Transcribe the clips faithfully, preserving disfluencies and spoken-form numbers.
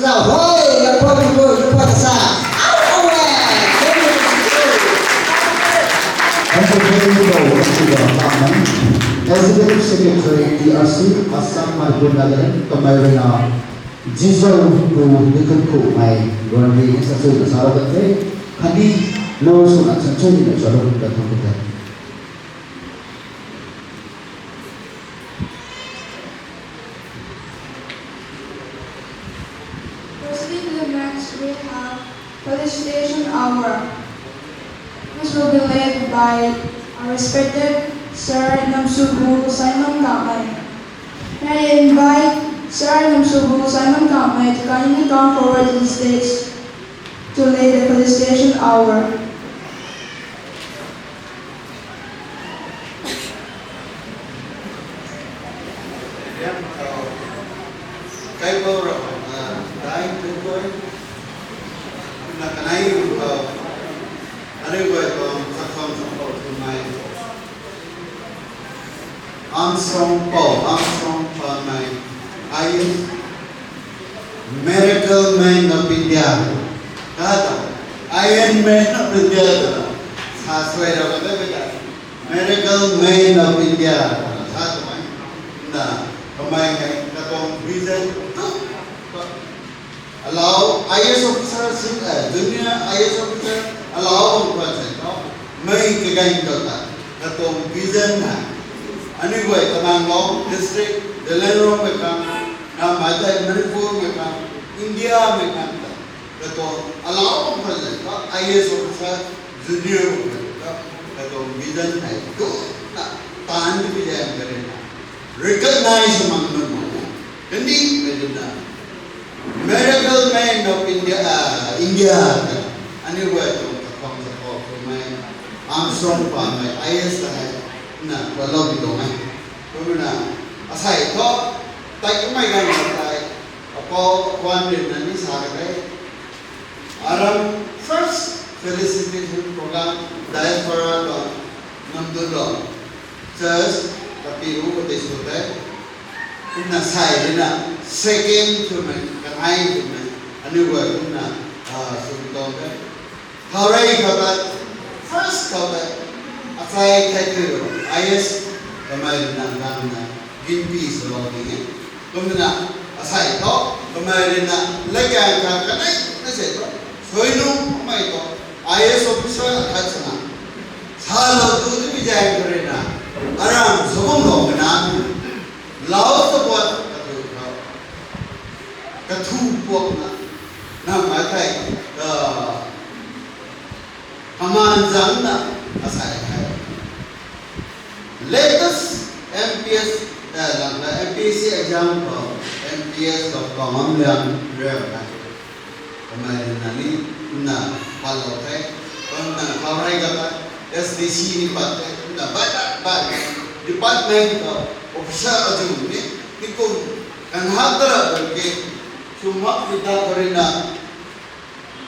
Zau hoi, ya pho pui pui, ya pho kasa. Au, au, eh. Thank you, thank you, thank you, thank you. Executive Secretary, T R C, Assam, Manipur, Nagaland, kamei rui na, Jizou pu Nikunkhumei, Guwahati ni sa chui na sa rou kan the, khatni, lo sw na chan chui ni na sa rou kan the, thank you, thank you. Proceeding to the next, we have felicitation hour, which will be led by our respected Sir Namsubu Simon Kamei. May I invite Sir Namsubu Simon Kamei to kindly come forward to the stage to lead the felicitation hour. Kaibo rau, ah, dai tu koi. Na kanei rau, ah, ari koi kong, sakong sakong tu mai. Armstrong Paul, Armstrong Paul mai. I am Miracle Man of India. Kata, Iron Man of India. Sa suai rau kata beta. Miracle Man of India. Sa tu mai. Na, kamei kai katong vision. Alau I A S officer, sin-, eh, junior I A S officer, alau bam khwan se tho, mei kaganv tho ta, katuang vision hei. Aniu guay Tamenglong district, Zeliangrong mei khang, na mei tei Manipur mei khang, India mei khang ta, katuang alau bam khwan se tho, I A S officer, junior bam khwan se tho, katuang vision hei, tu na, taanv di vision kare na. Recognize mang nunc mak na. Kandih mei rui na. Miracle Man of India, ah, India ta. Aniu guay tuang kakhwang sa khou kummei. Armstrong pa mei I A S ta hei. Na, kualou bi tuang e. Kumna, asei thu, tei kummei ganv na tei. Apou, apuan rin na ni sa ka tei. Aram first felicitation program diaspora tuang Namdunlong church kapi ru katei sw tei. Kumna sai rui na second swmei, kanei swmei, aniu guay kumna, ah, sw tuang tei. Thaurei khou tei, first khou tei, Asei thei tu, I S, kamei rui na nang na, ginpi swlou ding e. Kumna, asei thu, kamei rui na, leikang kha kanei, na sei thu, suainung, kamei thu, I S officer akhat swna. Salou tu tu mi zaeng rui na, aram sabam lou mei na, lau sa buat, kathu khou, kathu puak na, na mai thei, ah, kaman zang na, asei thei. Latest M P S, eh, lang na M P S C exam khou, M P S khou, khou ngam liang rem na. Kamei na ni, na, pat lou the, kumna khou rei ka ta, S D C ni pat the, kumna bai bai bai, department khou, officer azu ni, ni kum, kan hak ta ra ke, sum hak ni ta khou rui na,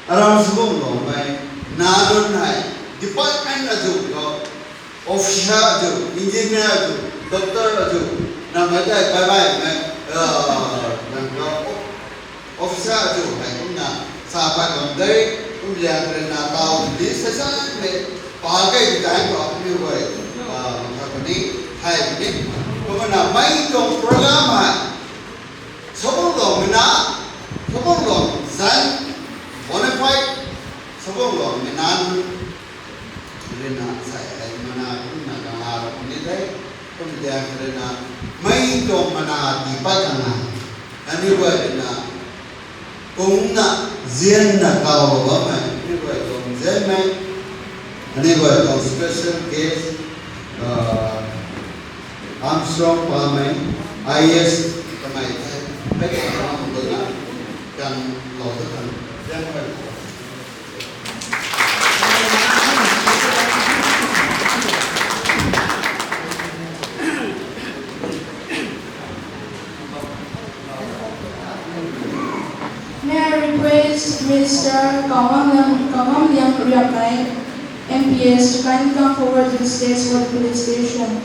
aram sw bam lou mei, na nunc hei, department azu khou, officer azu, engineer azu, doctor azu, na mei tei bai bai mei, ah, nang khou, officer azu hei kumna, sa pat bam de, kum liang rui na tau di sa sa mei, pa kei di tei khou, mi guay, ah, mangkha puni, hei puni, kumna mei tuang program hei, sabam lou mei na, sabam lou zan, bona fide, sabam lou mei na, rui na sei hei mana kumna kanga rui ni the, kum diang rui na, mei tuang mana tii pat kanga, aniu guay rui na, kungna, zianna kaw lou bammei, aniu guay tuang zianmei, aniu guay tuang special guest, ah, Armstrong Pamei, I A S, kamei the, hei tuang ram tu na, kan lou ta kan, zian guay. May I request Mister Kawang Liang, Kawang Liang Riamei, M P S, to kindly come forward to the stage for the felicitation.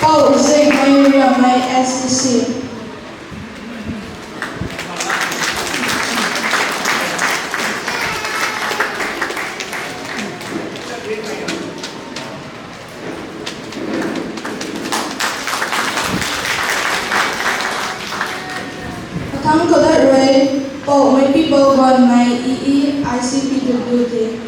Pou Zingmei Riamei, S D C. Katham khou dat rui, Pou Meipi Bouganmei, E E, I C P W D.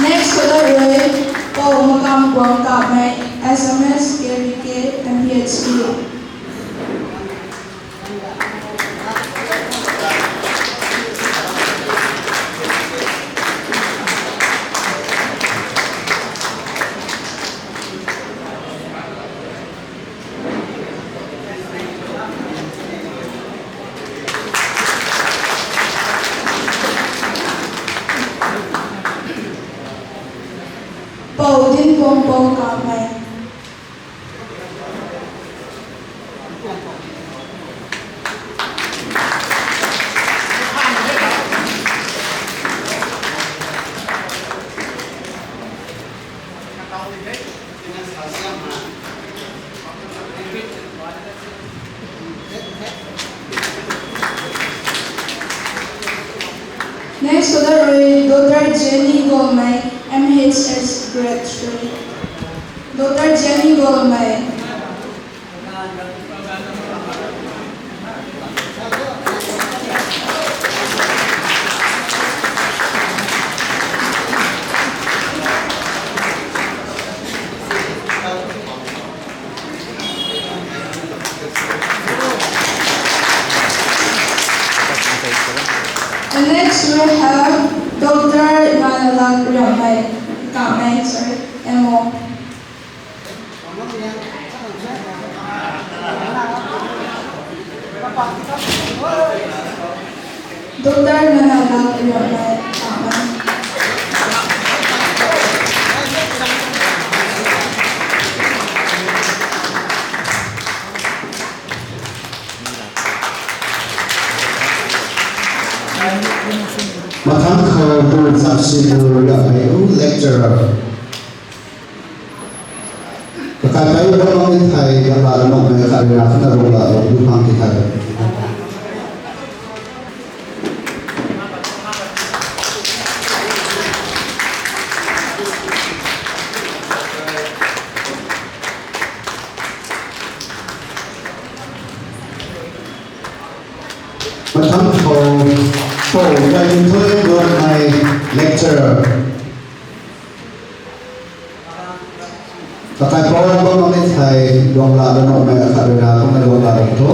Next khou dat rui, Pou Makam Guang Kamei, S M S, K V K, M P H school. Pou Dinpung Pou Kamei. Next khou dat rui Doctor Jenny Golmei, M H S grade three. Doctor Jenny Golmei. And next we have Doctor Nganalak Riamei, Kamei, sorry, M O. Doctor Nana Lal Riamei, Pamei. Mathang khou Doctor Zamsinu Riamei, lecturer. Kakai kai bam bam ni thei, kakai la nokmei khat rui na kumna rung la, rung lu pang ti thei. Mathang khou, Pou Dailinthui Gonmei, lecturer. Kakai pou bam bam ni thei, guang la da nokmei khat rui na kumna guang la rung tho.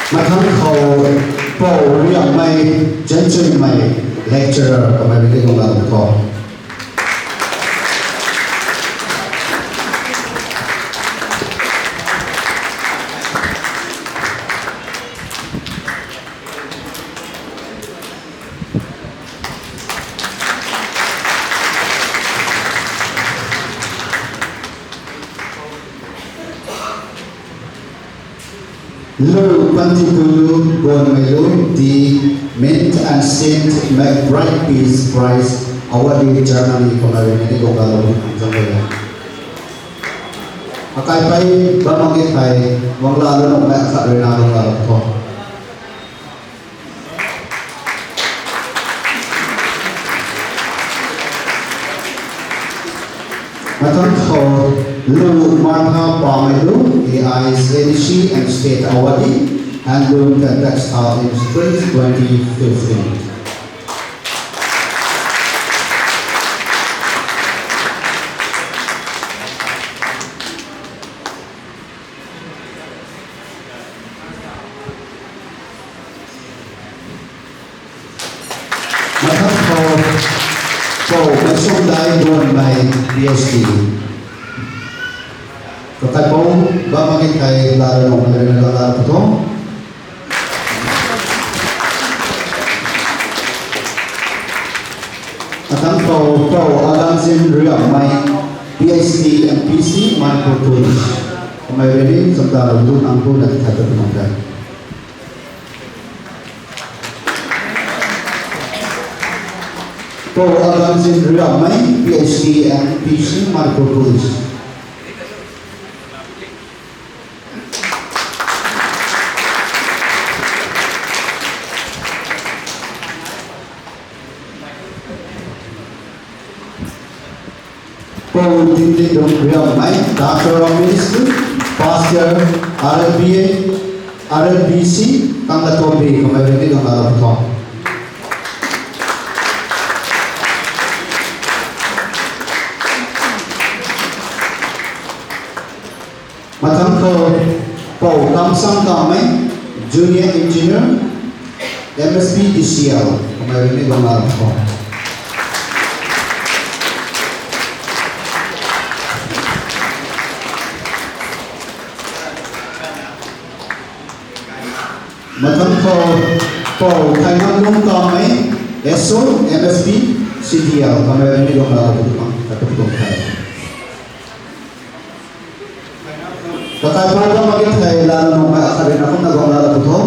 Mathang khou, Pou Riamei Janchuimei, lecturer, kamei rui ni guang la rung tho. Lu Pantipulu Gonmei Lu, the Mint and Saint McBride Peace Prize awardee, Germany, kamei rui ni guang la rung tho. Kakai kai bam bam ni thei, guang la da nokmei khat rui na guang la rung tho. Mathang khou, Lu Martha Pamei Lu, A I C A D C and State Awardee, Handloom and Textile Industries, twenty fifteen. Mathang khou, Pou Maisongdai Gonmei, P H D. Kakai pou bam bam ni thei, la da nokmei khat rui na guang la rung tho. Mathang khou, Pou Agamzin Riamei, P H D, M P C, Manipur Police. Kamei rui ni chamdan lung ang pu na ti thei ta tuang the. Pou Agamzin Riamei, P H D, M P C, Manipur Police. Pou Tinlidung Riamei, Doctor of Ministry, Pastor, R L B A, R L B C, Kangla Tombi, kamei rui ni guang la rung tho. Mathang khou, Pou Kamsang Kamei, Junior Engineer, M S P D C L, kamei rui ni guang la rung tho. Mathang khou, Pou Thaingamlung Kamei, S O, M S P, C D L, kamei rui ni guang la rung tho. Kakai pou bam bam ni thei, la da nokmei khat rui na kumna guang la rung tho.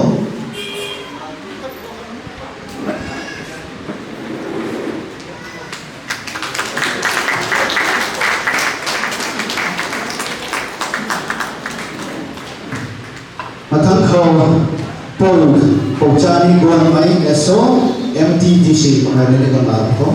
Mathang khou, Pou, Pou Chani Gonmei, S O, M T D C, kamei rui ni guang la rung tho.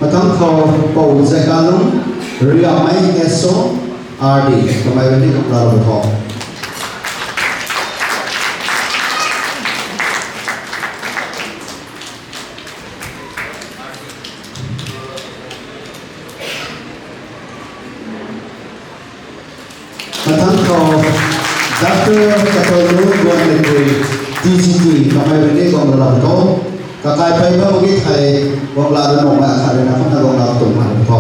Mathang khou, Pou Zaikalung Riamei, S O, R D, kamei rui ni guang la rung tho. Mathangc khou Doctor Katorlu Guanmeipui, T G T, kamei rui ni guang lou lam tho. Kakai pei bam ki thei, guang la rui nuh ma khat rui na kumna guang la tum ma tho.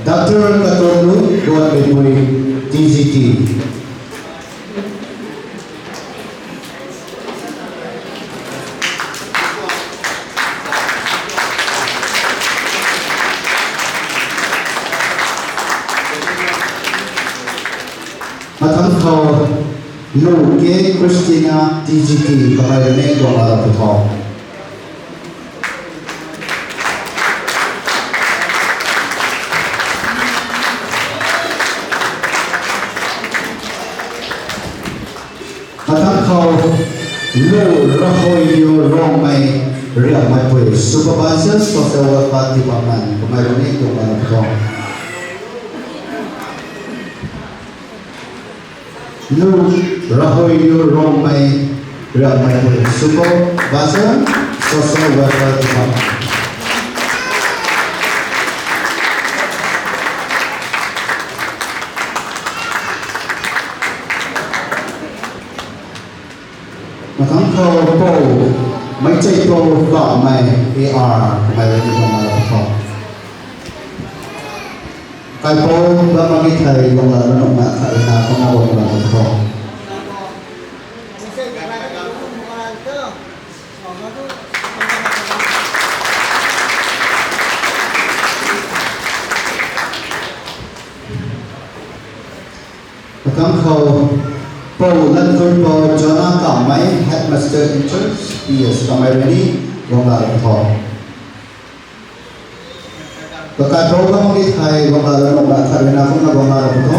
Doctor Katorlu Guanmeipui, T G T. Mathangc khou Lu K Christina, T G T, kamei rui ni guang la lam tho. Mathangc khou Lu Rahoiliu Rongmei Riammeipui, Supervisor, Social Welfare Department, kamei rui ni guang la lam tho. Lu Rahoiliu Rongmei Riammeipui, Supervisor, Social Welfare Department. Mathangc khou Pou Meicheipou Kamei, A R, kamei rui ni guang la lam tho. Kaipou bam ki thei guang la rui nuh ma khat rui na kumna guang la lam tho. Mathangc khou Pou Lankuipou Jonah Kamei, Headmaster in charge, P S, kamei rui ni guang la lam tho. Kakaipou bam ki thei guang la rui nuh ma khat rui na kumna guang la lam tho.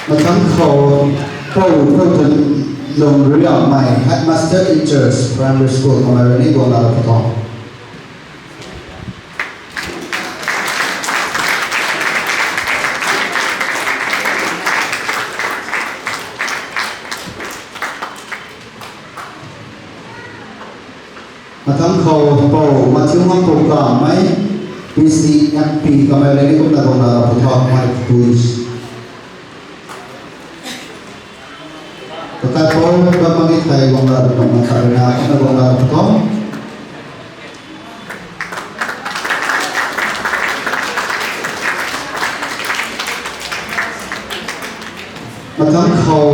Mathangc khou Pou Koutunlung Riamei, Headmaster in charge, Primary School, kamei rui ni guang la lam tho. Mathangc khou Pou Mathiu Ngakpu Kamei, P C M P, kamei rui ni kumna guang la lam tho, my please. Kakaipou bam ki thei guang la rui nuh ma khat rui na kumna guang la lam tho. Mathangc khou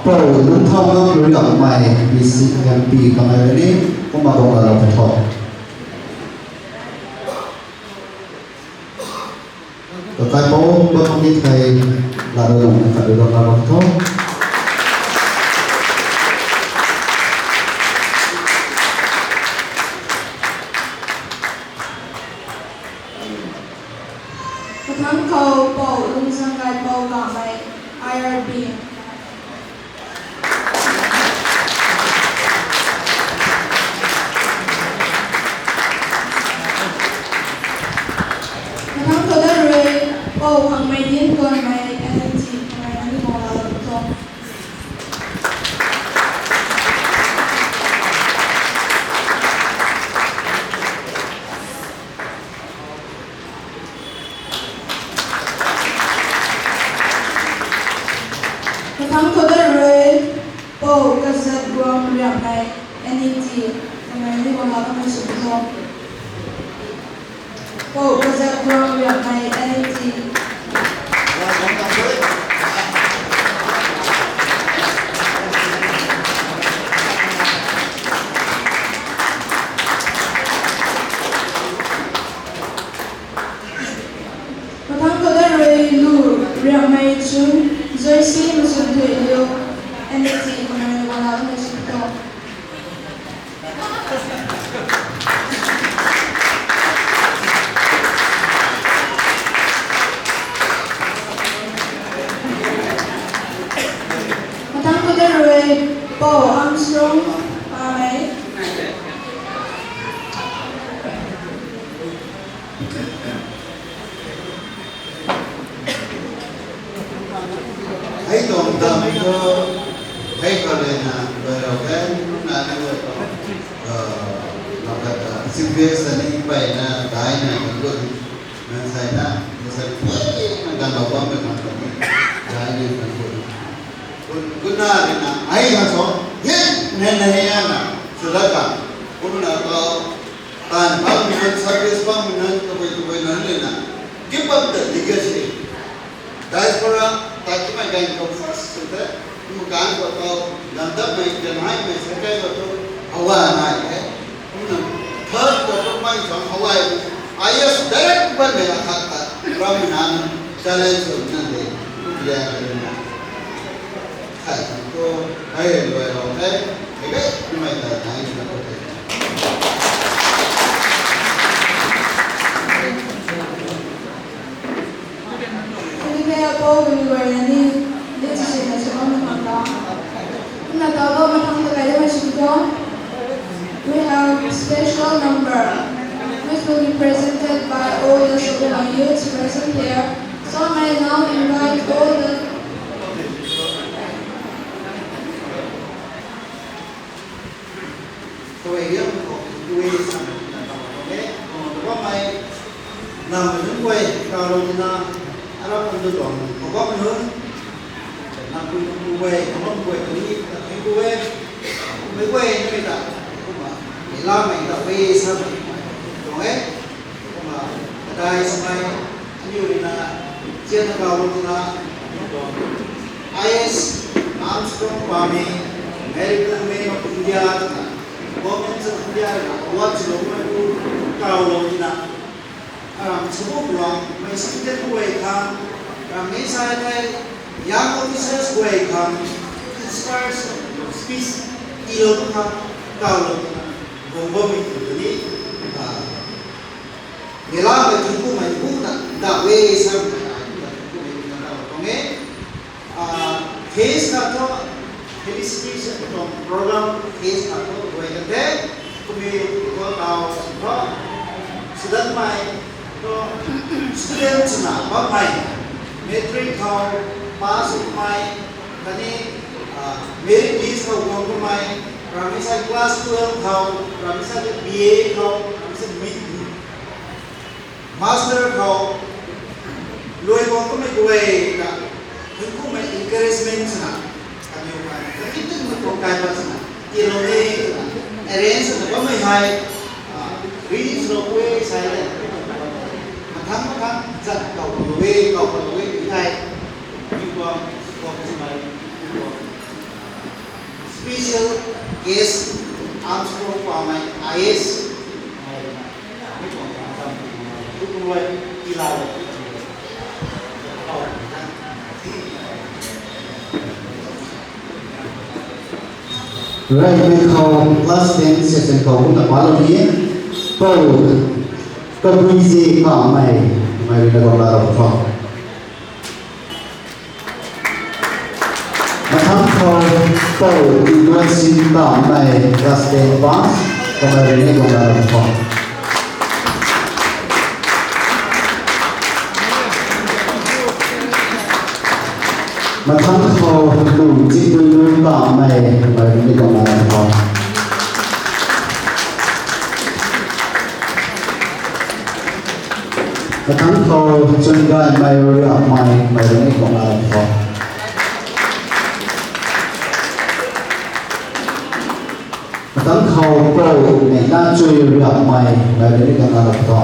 Pou Lungthaungam Riamei, P C M P, kamei rui ni kumna guang la lam tho. Kakaipou bam ki thei la rui nuh ma khat rui guang la lam tho. Mathangc khou Pou Lungzangkaipou Kamei, I R B. Mathangc khou dat rui Pou Khangmeidin Guanmei, N N T, kamei rui ni guang la lam tho. Mathangc khou dat rui Pou Kazatguang Riamei, N E T, kamei rui ni guang la kamei sw tho. Pou Kazatguang Riamei, N E T. Mathangc khou dat rui Lu Riamei Chun, Joyce Machun Thuiliu, N E T, kamei rui ni guang la kamei sw tho. Mathangc khou dat rui Pou Armstrong Pamei. Hei tuang dam thu, hei khou le na, doi rau kan, na ni wo tuang, na kata, C B S ni pey na, dai na, kan gut, na sai na, na sai, na kan lou bam na kan gut, dai ni kan gut. Kun, kun na ni na, hei na so, hei, na na hei na, sila ka, kun na tau, tan bam na, service bam na, tabui tabui na ni na, keep up the legacy. Diaspora, taikimei ganv khou first sw the, kumna ganv khou tau, lamdapmei, ganhaimei, sakai khou tu, hawa nai the. Kumna third khou tu mei khang hawa, I A S direct banmei akhat ta, ram na, challenge sw na de, kumna ya na. Thai khang tu, hei luai rau the, hei gai, kumna mei ta, nai na tu the. Thank you, Paul, when you were in any leadership as a woman. Kumna tau bam mathang ta kai da mei sw tuang. We have special number, which will be presented by all the Sokumang youths present here. So I now invite all the Kawei riam khou, kawei sam na tang khou e, kawei bam mei, nam mei nunc guay, kaw lou tina, arap kan tu tuang, kawei bam nunc, nam pui nunc guay, nam bam guay tu ni, ta thei tu e, mei guay ni mei ta, kumna, mei lam mei ta, wei sam, tuang e. Kumna, kadai samei, aniu rui na, zian na kaw lou tina, I S Armstrong Pamei, Miracle Man of India twna, Government of India rui na award swloumei tu kaw lou tina, aram sabuk luang, mei student guay khang, ram ni sai tei, young officers guay khang, inspiration speech tiilou tu khang, kaw lou tina, guang bammei tu ni, ah, Meilam mei thunkumhmei buna, da we sam mei ai buna thunkumhmei buna da tuang e. Ah, phase khat thu, felicitation tuang program phase khat thu guay kan the, kumna thu tau thu, student mei, thu student swna bammei, matric khou pass swmei, khatni, ah, merit list khou guang kamei, ramei sa class twelve khou, ramei sa B A khou, ramei sa mid Master khou, luai guang kamei guay ta, thunkumhmei encouragement swna, kaniw kai, kaniw tun mei tuang kai pat swna, tiilou ni swna, arrange swna bammei hei, ah, release lou e sai le, mathang mathang zat kaw lou e, kaw lou e, mi hei, mi guang, guang swmei, mi guang. Special guest, Armstrong Pamei I A S. Raymei khou class ten session khou kumna palou ni e. Pou, Kabui Zi Kamei, mei rui na guang lou tho. Mathang khou, Pou Iduan Sin Kamei, class ten pass, kamei rui ni guang lou tho. Mathang khou, Lu Zitdui Lu Kamei, kamei rui ni guang lou tho. Mathang khou, Chungaymei Riamei, kamei rui ni guang lou tho. Mathang khou, Pou Neihna Chui Riamei, kamei rui ni guang lou tho.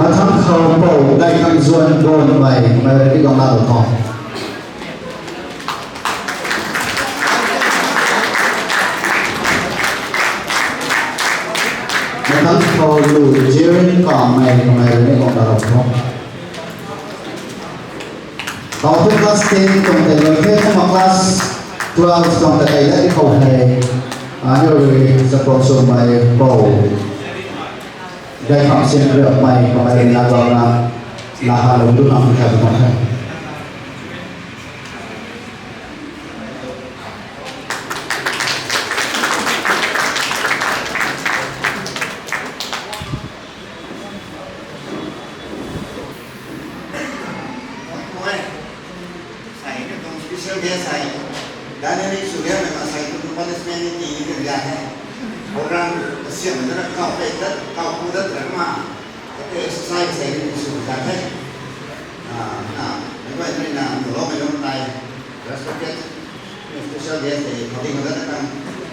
Mathang khou, Pou Gaykhangzuan Gonmei, kamei rui ni guang lou tho. Mathang khou, Lu Jirin Kamei, kamei rui ni guang lou tho. Tau thu class ten tuang tei lou the, kumna class twelve tuang ta kai da di khou hei, aniu rui support swmei Pou Gaykhangzuan Riamei, kamei rui na guangna, la halou tu nang khat tuang the. Kau pe dat, kau pu dat rama. Kate exercise se ni su ta the. Ah, na, mei bai ni na, lo mei lo tai. Respected special guest te, kau ting dat kan.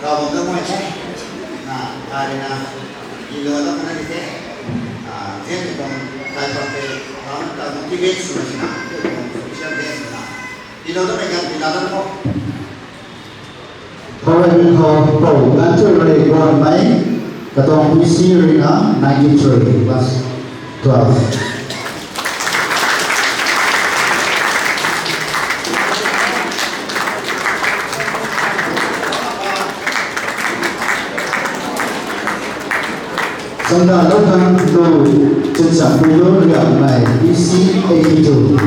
Kau bam da mai the. Na, ai na, i lo da kan ni the. Ah, jen ni bam tai bam te, kau na ta motivate su na, special guest na. I lo da mei kan, i lo da ko. Khou rui khou pou ganchu rui guangmei, katuang P C rui na ninety three, class twelve. Sangda lou khang lu, chun sa pui lu riak mei, P C eighty two.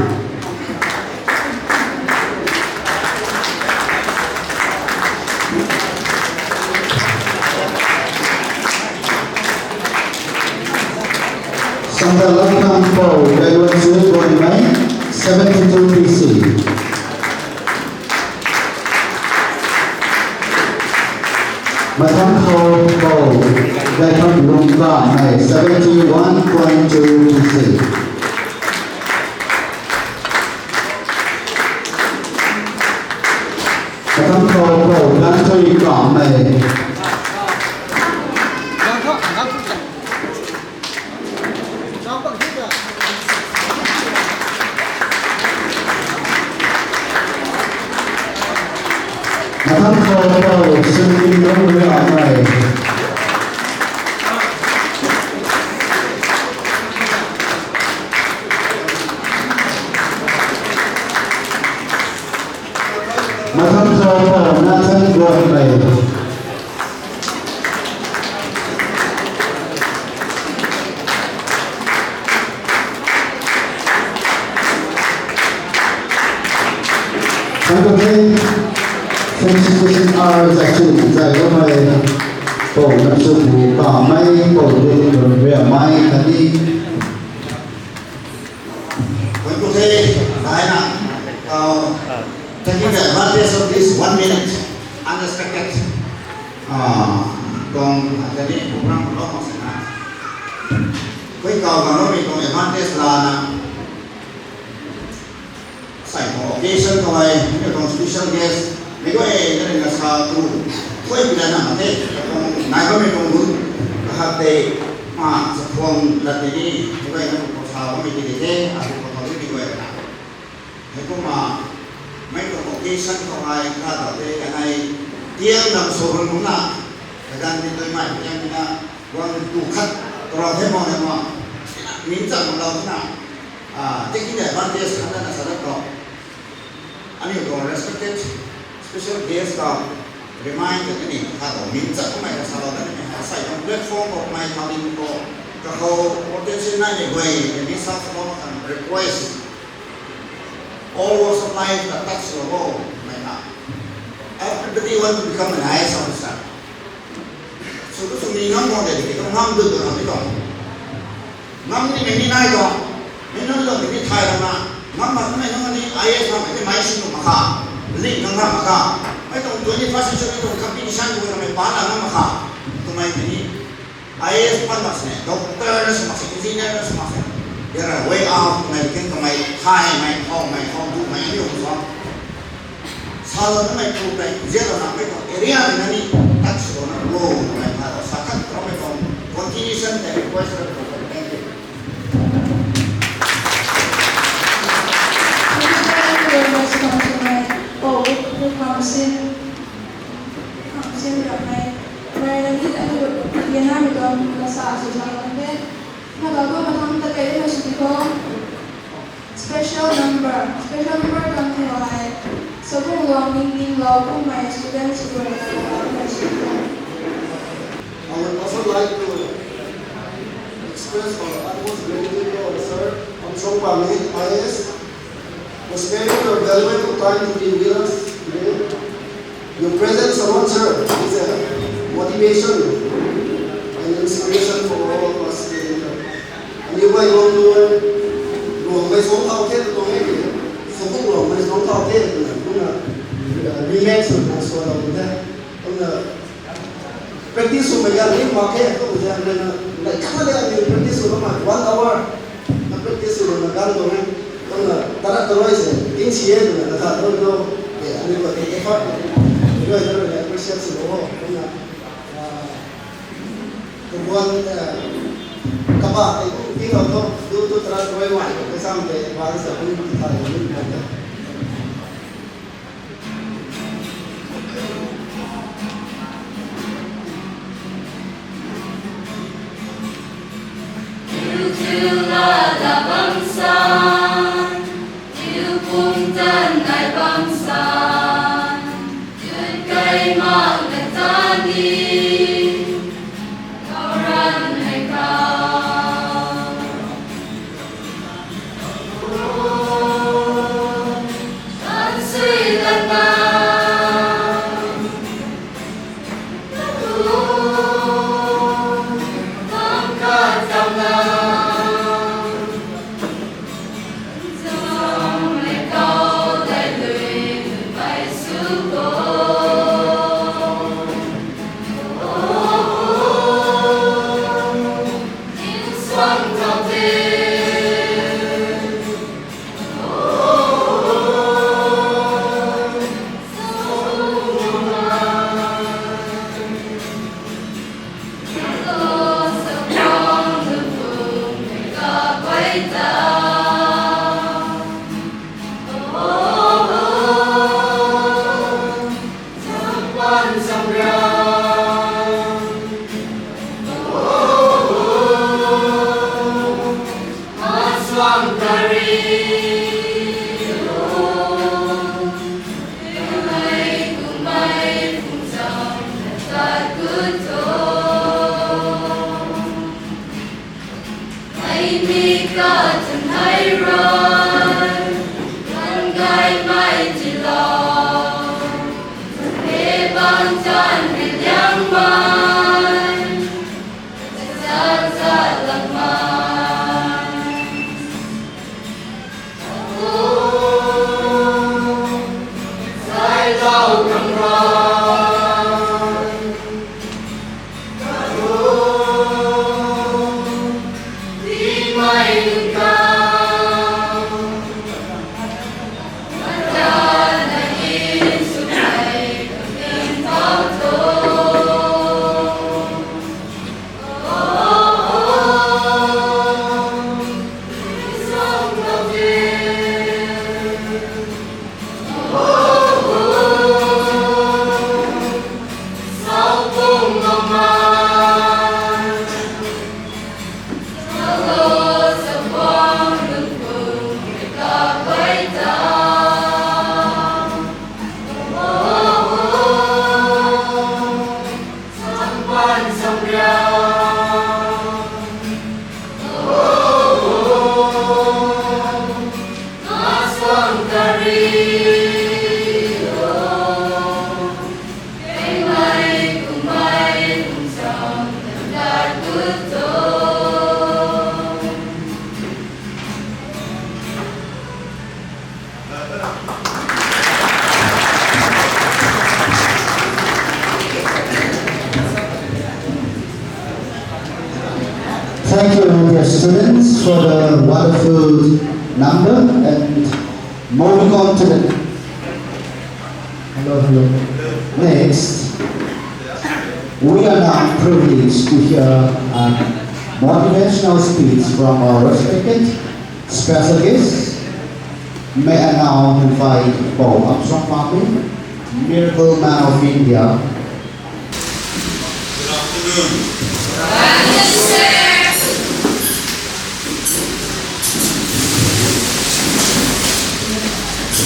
Sangda lou khang pou, Gailuan Sui Guanmei, seventy two P C. Mathang khou pou, Gaipham Lungkamei, seventy one point two P C. Katham khou pou, Ganthui Kamei. Mathang khou pou, Singpin Lungriamei. Mathang khou pou, Nathan Guanmei. Thank you, felicitation are actually zai lo mai. Pou na su bu pa mai, pou de de ria mai kani. Koi ku the, nai na, uh, taking the advantage of this one minute, unexpected, uh, kong, uh, tadi program lo kong se na. Koi kau kang lo mi kong advantage la na. Sai kong occasion kau ai, mi kong special guest, mi koi na rin na sa tu, koi pila na mate, kong nai ba mi kong gun, kahak te, ma, sa kong la tini, mi koi na kong sa ba mi tini the, a kong kong tini koi na. Hei kumna, mei tuang occasion khou hei, kha tau tei, kanei, tiang dam sw run kum na, kaganv ni tui mai, tiang ni na, guang tu khat, tara the mo, the mo, min chang mak lou na, ah, taking the advantage, khat na sa dat tau. Aniu tuang respected special guest khou, remind tei ni, kha tau, min chang kum mei ka sa lou, na ni, ha, sai tuang platform khou, mei kha din khou, kakhou, potential nai ni guay, ni sa sa lou, kan request. All walks of life ta touch lo bo, mei na. Everybody want to become an I A S officer. Sw tu sw ni ngam mo de, ki tu ngam du tu ram ni tu. Ngam ni mei ni nai tu. Mei nunc lou ni thay ram na. Ngam mak mei nunc ni I A S mak mei ni mei sin tu mak kha. Link ngam mak kha. Mei tuang twenty-first century tuang competition tu ram mei pa la ngam mak kha. Tu mei ni I A S pan mak sini, doctor na sw mak sini, engineer na sw mak sini. There are way out, mei kin kamei, thay mei, thau mei, thau du mei, ni um sa. Sa lou na mei pu tei, zia lou na mei tuang area ni na ni, tak sw lou na, wo, mei thay lou, sa khat lou mei tuang, continuation tei request lou, thank you. Thank you very much, Councillor. Oh, who comes in? Sim ram hei, mei na ni aniu, aniu na mi tuang na sa sw sa kan the. Na ka ko mathang ta kei na sw di ko. Special number, special number kan thu hei. Sabung luang ning ning lou kum mei students group na ka ko na sw di ko. I would also like to express our utmost gratitude to our sir, Amsong Pami, I A S, for sparing your valuable time to be with us today. Your presence alone, sir, is a motivation and inspiration for all of us here. Aniu guay guang tu, luang mei suang thau the, tu tuang e ki, sabung luang mei suang thau the, tu na, tu na, uh, relax na, na suan lou tu the, tu na, practice sw Mei ganv ni mak khe, kum zaeng rui na, like, khat le aniu practice sw bam hei, one hour na practice sw na ganv tuang e. Kumna, tarak tarui se, tingsi e twna, na khat tuang lo, e, aniu khat effort, rui na, rui na appreciate sw lo, kumna, ah, kabuan, eh, kaba, e, tingkauh thu, tu, tu tarak tarui mai, kasam te, advance ta, kum, tithay, kum, kum, Thank you, dear students, for the wonderful number, and moving on to the, hello, hello. Next, we are now privileged to hear a motivational speech from our respected special guest. May I now invite Pou Apsong Papi, Miracle Man of India. Good afternoon.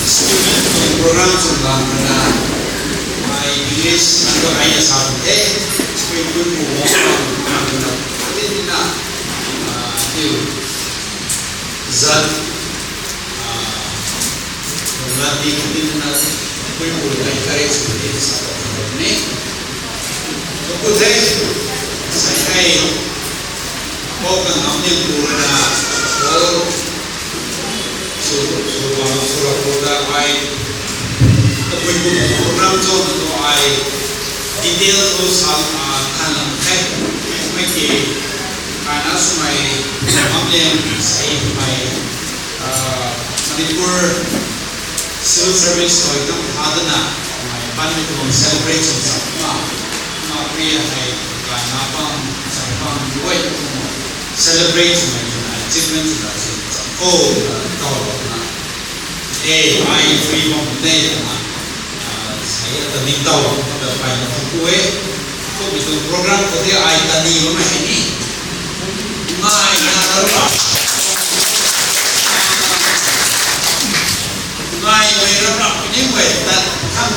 Student program sw lan na, my English nang ko ai na sa the, speak good for one, nang na, nang na, ah, you, zat, ah, zat di kati na, good for the encourage to be sa ni. Good day. Sai kai. Pou kan nam ni purana, Pou, su, su, su, su, ai, tabui bu program cho na to ai, detail to sa, ah, kan lam khe Ki, kaina swmei, Mamlian sei mei, uh, Manipur Civil Service hoi tang tha dana, mei ban mei tuang celebrate sw sa ma, ma kri hei, kaina pang, sa pang, duai tuang celebrate swmei tuang achievement swna sw sa ko, uh, tau na. E, ai free bam ne na. Ah, sei ata ning tau, ata pai na tu e. Ko mi tu program ko te ai ta ni lo na ni. Ngai na ram ram. Ngai mei ram ram ni mei ta khang.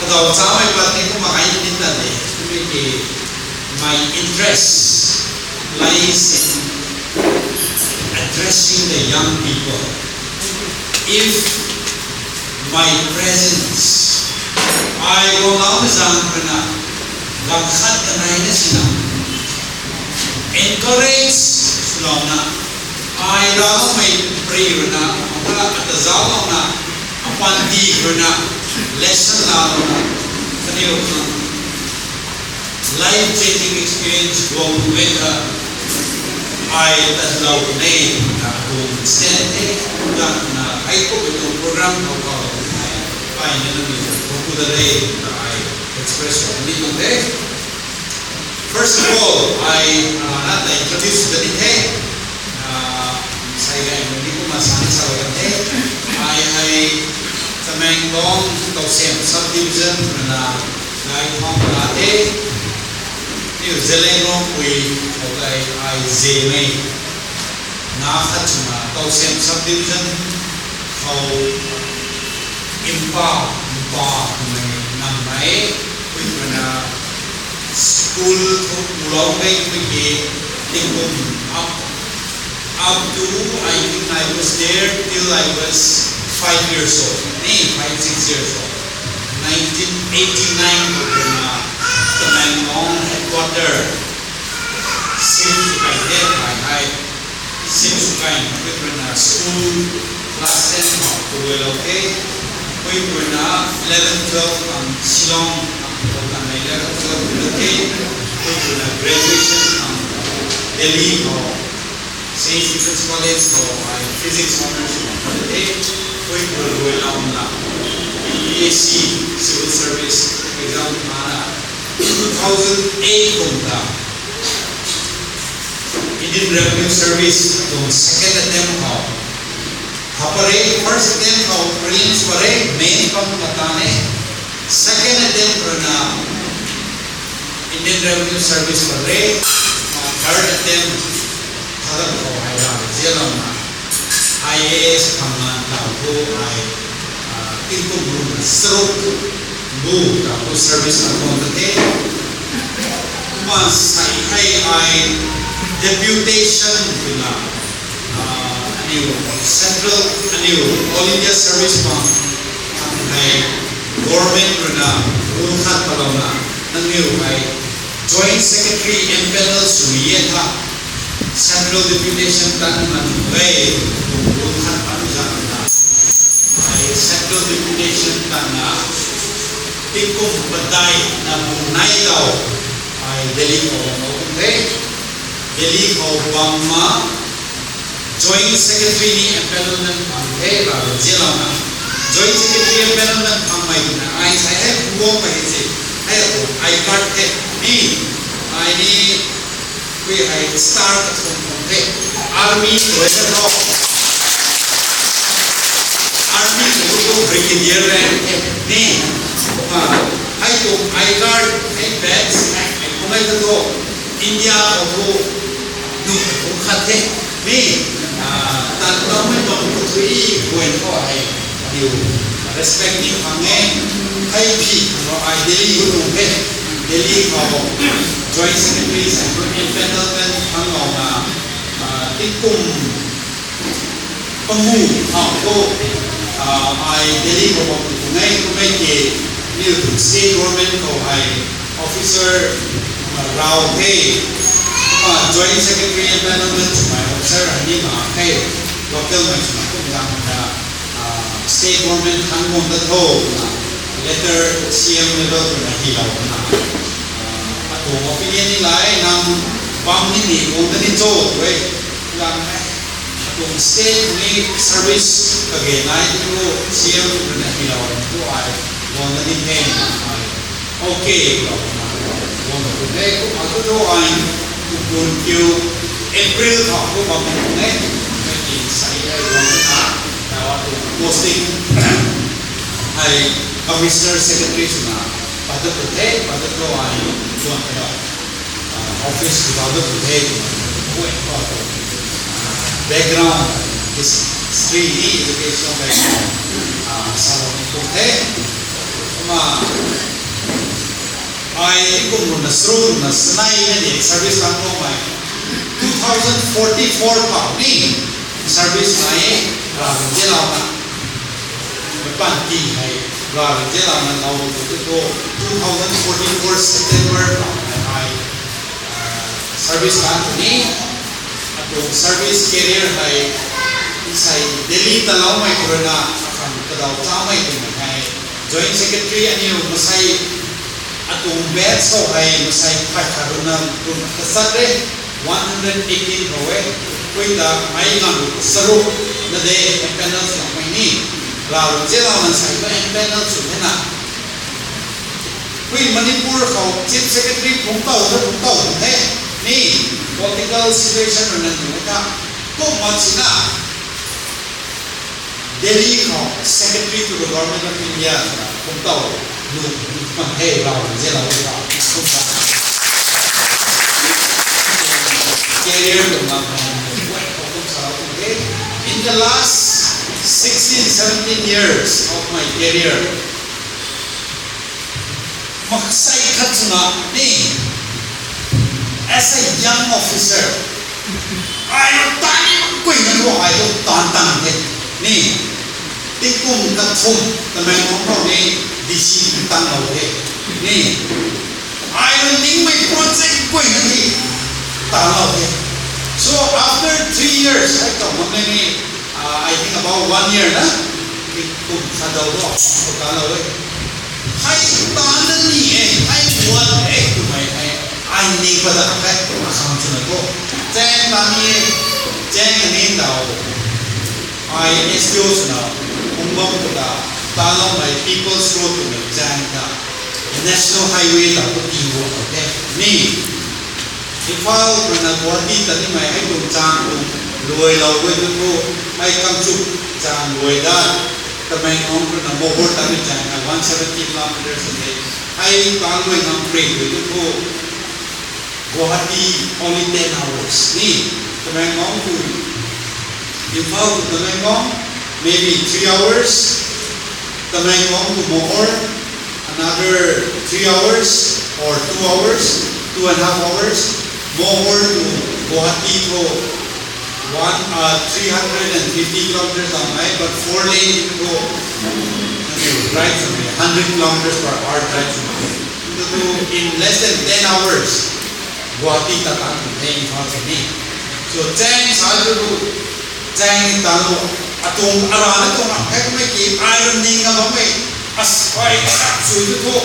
Kadau cha mei pat ni ko ma kai ni ta ni. Kumi ki my interest lies in addressing the young people. If my presence, ai guang lau na zang rui na, gam khat kanei na sina, encourage swlou na, ai raloumei pri rui na, ata, ata zauclou na, apanty rui na, lesson lalouna, kaniw khang life changing experience guang mei ta, ai ta lou ne, ta kum stand e, ta na ai ko tu program khou khou ai, ai na na ni ko ku da re, ta ai express sw ni tuang de. First of all, ai, ah, na ta introduce da ni the. Ah, sai gai ni kumna sa ni sa gai the. Ai hei Tamenglong Tousem subdivision na gai thong na the. Niu Zeliangrong pui khou gai ai Zemei. Na khat swna Tousem subdivision khou Impa, Impa twmei nam mei, pui twna school thu pulou mei pui ki tingkum up, up to, I think I was there till I was five years old, ni five, six years old. Nineteen eighty-nine twna Tamenglong headquarter, Sim Sukai the, ai hai. Sim Sukai pui twna school class ten khou pulou the. Pui twna eleven, twelve ang Shillong, ang pui twna eleven, twelve pulou the. Pui twna graduation ang Delhi khou, Saint Stephen's College khou ai physics honours khou pulou the. Pui pulou na BSc Civil Service exam thana two thousand eight kum ta Indian Revenue Service tuang second attempt khou. Hapare, first attempt khou prelims pare, main pam kata ne. Second attempt rui na Indian Revenue Service pare, ah, third attempt, third khou ai ra zialou na. IAS khang na tau thu ai, ah, tingkum rui na saruk bu tau thu service na tuang ta the. Kumna sai hei ai deputation twna, ah, aniu central, aniu All India Service pang, hei government rui na rule khat palouna, nangniu hei Joint Secretary empanel sw e tha, Central Deputation tan man e, rule khat pan zang na, ai Central Deputation tan na, tingkum padeih na bu nai tau, ai Delhi khou bam mak the, Delhi khou bam ma, Joint Secretary ni empanelment phang the, ra zialou na. Joint Secretary empanelment phang mei na, ai sai hei kuang mei si, hei ai card the, ni, ai ni, pui hei star kathumh phang the, Army rui na tho. Army rui tu Brigadier rank the, ni, ah, hei tu ai card, hei badge, hei kumei ta tho. India khou thu, nu kum khat the, ni, ah, tan tammei tuang thu thui guay khou hei, aniu respect ni phang e, hei phi khou ai Delhi hu nung the, Delhi khou Joint Secretary sai khou empanelment phang lou na, ah, tingkum pangu khou thu, ah, ai Delhi khou bam tu ngai kumei ke, niu tu state government khou hei officer, ah, rau the, ah, Joint Secretary empanelment swmei officer hei ni ma the, local mei swna kum zang na, ah, state government khang bam ta tho na, letter C M level khou na hilou na, ah, Tuang opinion ni lai, nang bam ni ni, guang ta ni cho, tu e. Lam e. Tuang state ni service kage nai tu, C M rui na hi lou, tu ai, guang ta ni the, ai. Okay, lou na, guang ta ni the, kumna tu tu ai, tu kun kiu, April khou, tu bam ni the, ai ki sai ai, guang ta na, na, tu posting, ai, commissioner secretary swna, Padap the, padap the ai, tuan the. Ah, office padap the, wait, padap. Ah, background, history ni, educational background. Ah, salou ni tuang the. Kumna, ai, kum na sru na sanai na ni service kan tuang ai. Two thousand forty-four pa ni service nai, ra, jela na. Mei panty hei, ra, jela na lou tu tu, two thousand forty-four September pa hei, ah, service kan tu ni, atuang service career hei, isai Delhi ta loumei khou rui na, akhang kadau chamei twmei hei, Joint Secretary aniu masai, atuang batch khou hei, masai phay khat rui na, rui na kasat re, one hundred eighteen khou e, pui ta mei nang rui saruk, na de, empanel swmei ni, ra, jela na sai tu empanel sw the na. Pui Manipur khou Chief Secretary phungc tau, phungc tau the, ni, political situation rui na ni ta, kumna sina, Delhi khou Secretary to the Government of India, phungc tau, nu, man the, ra, jela ta, kumna. Career tuang lam hei, wait, kumna sa, okay. In the last sixteen, seventeen years of my career, maksai khat swna ni, as a young officer, ai rui tan ni mak guay na thu ai rui tan tan the, ni, tingkum kathumh, Tamenglong khou ni, D C tan lou the, ni, ai rui ningmei project guay na ni, tan lou the. So after three years, ai tau mak ni, uh, I think about one year na, tingkum khat dau tu, tan lou e. Hei tan na ni e, hei muat e, twmei hei, ai ni padat the, asam swna tu. Chaeng tan ni e, chaeng ni tau. Ai S T O swna, phungc bam tu ta, tan loumei People's Road twmei chaeng ta, National Highway ta tu tii guang the. Ni, Imphal rui na Guwahati ta nimei hei tuang chaeng tuang luai lou guay tu thu, hei Kangchup chaeng luai dat, Tamenglong rui na Mohor ta ni chaeng hei one seventy kilometers a de. Hei tan luai ngam pring guay tu thu, Guwahati only ten hours. Ni, Tamenglong to Imphal to Tamenglong, maybe three hours. Tamenglong to Mohor, another three hours or two hours, two and a half hours. Mohor to Guwahati to one, uh, three hundred and fifty kilometers down, right? But four lane to drive, hundred kilometers per hour drive. To, in less than ten hours, Guwahati ta tan the Imphal se ni. So, chaeng sa tu, chaeng ni tan lou, atuang arana tuang ram khat mei ki, ai rui ning a bammei, as ai sa sui tu thu,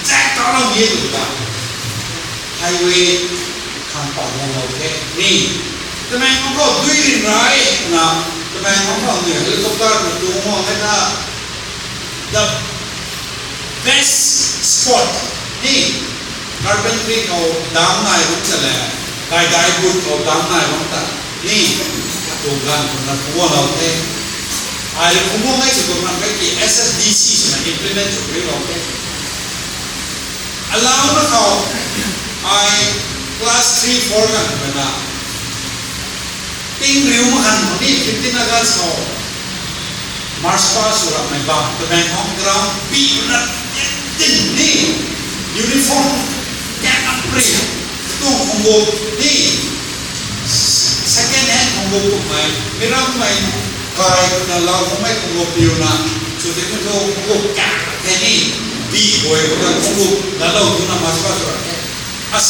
chaeng tan lou ni tu ta. Highway khang pa guang lou the ni. Tamenglong khou dui rin rai na, Tamenglong khou ni helicopter na tuang guang the na. The best spot ni, carpentry khou dam nai bam ta le, gaidai but khou dam nai bam ta ni, atuang ganv khou na phungc guang lou the. Ai rui phungc guang nai sw tuang ram khat ki S S D C swna implement sw riu lou the. Alauc na khou, ai class three, four ganv khou na, ting riu mak ganv khou ni fifteen August khou, march past sw rapmei bam, Tamenglong ground pi na, tin ni, uniform, kang ap ri, tuang khungguk ni, second hand khungguk kummei, mi rammei, kai na lau kummei khungguk piu na, sw tei tu khungguk kang the ni, bi guay na khungguk na lou tu na march past sw rap the. As,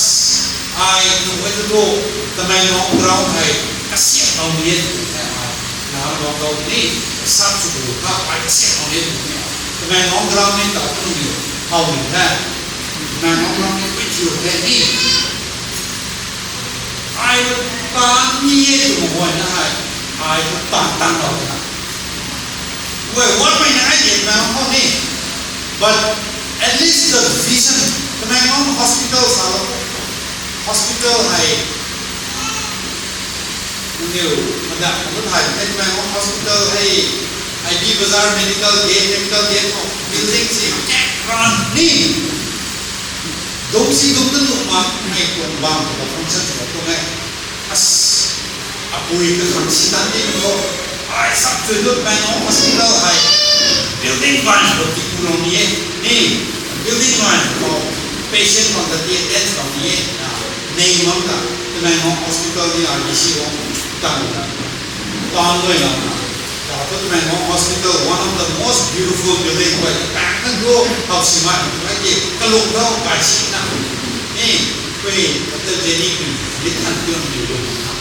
ai nuh e tu thu, Tamenglong ground hei, kasiamhlou ni e tu the ai. Nac lou lou ni, sap sw tu kha, ai kasiamhlou ni e tu the. Tamenglong ground ni ta tu ni, how ni the. Tamenglong ram ni pui thiu the ni. Ai ta ni e tw mak guayna hei. Ai ta tan tan lou na. Wei, what mei na ai de Tamenglong khou ni. But at least the vision. Tamenglong hospital sa lou. Hospital hei. Niu, madak, madat hei, Tamenglong hospital hei, I B Bazar medical gate, medical gate khou, building si, kek ran ni. Dum si dum na nuh mak, ai tuang bam, tuang function, tuang tuang e. As, apui ka khang si tan ni khou, ai sap chui dut Tamenglong hospital hei, building ban khou ti ku lou ni e, ni, building ban khou, patient bang ta ti attend bang ni e, na, nei bam ta, Tamenglong hospital ni R B C bam, tan na, tan lou na, na, ta tu Tamenglong hospital, one of the most beautiful building, wei, bang na do, how si mai, wei ti, kalung dau, kai si na, ni, wei, Doctor Jenny, ni tan tu ni do na.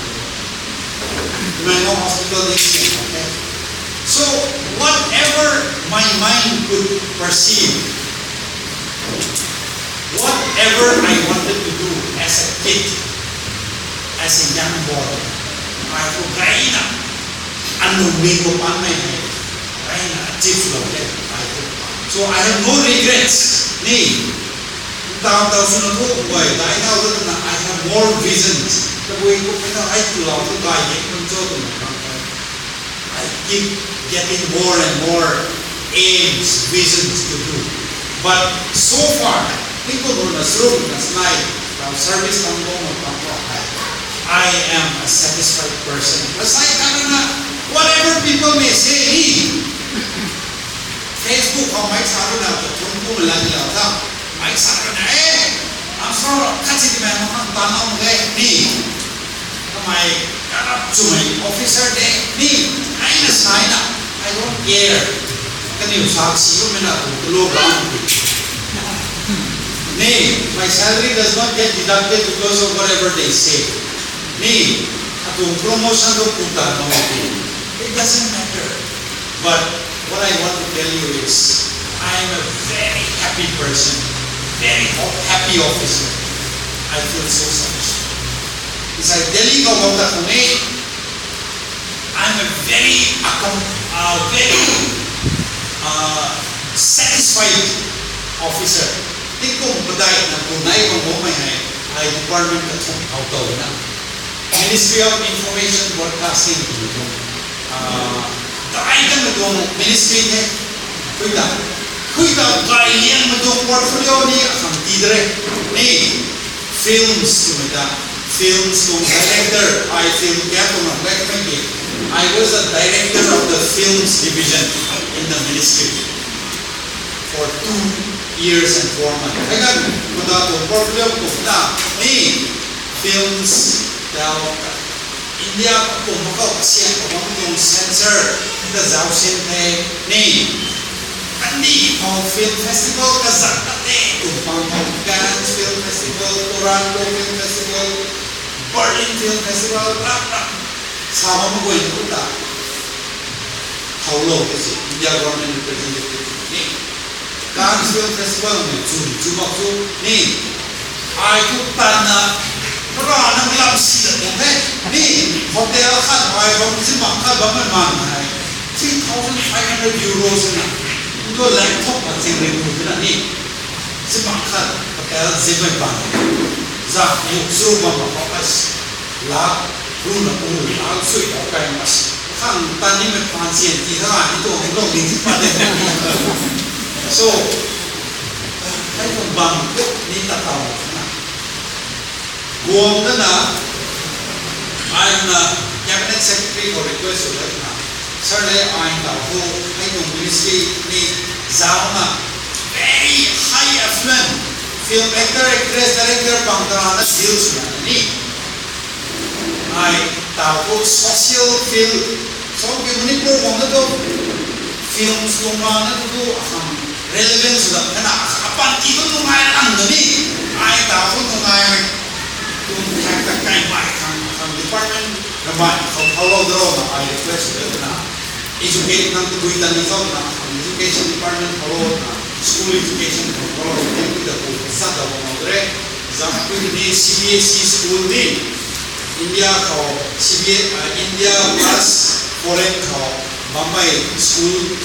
Tamenglong hospital ni sian mak the. So, whatever my mind could perceive, whatever I wanted to do as a kid, as a young boy, ai thu gayna, anunmei khou panmei hei, gayna achieve lou the, ai thu. So, I have no regrets, ni. Tau tau swna thu guay dai thau tu na, I have more visions. Tabui khou pui na ai tu lau thu gay ni kum cho tu na. I keep getting more and more aims, visions to do. But so far, tingkum rui na sruk na snai, tau service tang bam na tang bam hei, I am a satisfied person. Asai khat na, whatever people may say, ni, Facebook khou mei sa rui na, thun kum la ni lau tha. Mei sa rui na, eh, I'm sorry, khat si ti mei mak khang tan lou mak ge, ni. Kamei karap chumei officer de, ni, ai na sai na, I don't care. Kaniw sa si bammei na tu, tu lou bam. Ni, my salary does not get deducted because of whatever they say. Ni, atuang promotion tu pu tan mak ge. It doesn't matter. But what I want to tell you is, I am a very happy person, very ho-, happy officer. I feel so satisfied. Inside Delhi khou bam ta kung e, I'm a very accom-, uh, very, uh, satisfied officer. Tingkum padeih na tu nai bam bammei hei, ai department kathumh khou tow na. Ministry of Information Broadcasting, uh, dai kanmei tuang ministry the. Khui ta, khui ta gay liangmei tuang portfolio ni akhang ti de re. Ni, films twmei ta, films tuang director, ai film khat tuang na back mei ki. I was a director of the films division in the ministry for two years and four months. Hei kan, kunda tuang portfolio tuang na, ni, films, tau, India kakum khou kasian kabam tuang censor ta zauc sin the, ni. Kandih khou film festival kazat ta the, tuang pang khou Cannes Film Festival, Toronto Film Festival, Berlin Film Festival, rap rap. Sa bam guay tu ta. Thau lou ke si, India government representative ni. Cannes Film Festival ni chu, chu mak chu ni. Ai thu tan na, para na lam si ta tuang the. Ni, hotel khat ai bam, si mak khat bam man man hai. Three thousand five hundred euros na. Ndu lang thok pa ching ring tu na ni. Si mak khat, hotel zip mai bam. Za, yuk su bam ma focus. Lak, runa pu, lak sui tau kai mas. Khang tan ni mei phaan sian ti tha, ni tuang ni lou ni ti pa de. So, hei tuang bam tu ni ta tau na. Guang na na, ai na cabinet secretary khou request sw na. Sir le ai tau ho, hei tuang ministry ni zauc na, very high affluent film actor, actress, director, pang ta na deal sw na ni. Ai, tau khou social film, so ki Manipur guang na tu, films tuang ma na tu tu, akhang relevance da, kana, apan ki tu nungai lang na ni, ai tau khou nungai, tu thak ta kai bai khang, khang department, na bai, khou, khou lou daro na, ai request da na, educate nang tu bui tan ni khou na, khang education department khou lou na, School education khou problem tei ta pu sa da bam mak re. Zam pu ni C B S E school ni India khou C B S, uh, India plus foreign khou Bombay school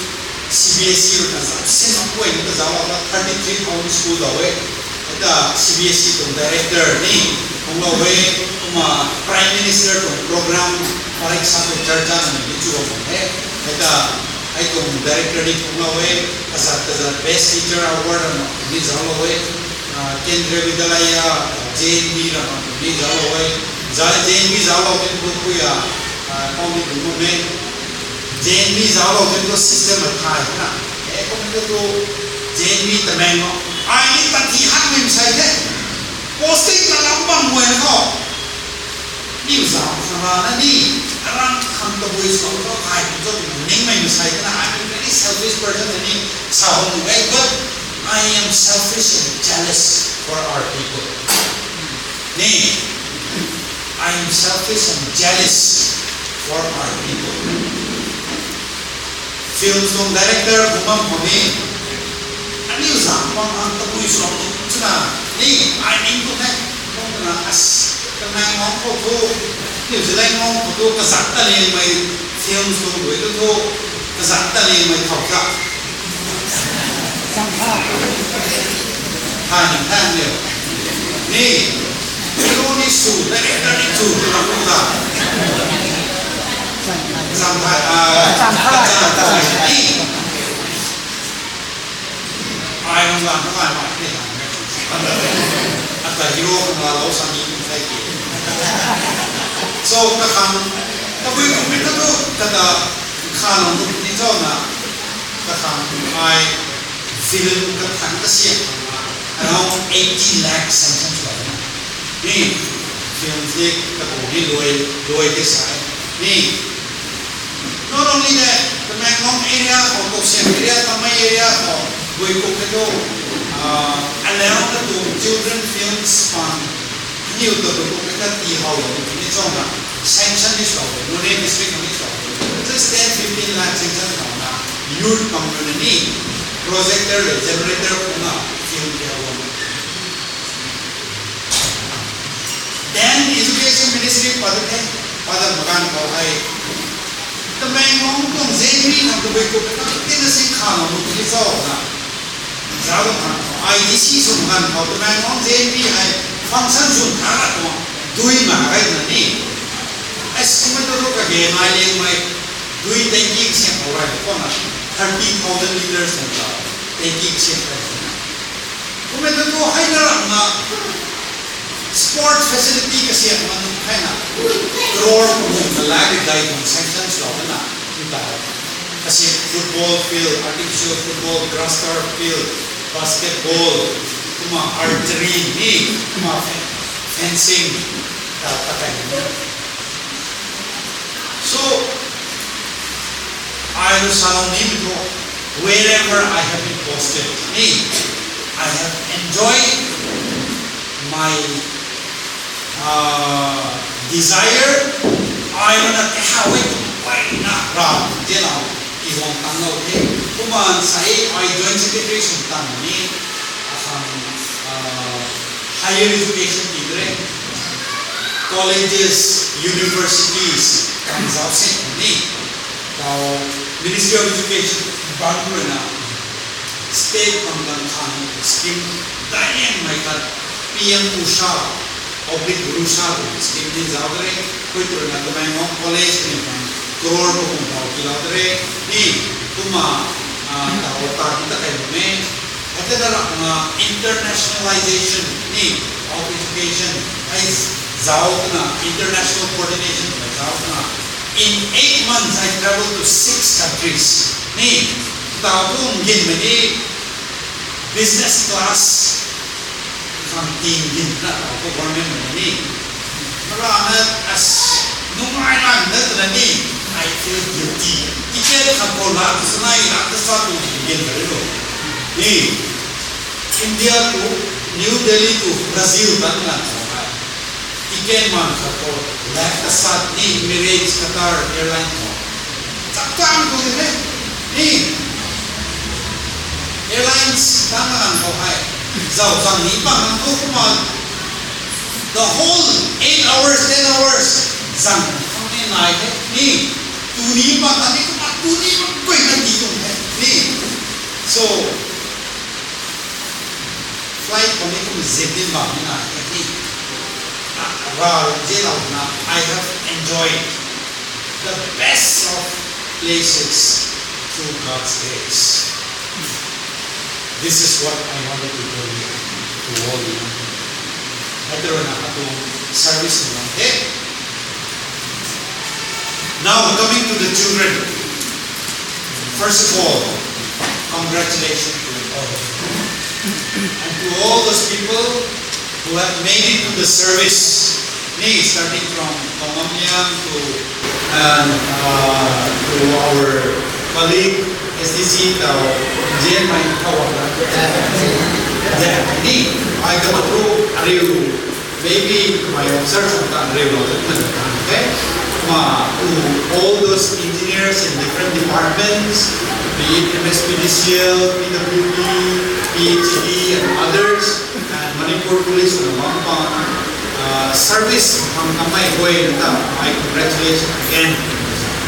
C B S E rui na zam sin mak pu ni ta zam mak thirty three thousand school da we. Ata C B S E tuang director ni phungclou e, kumna Prime Minister tuang program parik sa tu charcha na ni chu bam e. Ata ai tuang director ni phungclou e, kazat kazat best teacher award na ni zauclou e, uh, Kendriya Vidyalaya, J N V na ni zauclou e, za J N V zauclou tin tu kuya, uh, kau ni tu bam e. J N V zauclou tin tu system a thay na. E, kum tu tu J N V Tamenglong. Ai ni ta ti hak min sai de. Posting ta lam bam guay na khou. Ni zauc khang ra na ni, arang khang tabui sw khou ai kum cho tu ningmei masai na, I'm a very selfish person na ni sa hou nuh e, but I am selfish and jealous for our people. Ni, I am selfish and jealous for our people. Films tuang director kum bam khou ni, aniu zang bam ang tabui sw tu chuna, ni, ai ning tu the, kum na as, Tamenglong khou thu, New Zealand khou thu, kazat ta liangmei films tuang rui tu thu, kazat ta liangmei khou kha. Hai ni thang liu. Ni, hero ni sw, director ni sw, tu na kum ta. Zam hai, ah, zam hai. Ni. Ai nung lan, nung lan, nung lan. Ata hero nung lan lou sa ni nung thai ki. So, kakhang, tabui kum ni tu, kata, kha nung ni cho na, kakhang ai film kathang kasiam khang na, around eighty lakh sanction sw na. Ni, film ni, kakhang ni luai, luai de sai. Ni, not only that, Tamenglong area khou, Tousem area, Tamei area khou, bui kuk khe tu, ah, allow na tu children films pan, niu tu bui kuk khe ta ti hou lou, ni chong na, sanction ni sw lou, Moreh district ni sw lou. Just ten, fifteen lakh sanction hou na, youth pang rui na ni, projector le generator kum na, film khe lou. Then education ministry padat the, padat makan khou hei. Tamenglong tuang J N V khang tabui kuk khe ta tina sing kha na mu tu cho na. Zauc khang khou I D C sw makan khou Tamenglong J N V hei function zun thang na tuang dui ma gai na ni. As kumei tu tu kage nai liangmei dui tanki siam khou rai khou na thirty thousand liters na ta tanki siam rai khou na. Kumei tu tu hei na ram na sport facility kasiam ma nunc hei na crore kamun na lakh ri dai tuang sanction sw lou na, nta. Kasiam football field, artificial football, grass turf field, basketball, kumna archery ni, kumna fen-, fencing, ta, ta kai ni. So, I rui salou nimei thu, wherever I have been posted, ni, I have enjoyed my, uh, desire, ai rui na kahaw e tu pai na ra, tei na, i guang tang lou the. Kumna sa e, ai joint secretary sw tang ni, akhang, uh, higher education ti re, colleges, universities, kan zauc se ni, tau Ministry of Education, bang rui na, state bang kan khan scheme, daic liangmei khat, P M Usha, oblique Urusha, scheme ni zauc re, khui tu rui na Tamenglong college ni kan, crore kakum tau kilou re, ni, kumna, ah, tau ta ta kai me, Hei ta na ram na internationalization ni of education, hei zauc na international coordination hei zauc na. In eight months, I traveled to six countries. Ni, tau tu nginmei ni business class khang ting din na tau tu government mei ni. Mara na as nungai lan na tu na ni, I feel guilty. Ticket khang khou lak sanai lak ta sa tu din na ri lo. Ni, India tu New Delhi tu Brazil tan lan khou hei. Ticket man khang khou lak ta sa ni Emirates, Qatar Airline khou. Chak chang tu ni he. Ni, Airlines tang lang khou hei, zau zang ni pang nang thu kumna, the whole eight hours, ten hours, zang khang ni nai the ni, tu ni pang khat ni kumna, tu ni pang koi na ni tuang the ni. So, flight khou ni kumna zip ni bam ni nai the ni. Ra, ra, zip na, I have enjoyed the best of places through God's grace. This is what I wanted to tell you, to all you. Hei tei rui na atuang service ni nai the. Now coming to the children. First of all, congratulations to all of you. And to all those people who have made it to the service. Ni, starting from Pamamliang to, and, uh, to our colleague, S D C, tau, Jen, my colleague. Ni, I got through, ariu, maybe my officers have done real well, okay? Ma, to all those engineers in different departments, be it M S P D C L, P W D, P H E D, and others, and Manipur Police, and Wangpang, uh, service, hang kamei guay ta, my congratulations again.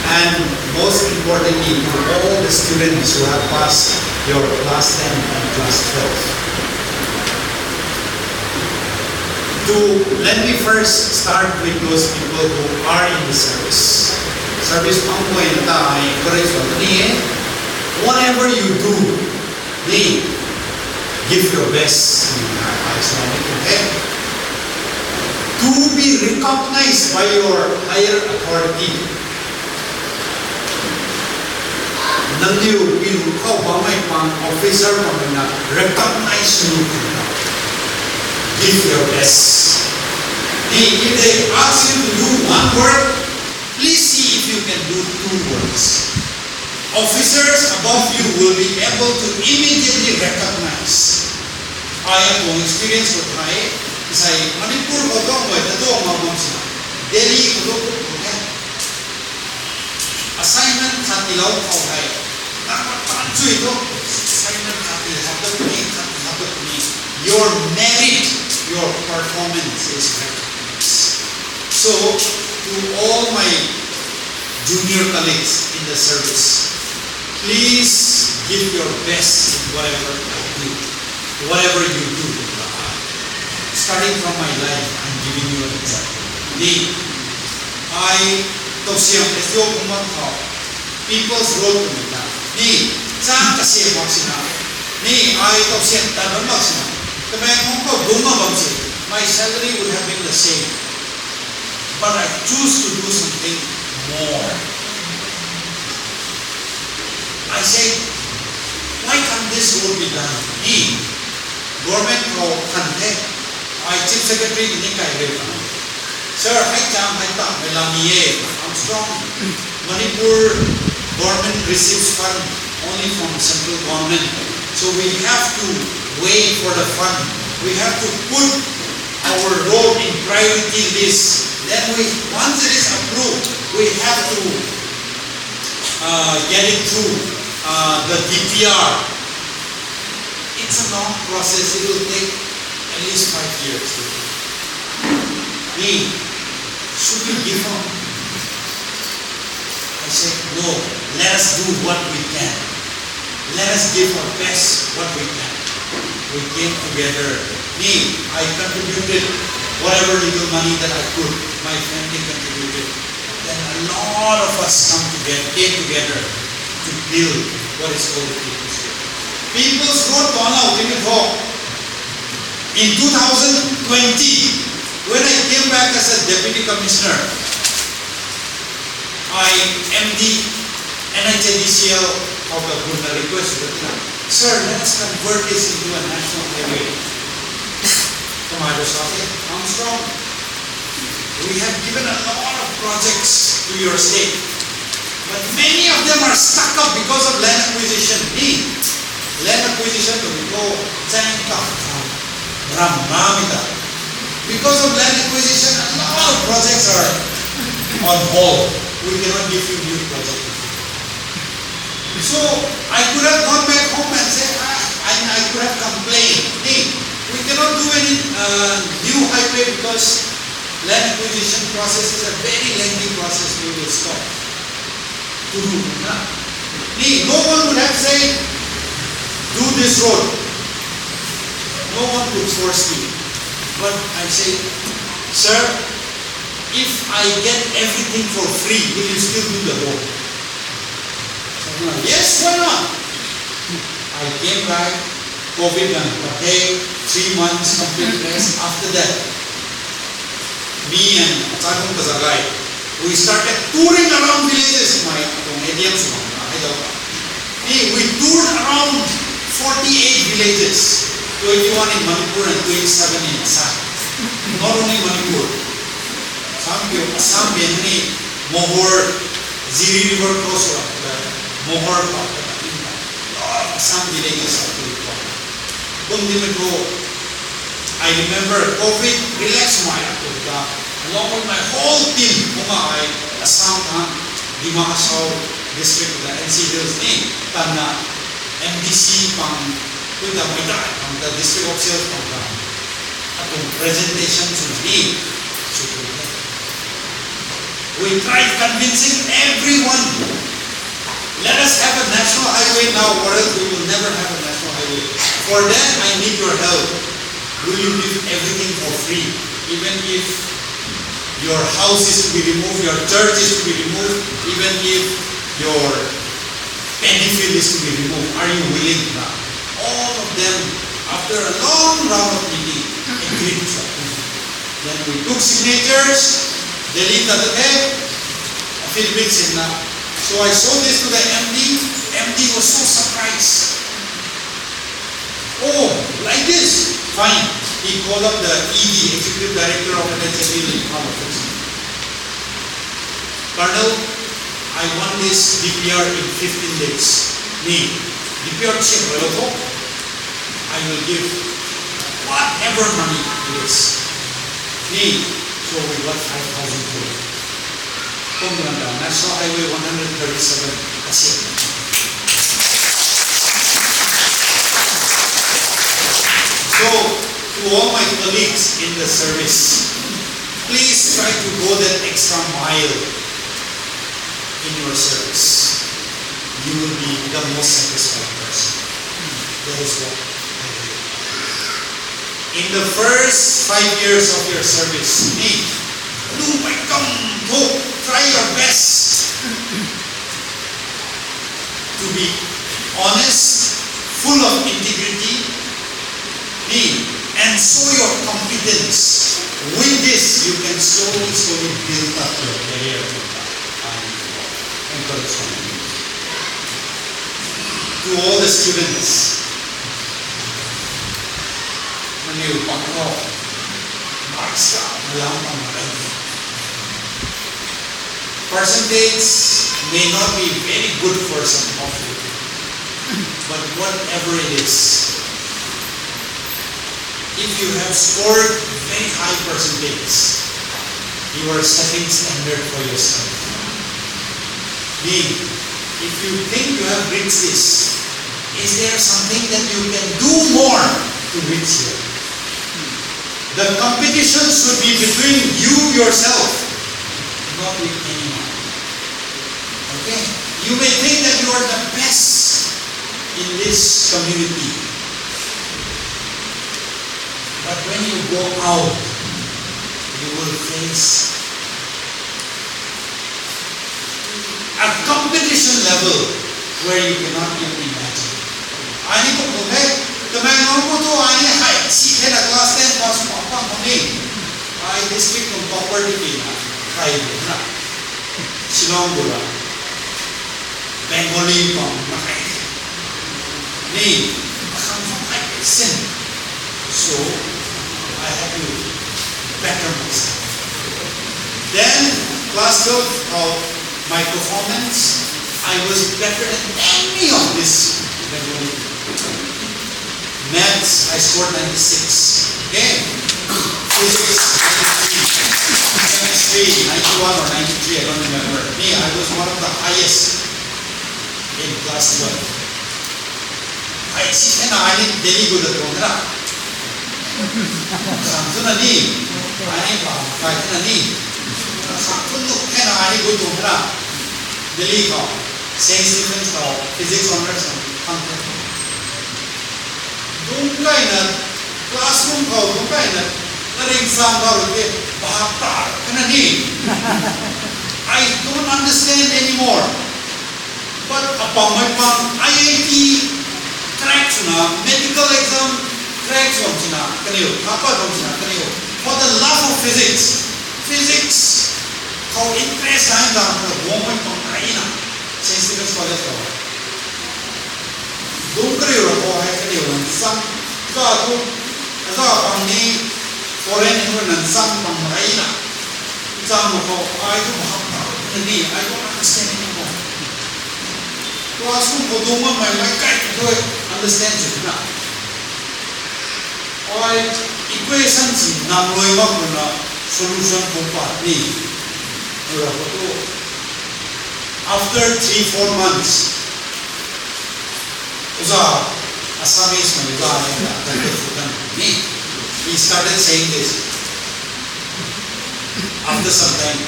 And most importantly, to all the students who have passed your class ten and class twelve. To, let me first start with those people who are in the service. Service phang guay ta ai encourage sw ni e. Whatever you do, ni, give your best. I, I say, okay? To be recognized by your higher authority. Nangniw piu khou bammei pang officer pang na recognize sw khang ta, give your best. Ni, if they ask you to do one work, please see if you can do two works. Officers above you will be able to immediately recognize. Ai atuang experience khou thay, sai Manipur khou tuang guay ta tuang ma bam sina, Delhi khou tuang khou the. Assignment khat tilou khou hei, nang ma tan chui thu, assignment khat ti hap dat ni, khat ti hap dat ni. Your merit, your performance is recognized. So, to all my junior colleagues in the service, please give your best in whatever I do, whatever you do. Starting from my life, I'm giving you an example. Ni, ai, tausiam S D O kumna khou, People's Road kumna, ni, chang kasi mak sina, ni, ai tausiam tan mak sina, kamei khou bung ma bam si, my salary would have been the same. But I choose to do something more. I say, why can't this work be done? Ni, government khou khan the, ai chief secretary ni kai rui khan. Sir, hei cham hei tam hei lam ni e, Armstrong. Manipur government receives fund only from central government. So we have to wait for the fund. We have to put our road in priority list. Then we, once it is approved, we have to, uh, get it through, uh, the D P R. It's a long process. It will take at least five years. Ni, should we give up? I said, no, let us do what we can. Let us give our best, what we can. We came together. Me, I contributed whatever little money that I could. My family contributed. Then a lot of us come together, came together to build what is called the People's Road. People's Road, Tonglou Timi Thok. In two thousand twenty, when I came back as a deputy commissioner, I, M D, N H A D C L of the Bunda request, sir, let us convert this into a national highway. Kamei rui sa the, Armstrong, we have given a lot of projects to your state, but many of them are stuck up because of land acquisition. Ni, land acquisition tu ni ko, chang ta, ram ram ta. Because of land acquisition, a lot of projects are on hold. We cannot give you new projects. So I could have gone back home and said, ah, And I could have complained, hey, we cannot do any uh, new highway because land acquisition process is a very lengthy process, we will stop. Turu na. Ni, no one would have said, do this road. No one would force me. But I say, sir, if I get everything for free, will you still do the road? Yes, why not? I came back, COVID and okay, three months complete rest. After that, me and Chakung Kazagai, we started touring around villages. My A D M sw bam na hei dau. Hey, we toured around forty-eight villages, twenty-one in Manipur and twenty-seven in Assam. Not only Manipur. Assam, Assam ni Mohor, Jiri River cross ra, Mohor pa, Assam villages are too. Kum di mei thu, I remember COVID relax mai a tu ta, along with my whole team, kumna ai Assam tha, Dima Hasao district ta N C Hills ni, tanna M D C pang, tu ta mei ta pang ta district officials pang ta, atuang presentation sw ni, sw tu ni. We tried convincing everyone. Let us have a national highway now, or else we will never have a national highway. For that, I need your help. Will you give everything for free? Even if your house is to be removed, your church is to be removed, even if your paddy field is to be removed, are you willing? All of them, after a long round of meeting, agreed to something. Then we took signatures, Delhi ta tu the, affidavit sinna. So I showed this to the M D. M D was so surprised. Oh, like this? Fine. He called up the E D, Executive Director of N H A D in Imphal office. Colonel, I want this D P R in fifteen days. Ni, D P R check lo tho. I will give whatever money it is. Ni, so we got five thousand crore. Kumna National Highway one hundred thirty-seven kasi. So, to all my colleagues in the service, please try to go that extra mile in your service. You will be the most satisfied person. That is what I believe. In the first five years of your service, ni, do my come to try your best to be honest, full of integrity, ni, and show your competence. With this, you can slowly, slowly build up your career. Encourage to all the students. Maniw pang khou marks ka malam pang mak e. Percentage may not be very good for some of you, but whatever it is, if you have scored very high percentage, you are setting standard for yourself. Mean, if you think you have reached this, is there something that you can do more to reach here? The competition should be between you yourself, not with anyone. Okay? You may think that you are the best in this community. But when you go out, you will face a competition level where you cannot even imagine. Ai ni kum kum e, Tamenglong khou tu ai ni hei si the na class ten pass pa pa kum ni. Ai district kum topper di pi na, hei na. Shillong gura. Bengali pang na hei. Ni, akhang khang hei sin. So, I have to better myself. Then, class twelve of my performance, I was better than any of this Bengali. Maths, I scored ninety-six. Okay? Physics, ninety-three. Chemistry, ninety-one or ninety-three, I don't remember. Me, I was one of the highest in class twelve. Ai si thena ai ni Delhi gu da tuang na. Sang tu na ni. Ai ni pa kai thena ni. Sang tu nu thena ai ni gu tuang na. Delhi khou, Saint Stephen's khou, physics honours khang the. Dungc kaina, classroom khou dungc kaina, na ring sang khou rui ke, bhap ta thena ni. I don't understand anymore. But apam mei pang I I T crack swna, medical exam crack sw bam sina kaniw, thapa bam sina kaniw. For the love of physics, physics khou interest nai ta na guang mei pang ai na, Saint Stephen's College khou. Dungc kariu ra khou hei kaniw nang chang, za thu, za pang ni foreign ni nang chang pang ai na. Chang khou ai thu bhap ta ni, I don't understand anymore. Classroom khou dungc bammei mei kai thu understand sw na. Ai equation si nang lui mak khou na solution khou pat ni. Ura khou tu, after three, four months, uza, Assamese mei uza ni na, ni. He started saying this. After some time,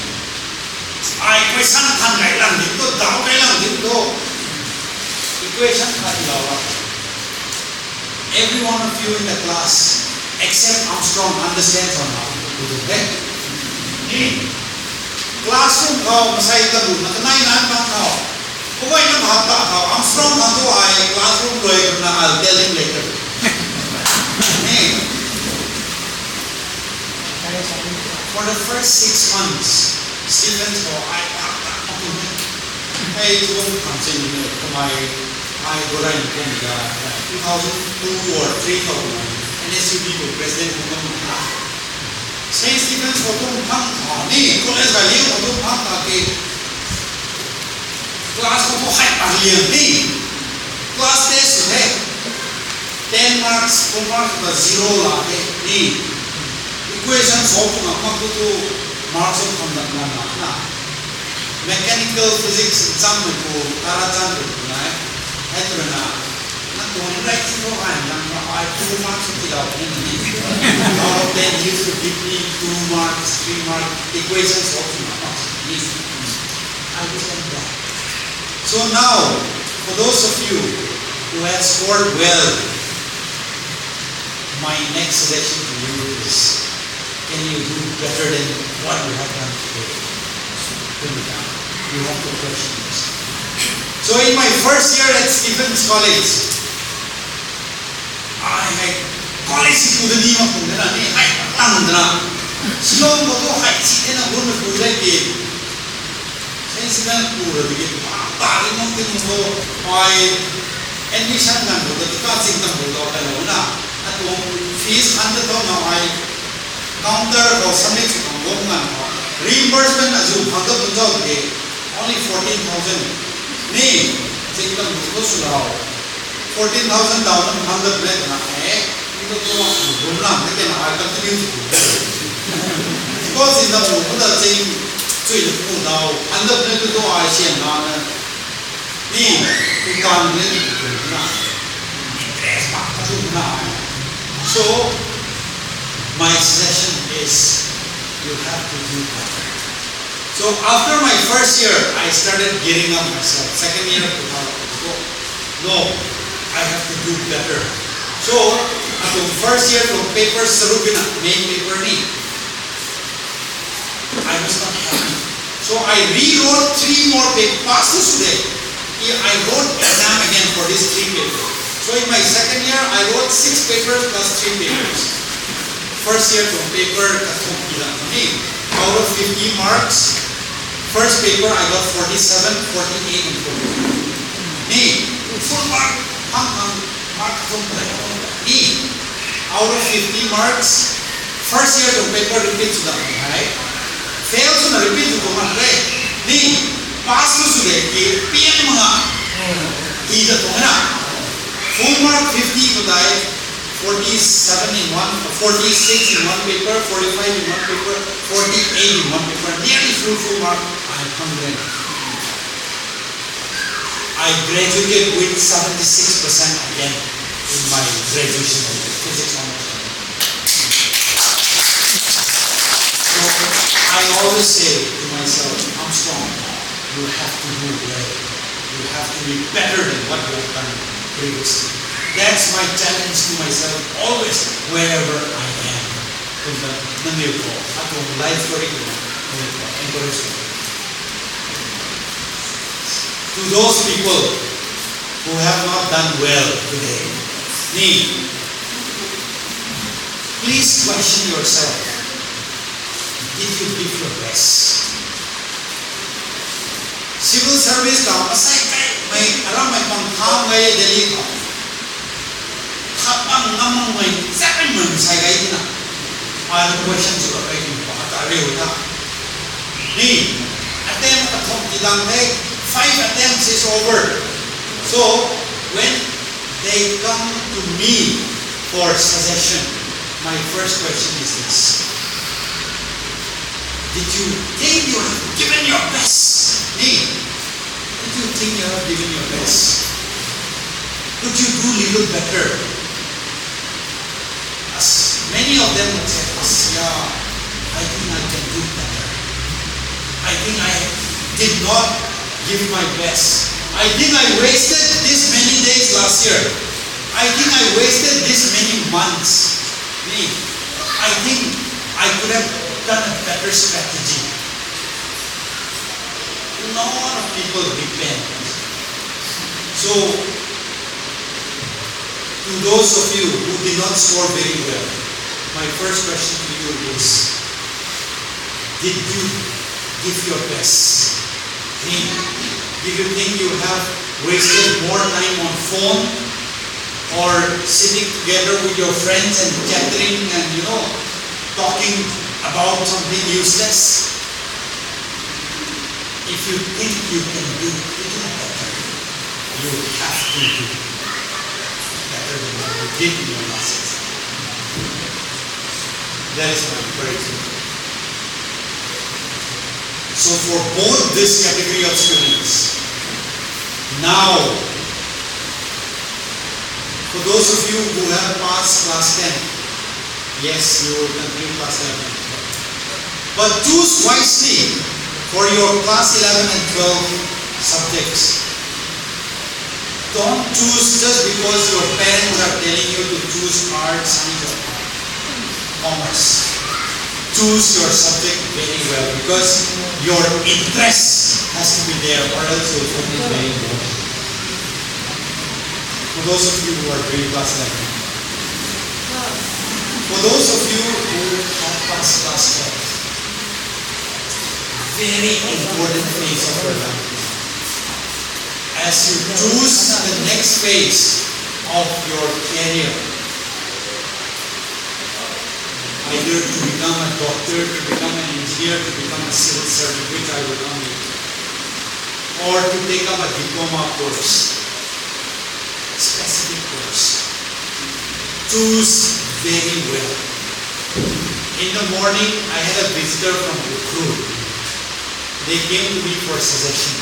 ai equation than kai lang di tu, dau kai lang di tu. Equation than di lau la. Every one of you in the class, except Armstrong, understands or not? Okay? Ni, classroom khou masai ta bu na kanai nan bang khou. Kawai na bhap ta khou, Armstrong khang tu ai classroom lui na, I'll tell him later. Ni, for the first six months, Stephen's khou ai bhap ta khou tu ni. Ai tuang khang sin ni kamei, ai gurai ni kum da, two thousand two or three khou na, N S U B khou president khou na. Saint Stephen's khou tuang phang tha ni, college ga liu khou tuang phang tha ki, class khou tu hei pa liang ni, class test sw the, ten marks, four marks ta zero la the ni, equation solve na mak tu tu marks of conduct na na na. Mechanical physics chang mei pu, tara chang mei pu nai. Hei tu na, na tuang rai ti khou ai nang na ai two marks ti lau ni ni. Out of ten, he used to give me two marks, three marks, equations of two marks. Ni. I understand that. So now, for those of you who have scored well, my next suggestion to you is, can you do better than what you have done today? Put me down. You have to question this. So in my first year at Stephen's College, ai hei college si tu da ni mak kum de na, ni hei lang de na. Shillong khou tu hei si de na, gun na gun de ki. Sensina pu ra tiki, pa, pa ri nung ti nung khou, ai admission ngan khou ta, tika ching tam khou ta, kai lou na, atuang fees han ta tho na, ai counter khou submit sw khang bam ngan khou, reimbursement azu khang ta bun zau tiki, only fourteen thousand. Ni, ching tam khou tu sw lau. Fourteen thousand down na hundred na twna e, ni tu tu bum lang na kena ai continue sw. Because in the mo ta ching chui na pu dau, hundred na tu tu ai sian na na. Ni, tu kan na ni tu na. Interest pa ka tu na. So, my suggestion is, you have to do better. So after my first year, I started gearing up myself. Second year, tu ha, no, I have to do better. So, atuang first year tuang paper saruk na, main paper ni, I was not happy. So I rewrote three more papers. Pass tu sw de. I wrote exam again for this three papers. So in my second year, I wrote six papers plus three papers. First year tuang paper kathumh pi la ni. Out of fifty marks, first paper I got forty-seven, forty-eight and forty-five. Ni, full mark, hang hang, mark kathumh pi la ni. Out of fifty marks, first year tuang paper repeat sw da ni hei. Fail swna repeat sw tuang mak re. Ni, pass tu sw de ki, pian mak na. Hi da tuang na. Full mark fifty ko tei, forty-seven in one, forty-six in one paper, forty-five in one paper, forty-eight in one paper, nearly full, full mark, I hundred. I graduated with seventy-six percent again. in my graduation of physics honors. So I always say to myself, Armstrong, you have to do well. You have to be better than what you have done previously. That's my challenge to myself always, wherever I am. Kumna nangniw khou atuang life story kumna nangniw khou encourage sw. To those people who have not done well today, ni, please question yourself. Did you give your best? Civil service ta masai kaimei, aramei pang tham gay Delhi khou. Thap bang ngam makmei, zak makmei masai gay tina. Ai question sw rap e, kum pa ta riu ta. Ni, attempt kathumh ti dang the, five attempts is over. So, when they come to me for suggestion, my first question is this. Did you think you have given your best? Ni, did you think you have given your best? Could you do little better? As many of them would say, "As, yeah, I think I can do better. I think I did not give my best. I think I wasted this many days last year. I think I wasted this many months." Ni, I think I could have done a better strategy. A lot of people repent. So, to those of you who did not score very well, my first question to you is, did you give your best? Think. Did you think you have wasted more time on phone or sitting together with your friends and chattering and, you know, talking about something useless? If you think you can do it better, you have to do better than what you did in your last exam. That is my encouragement. So for both this category of students, now, for those of you who have passed class ten, yes, you will continue class eleven and twelve. But choose wisely for your class eleven and twelve subjects. Don't choose just because your parents are telling you to choose arts, science, or commerce. Choose your subject very well because your interest has to be there, or else you'll find it very boring. For those of you who are doing class eleven, for those of you who have passed class twelve, very important phase of your life. As you choose the next phase of your career, either to become a doctor, to become an engineer, to become a civil servant, which I will not be, or to take up a diploma course, specific course. Choose very well. In the morning, I had a visitor from Ukhrul. They came to me for a suggestion.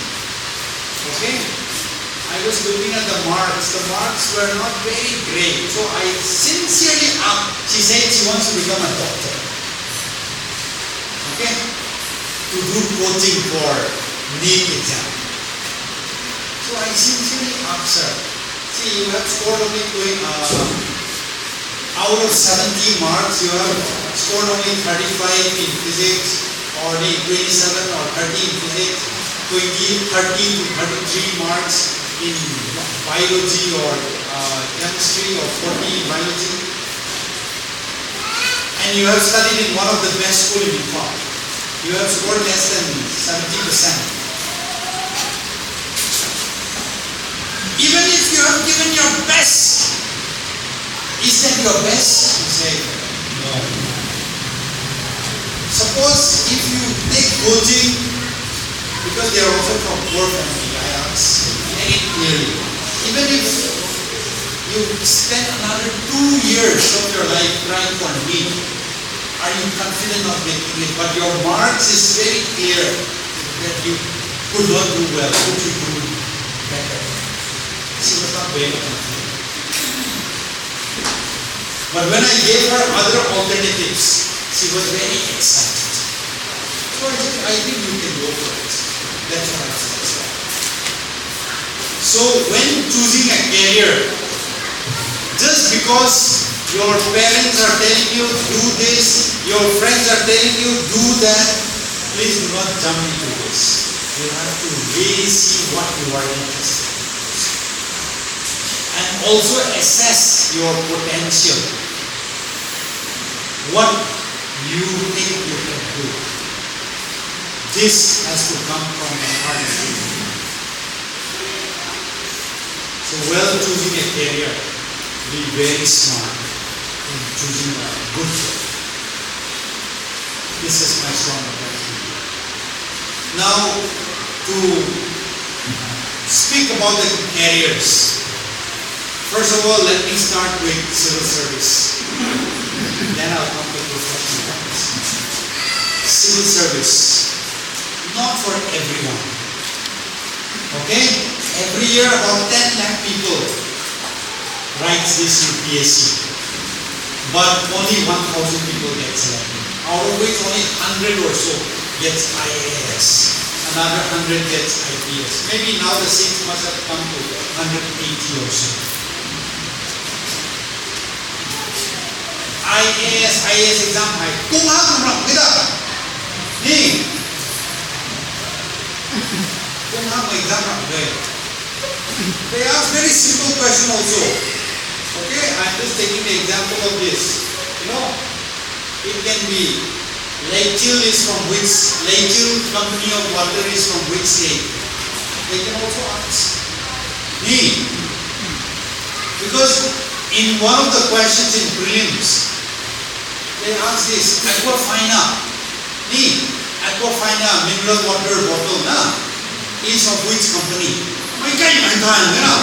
Okay? I was looking at the marks. The marks were not very great. So I sincerely asked. She said she wants to become a doctor. Okay? To do coaching for NEET exam. So I sincerely asked her, "See, you have scored only twenty, uh, out of seventy marks, you have scored only thirty-five in physics, or the twenty-seven or thirty in physics, twenty, thirty to thirty-three marks in biology or, uh, chemistry, or forty in biology. And you have studied in one of the best school in Imphal. You have scored less than seventy percent. Even if you have given your best, is that your best?" He said, "No." Suppose if you take coaching, because they are also from poor family, I ask very clearly. Even if you spend another two years of your life trying for NEET, are you confident of making it? But your marks is very clear that you could not do well. Could you do better? She was not very confident. But when I gave her other alternatives, she was very excited. So I said, I think you can go for it. That's what I said. So when choosing a career, just because your parents are telling you do this, your friends are telling you do that, please do not jump into this. You have to really see what you are interested in and also assess your potential, what you think you can do. This has to come from the heart. So while choosing a career, be very smart in choosing a good career. This is my strong advice to you. Now, to speak about the careers, first of all, let me start with civil service. Then I'll come to professional service. Civil service, not for everyone. Okay? Every year, about ten lakh people writes this U P S C, but only one thousand people get selected, out of which only hundred or so gets I A S, another hundred gets I P S. Maybe now the seats must have come to hundred eighty or so. I A S, I A S exam hei kung hak ram kida ni, kung hak exam ram de. They ask very simple question also. Okay, I'm just taking the example of this. You know, it can be Lake Chill is from which, Lake Chill company of water is from which state? They can also ask me. Because in one of the questions in prelims, they ask this, Aquafina. Ni, Aquafina mineral water bottle na is of which company? Mei kai mei kai na.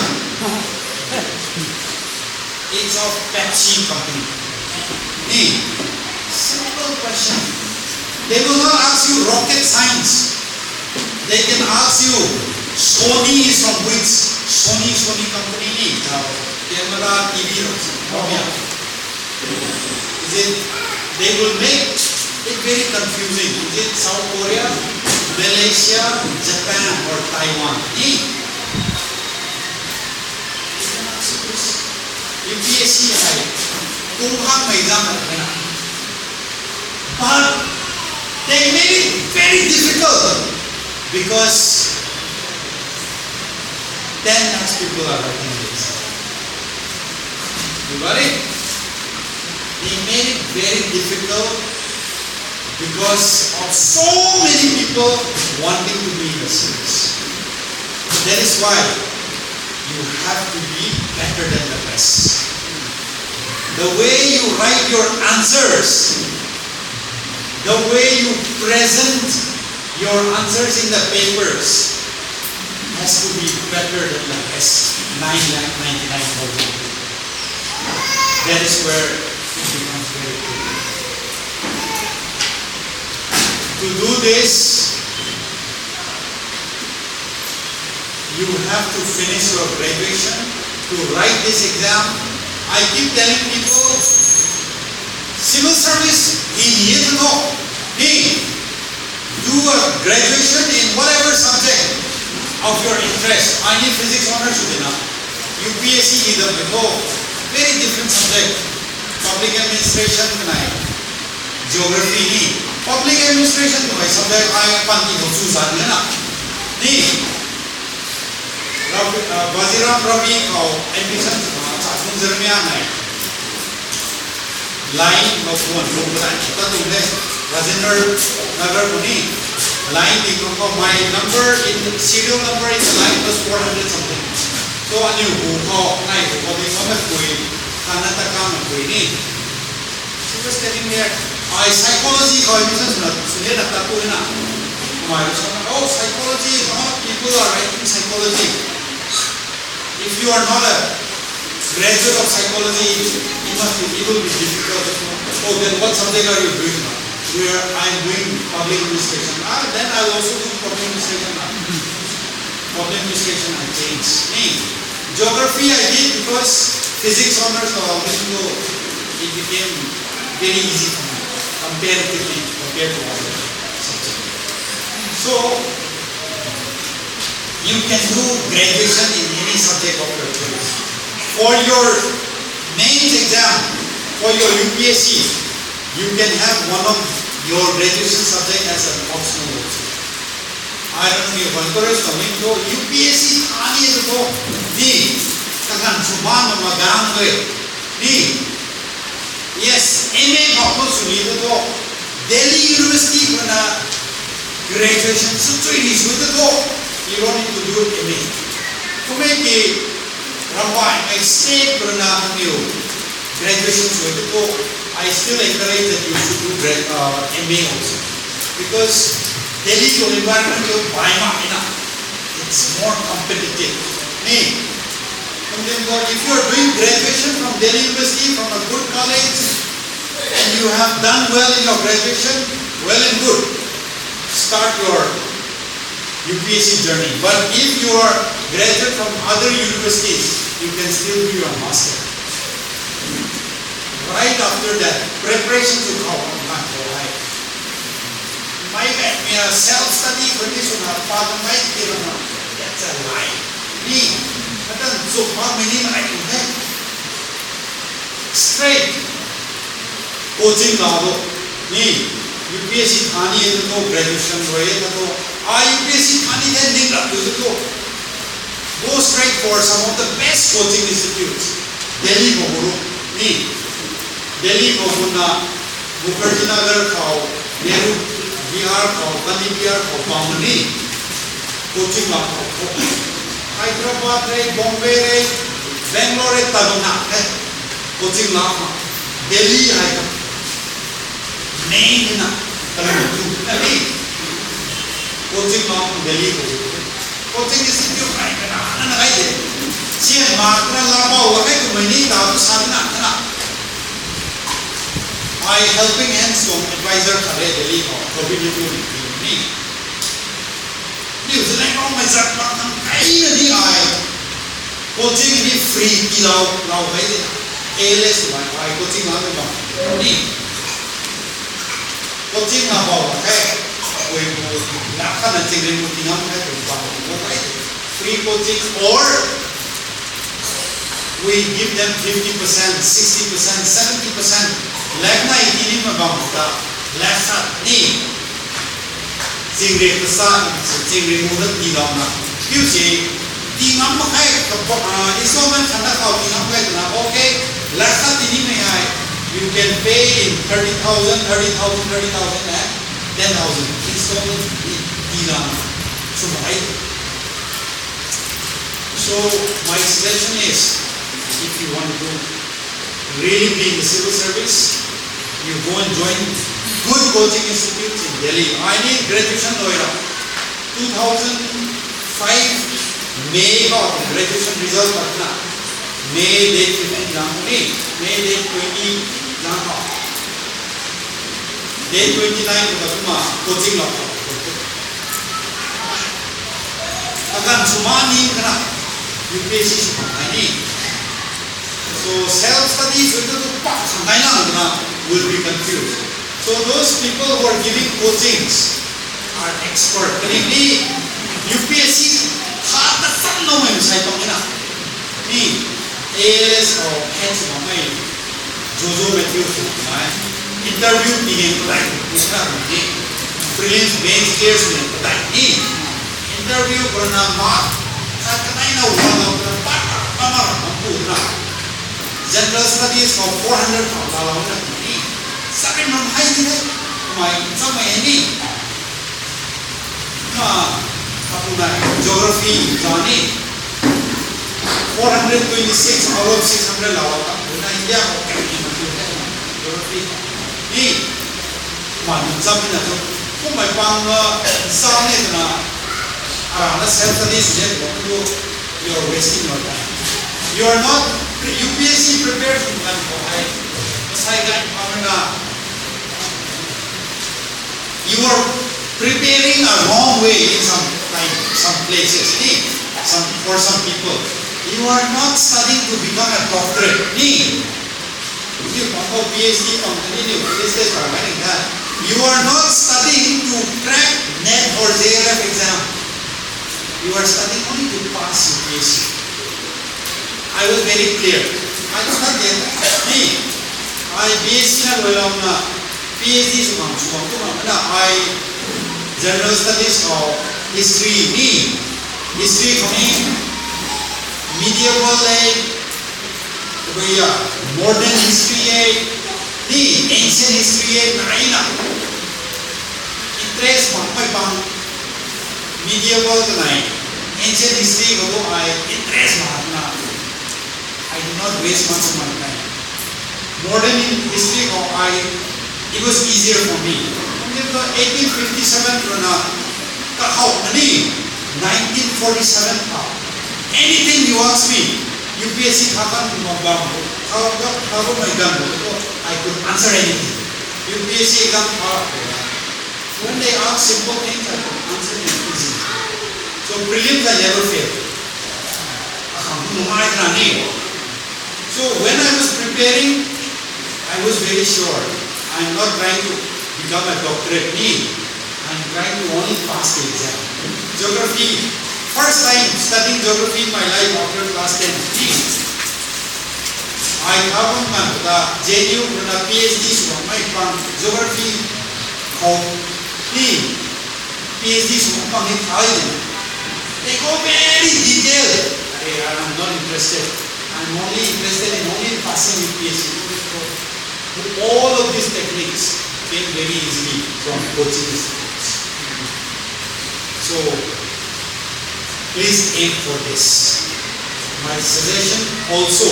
It's of Pepsi company. Ni, simple question. They will not ask you rocket science. They can ask you Sony is from which, Sony, Sony company ni. Camera, T V, is it, they will make it very confusing. Is it South Korea, Malaysia, Japan or Taiwan? Ni? U P S C hei kung hak mei exam na. But they made it very difficult because ten lakhs people are writing this. You got it? They made it very difficult because of so many people wanting to be in the service. That is why you have to be better than the rest. The way you write your answers, the way you present your answers in the papers has to be better than the rest, nine lakh ninety-nine thousand. That is where it becomes very clear. To do this, you have to finish your graduation to write this exam. I keep telling people, civil service in Yetano, hey, do a graduation in whatever subject of your interest. I need physics honours should enough. U P S C is a very different subject. Public administration kanei, geography ni. Public administration kanei subject ai panty khou chu zan na ni. Bajiram Ravi khou admission sa thung Jeremia nei. Line khou phone lung kanei ta tuang de. Rajendra Nagar khou ni. Line ni khou khou my number in serial number in the line was four hundred something. So aniu hu khou nai hu khou ni khou mei pui, kana ta kam mei pui ni. She was telling me that I psychology khou admission swna suni na ta pui na. My, oh, psychology, how people are writing psychology. If you are not a graduate of psychology, it must be, it will be difficult. Oh, then what subject are you doing now? We are, I am doing public administration. Ah, then I will also do public administration now. Public administration I changed. Hey, geography I did because physics honours khou I was going to It became very easy for me, comparatively, compared to other subjects. So, you can do graduation in any subject of your choice. For your mains exam, for your U P S C, you can have one of your graduation subject as an optional also. Ai rui ni encourage tw ni thu, U P S C thani tu thu, ni, kaganv sw bam mak ma gang e, ni, yes, M A khou thu sw ni tu thu, Delhi University khou na graduation sw chui ni sw tu thu, you don't need to do M A. Kumei ki, ramhmei state khou na aniu graduation sw tu thu, I still encourage that you should do gra-, uh, M A also. Because Delhi tuang environment tu bai mak e na, it's more competitive. Ni, and then, uh, if you are doing graduation from Delhi University, from a good college, and you have done well in your graduation, well and good. Start your U P S C journey. But if you are graduate from other universities, you can still do your master. Right after that, preparation to khou kan khou hei. Mei kai mei self study khou ni swna pa kan mei ti rana. That's a lie. Ni, katan chuk pa mei ni mei tu the. Straight. Coaching la do. Ni, U P S C thani e tu, graduation rui e tu. Ai U P S C thani the ning rap tu tu. Go straight for some of the best coaching institutes. Delhi khou ru. Ni, Delhi khou na Mukherjee Nagar khou, Nehru Vihar khou, Gandhi Vihar khou bam ni. Coaching la khou. Hyderabad re, Bombay re, Bangalore re, tabang na the. Coaching la khou. Delhi hei khou. Main na, kalam tu na ni. Coaching la khou Delhi khou. Coaching institute kai kana na na kai de. Sian ma kana la bau la kai tu mei ni ta tu sa na kana. Ai Helping Hands tuang advisor khat re Delhi khou, Robin Yatu ni. Ni usi lai bau mei zat bang thang kai na ni ai. Coaching ni free ti lau, lau kai de. A L S tu mei ai coaching la tu bang. Ni. Coaching na bau la kai. Koi ko, la khat na chingri mu ti ngam kai tu bang. Ko kai de. Free coaching or we give them fifty percent, sixty percent, seventy percent. Lak na iti ni ma bam ta. Lak khat ni. Chingri kasa, chingri mu na ti lau na. Kiu si, ti ngam mak khe, kapa, ah, installment khat na khou ti ngam khe twna. Okay, lak khat ti ni mei hei. You can pay in thirty thousand, thirty thousand, thirty thousand and ten thousand. Installment ni ti lau na. Sw mak khe. So my suggestion is, if you want to really be in the civil service, you go and join good coaching institutes in Delhi. I ni graduation lou ra. Two thousand five May khou graduation result patna. May date fifteen lang ni, May date twenty lang khou. Date twenty nine khou kumna coaching lou khou. Akan suma ni kana U P S C suma ni. So self study sui tu pak sangai lang kana will be confused. So those people who are giving coachings are expert. Kani ni U P S C khat na sam no mai sai pang na. Ni A L S or H mamei Jojo Matthew sw nai. Interview ti nge patai ni na ni. Prelims, mains clear sw nge patai ni. Interview khou na mark khat katai na one of the part of Mama Rampu na. General Studies khou four hundred khou la lau na ni. Sabi mam hai ni hai. Mai samei ni. Ma, apu na geography zani four hundred twenty six out of six hundred la lau ta. Apu na India khou kani ma tu hai geography. Ni, ma nunc cham ni na tu. Kumei pang na sa ni na. Ara na self study sw ni tu. You are wasting your time. You are not U P S C prepared from kan ko hai. Masai kan pang na. You are preparing a wrong way in some time, some places. Ni, some, for some people, you are not studying to become a doctorate. Ni, P H D company ni research kar mai ning tha. You are not studying to crack NET or J R F exam. You are studying only to pass U P S C. I was very clear. I do not get me. I B S C na loi lam na P H D sw bam sw bam tu bam na I general studies of history ni history kami medieval le Tabui ya, modern history e, ni ancient history e, nai na. Interest makmei pang, medieval kanei, ancient history khou tu ai interest mak na. I do not waste much of my time. Modern history khou I, it was easier for me. Kumna eighteen fifty-seven rui na, kahow na ni, nineteen forty-seven khou. Anything you ask me, U P S C tha kan ma bam, tha, tha, tha mei ganv, I could answer anything. U P S C exam tha. When they ask simple things, I could answer them easily. So prelims I never failed. Akhang nungai na ni. So when I was preparing, I was very sure I'm not trying to become a doctorate ni. I'm trying to only pass the exam. Geography, first time studying geography in my life after class ten. Ni, ai kha bam ngan ta J N U na P H D sw mei pang geography khou ni P H D sw pang ni thai ni. They go very detailed. Hey, I'm not interested. I'm only interested in only passing U P S C. All of these techniques came very easily from coaching institutes. So, please aim for this. My suggestion also,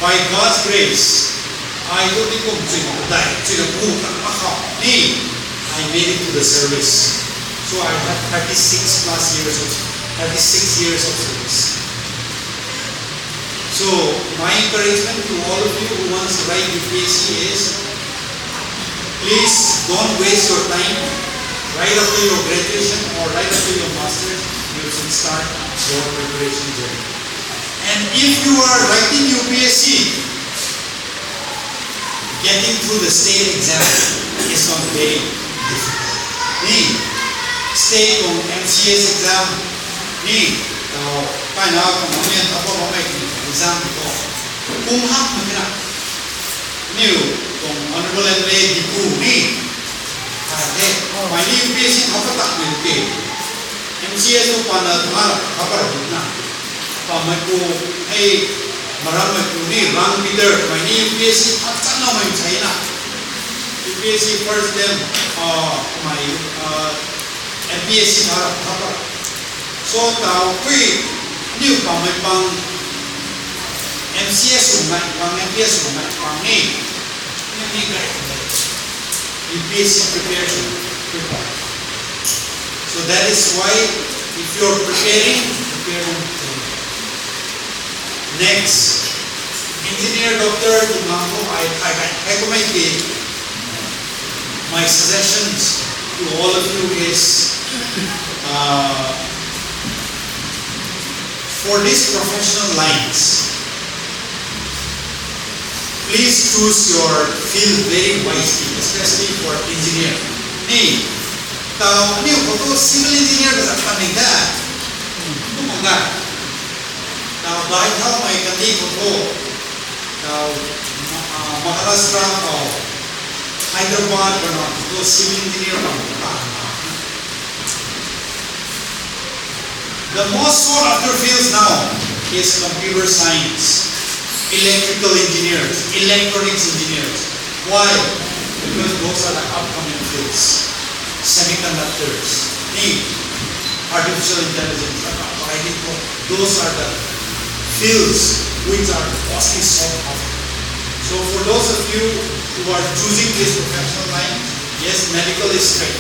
by God's grace, I don't think I'm doing that. I made it to the service. So I have thirty-six plus years of, thirty-six years of service. So, my encouragement to all of you who wants to write U P S C is, please don't waste your time. Right after your graduation or right after your master's, you should start your preparation journey. And if you are writing U P S C, getting through the state exam is not very difficult. Ni, state tuang M C S exam, ni, tau, kaina tuang mamian thapa mamei exam tu, kum hak mei na, niw, tuang Honorable M L A Dipu ni, ai the, mei ni U P S C thapa tak mei ke, M C S tu pana thara thapa na. Pameipu, hei, maram meipu ni, Rang Peter, mei ni U P S C thak chan na mei chai na. U P S C first time, ah, mei, ah, M P S C thara, thapa. So, tau kui, niw pamei pang, M C S sw mei pang, M P S sw mei pang ni. Ni, ni kai. U P S C preparation, prepare. So that is why if you are preparing, prepare on time. Next, engineer, doctor, tu ngambo ai thai kai, thai kumei ki, my suggestions to all of you is, uh, for these professional lines, please choose your field very wisely, especially for engineer. Ni, tau aniu khou tu civil engineer ka zat pan ning da. Kum kum da. Tau dai thau mei kandih khou tu. Tau Ma-, ah, Maharashtra khou, Hyderabad khou na tu civil engineer bam ta. The most sought after fields now is computer science, electrical engineers, electronics engineers. Why? Because those are the upcoming fields. Semiconductors, ni, artificial intelligence, those are the fields which are mostly sought after. So for those of you who are choosing this professional line, yes, medical is straight.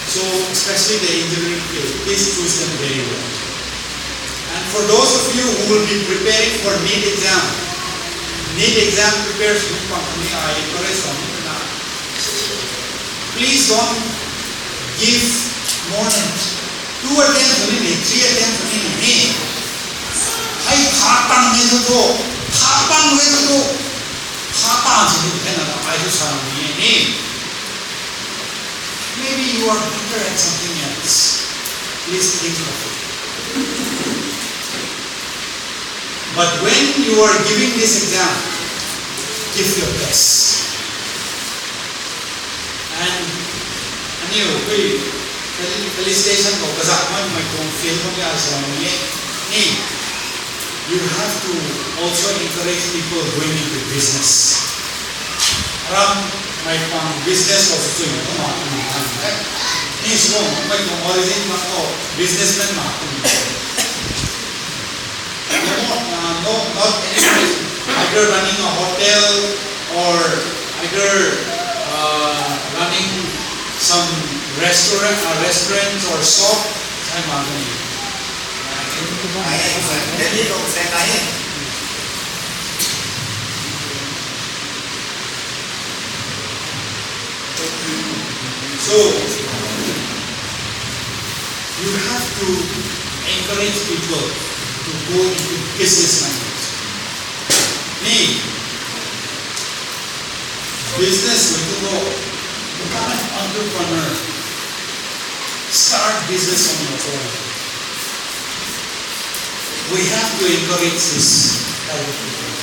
So, especially the engineering field, please choose them very well. And for those of you who will be preparing for NEET exam, NEET exam prepares you company, I encourage you na. Please don't give more than two attempts only, three attempts only. Hei kha tang ni thu thu. Tha pang e tu tu. Tha pang si tu kena ta ai tu sa ni e ni. Maybe you are better at something else. Please think of it. But when you are giving this exam, give your best. And aniu kui fel- felicitation khou kazak man mei tuang feel khou kya sa ni e ni. You have to also encourage people going into business. Ram mei pang business khou sw chui na ma ni kan e. Ni sw mei tuang origin ma khou businessman ma ni. No, uh, no, not anybody. Either running a hotel or either uh, running some restaurant, uh, restaurants or shop. Sai ma ni. Ai, ai, ai, Delhi lou sai ai. So, you have to encourage people to go into business minded. Ni, business mei tu lo, become an entrepreneur, start business on your own. We have to encourage this type of people.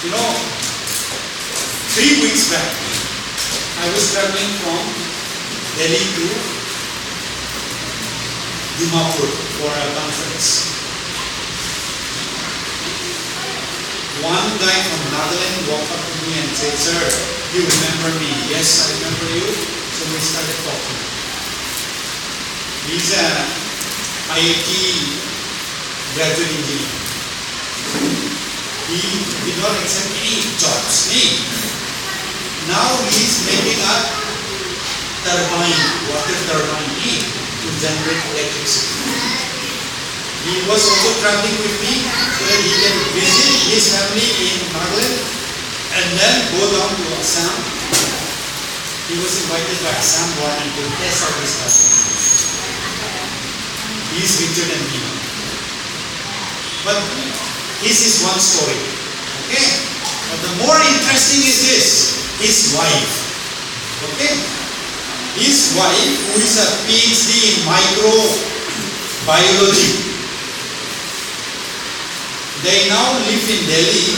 You know, three weeks back, I was traveling from Delhi to Dimapur for a conference. One guy from Nagaland walked up to me and said, "Sir, you remember me?" "Yes, I remember you." So we started talking. He's a I I T graduate engineer. He did not accept any jobs. Ni. Now he is making a turbine, water turbine, ni, to generate electricity. He was also traveling with me so that he can visit his family in Nagaland and then go down to Assam. He was invited by Assam government to test out his talent. He is richer than me. But this is one story. Okay? But the more interesting is this, his wife. Okay? His wife, who is a P H D in microbiology, they now live in Delhi.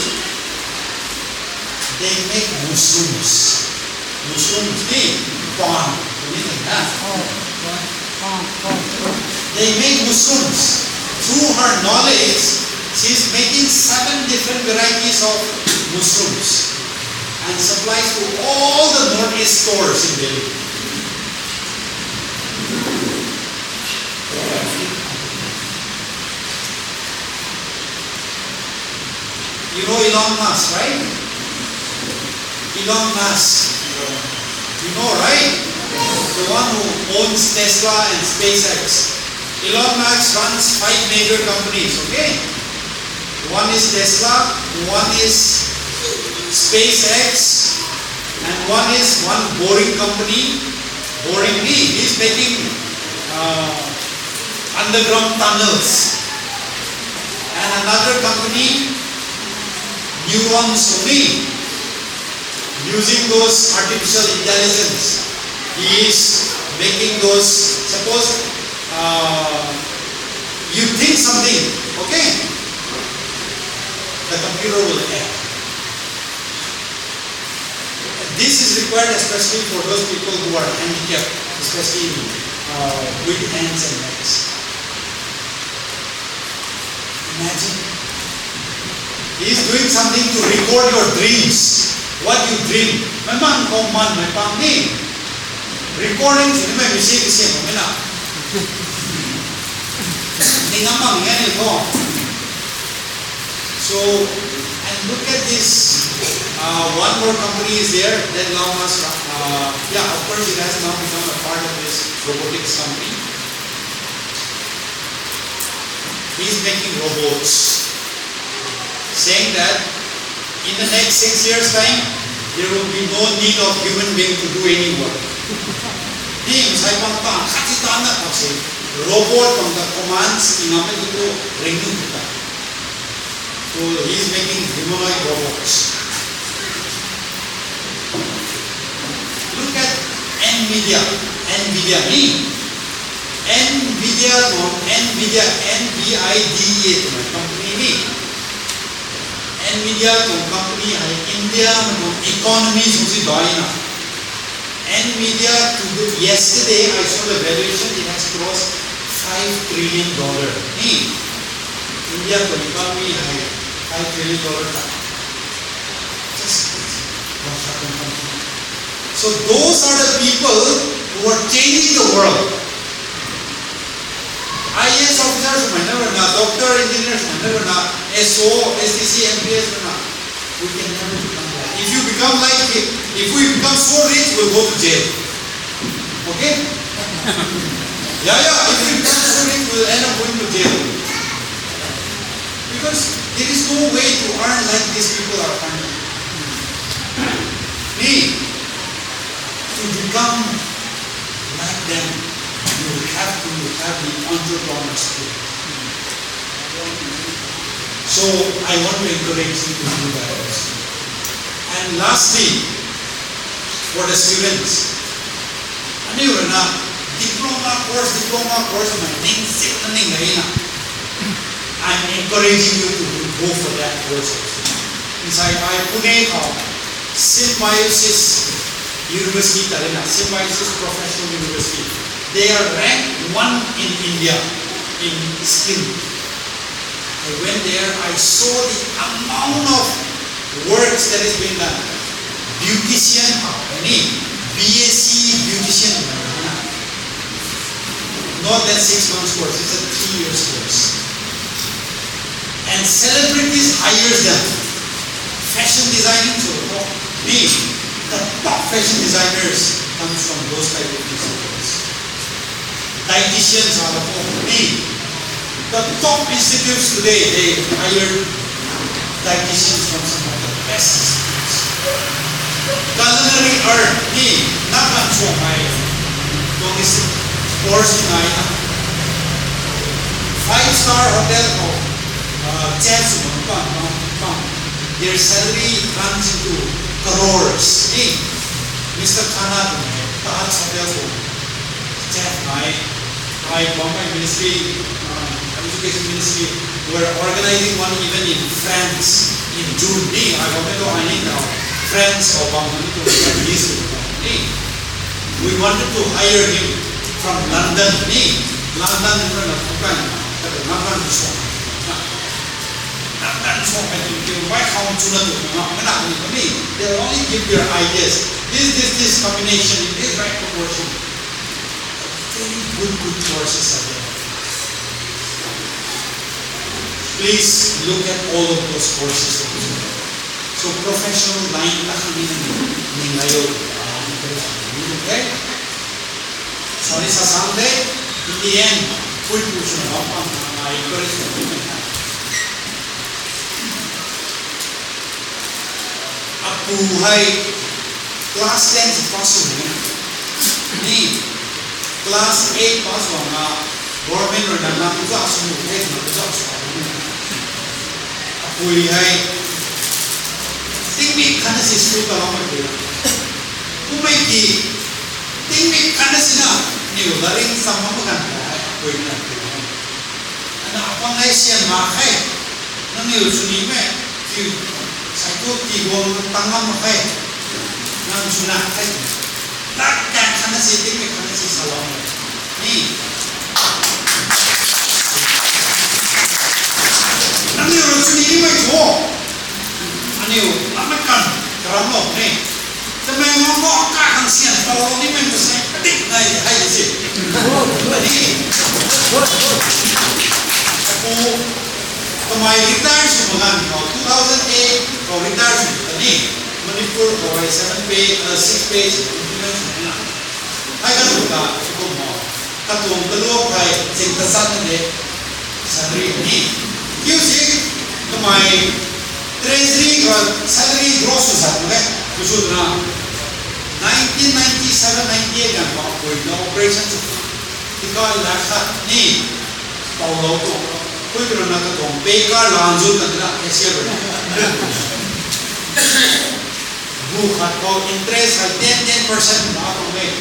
They make mushrooms. Mushrooms ni, pan, ni na. They make mushrooms. Through her knowledge, she is making seven different varieties of mushrooms and supplies to all the Northeast stores in Delhi. You know Elon Musk, right? Elon Musk. You know, right? The one who owns Tesla and SpaceX. Elon Musk runs five major companies, okay? One is Tesla, one is SpaceX, and one is one boring company. Boring ni, he's making uh, underground tunnels. And another company, Neurons only, using those artificial intelligence, he is making those, suppose uh, you think something, okay? The computer will act. This is required especially for those people who are handicapped, especially uh, with hands and legs. Imagine. He is doing something to record your dreams. What you dream. Mei man khou man mei pang ni. Recording sini mei misi misi mei na. Ni ngam mang ni khou. So, and look at this. Uh, one more company is there. Then now must, uh, yeah, of course, it has now become a part of this robotics company. He's making robots, saying that in the next six years' time, there will be no need of human being to do any work. Ni sai pang pang khat si tan na pang si robot pang ta commands ki ngam e tu tu ring nu ta. So he's making humanoid robots. Look at Nvidia. Nvidia ni. Nvidia tuang, Nvidia, N V I D E A tuang company ni. Nvidia tuang company hei India mei tuang economy sw si daina. Nvidia today, yesterday I saw the valuation, it has crossed five trillion dollar. Ni, India tuang economy hei five trillion dollar ta. Just one shot and something. So those are the people who are changing the world. I A S officers mei na rana, doctor, engineers mei na rana, S O, S D C, M P S rana. We can never become like. If you become like him, if we become so rich, we'll go to jail. Okay? Yeah, yeah, if we become so rich, we'll end up going to jail. Because there is no way to earn like these people are earning. Ni, to become like them, you have to have the entrepreneur spirit. So I want to encourage you to do that also. And lastly, for the students, aniu rui na diploma course, diploma course mei ning sina ning nei na. I'm encouraging you to go for that course also. Inside I Pune khou Symbiosis University ta rui na, Symbiosis Professional University. They are ranked one in India in skill. I went there, I saw the amount of works that is being done. Beautician, any B S c beautician, not that six months course, it's a three years course. And celebrities hires them. Fashion designing, so me, the top fashion designers comes from those type of institutes. Dietitians are the top, me, the top institutes today, they hire dietitians from some of the best institutes. Culinary art ni, nakan suang hei, tuang institute course ni nai na. Five star hotel khou, uh, chef sw bam pan, pan, pan. Their salary runs into crores. Ni, Mister Khanna tuang hei, Taj Hotel khou chef nai. Ai bam hei ministry, uh, education ministry, we're organizing one event in France in June. Ni, ai bam hei tu ai ni now France khou bam ni tu Chinese ni. We wanted to hire him from London. Ni, London ni na tu kan, ta na kan so. London so kan tu ke wai kham chu na tu na, na ni ni. They only give their ideas. This, this, this combination in this right proportion. Very good, good courses are there. Please look at all of those courses also. So professional line na kami na ning layo. Okay? Sorry, sa sang de. In the end, pui pu sw na bam pang na, I encourage you. Apu hei class ten si pass sw ni. Ni, class eight pass swna government rui na na puza sw ni, na puza sw ni. Apui hei tingmik khatna si school ta bam mak pui. Kummei ki tingmik khatna si na, niw laring sam bam mak kan ta hei apui na pui. Ana apang hei sian mak khe. Nangniw sw ni me, kiu, sai tu ti guang tang ngam mak khe. Nang sw na khe. Lat kan khatna si, tingmik khatna si salou ni. Nangniw rui sw ni mei cho. Aniu lamei kan karam lou ni. Tamenglong khou akai khang sian paulou nimei tu sei padik nai hei si. Ni, apu, kamei retire sw mak ganv khou two thousand eight khou retire sw ta ni. Manipur khou hei seven pay, uh, six pay sw implement sw na. Hei kan tu ta, kum mo. Katuang kaluak hei zing tachat na de, salary ni. Kiu si, kamei treasury khou salary gross sw zat mak e, tu sw na. Nineteen ninety-seven ninety-eight ganv khou apui na operation sw na. Tika la khat ni, paulou tu. Pui rui na katuang pay card lan zu kan na cashier rui na. Bu khat khou interest hei ten, ten percent na tuang e.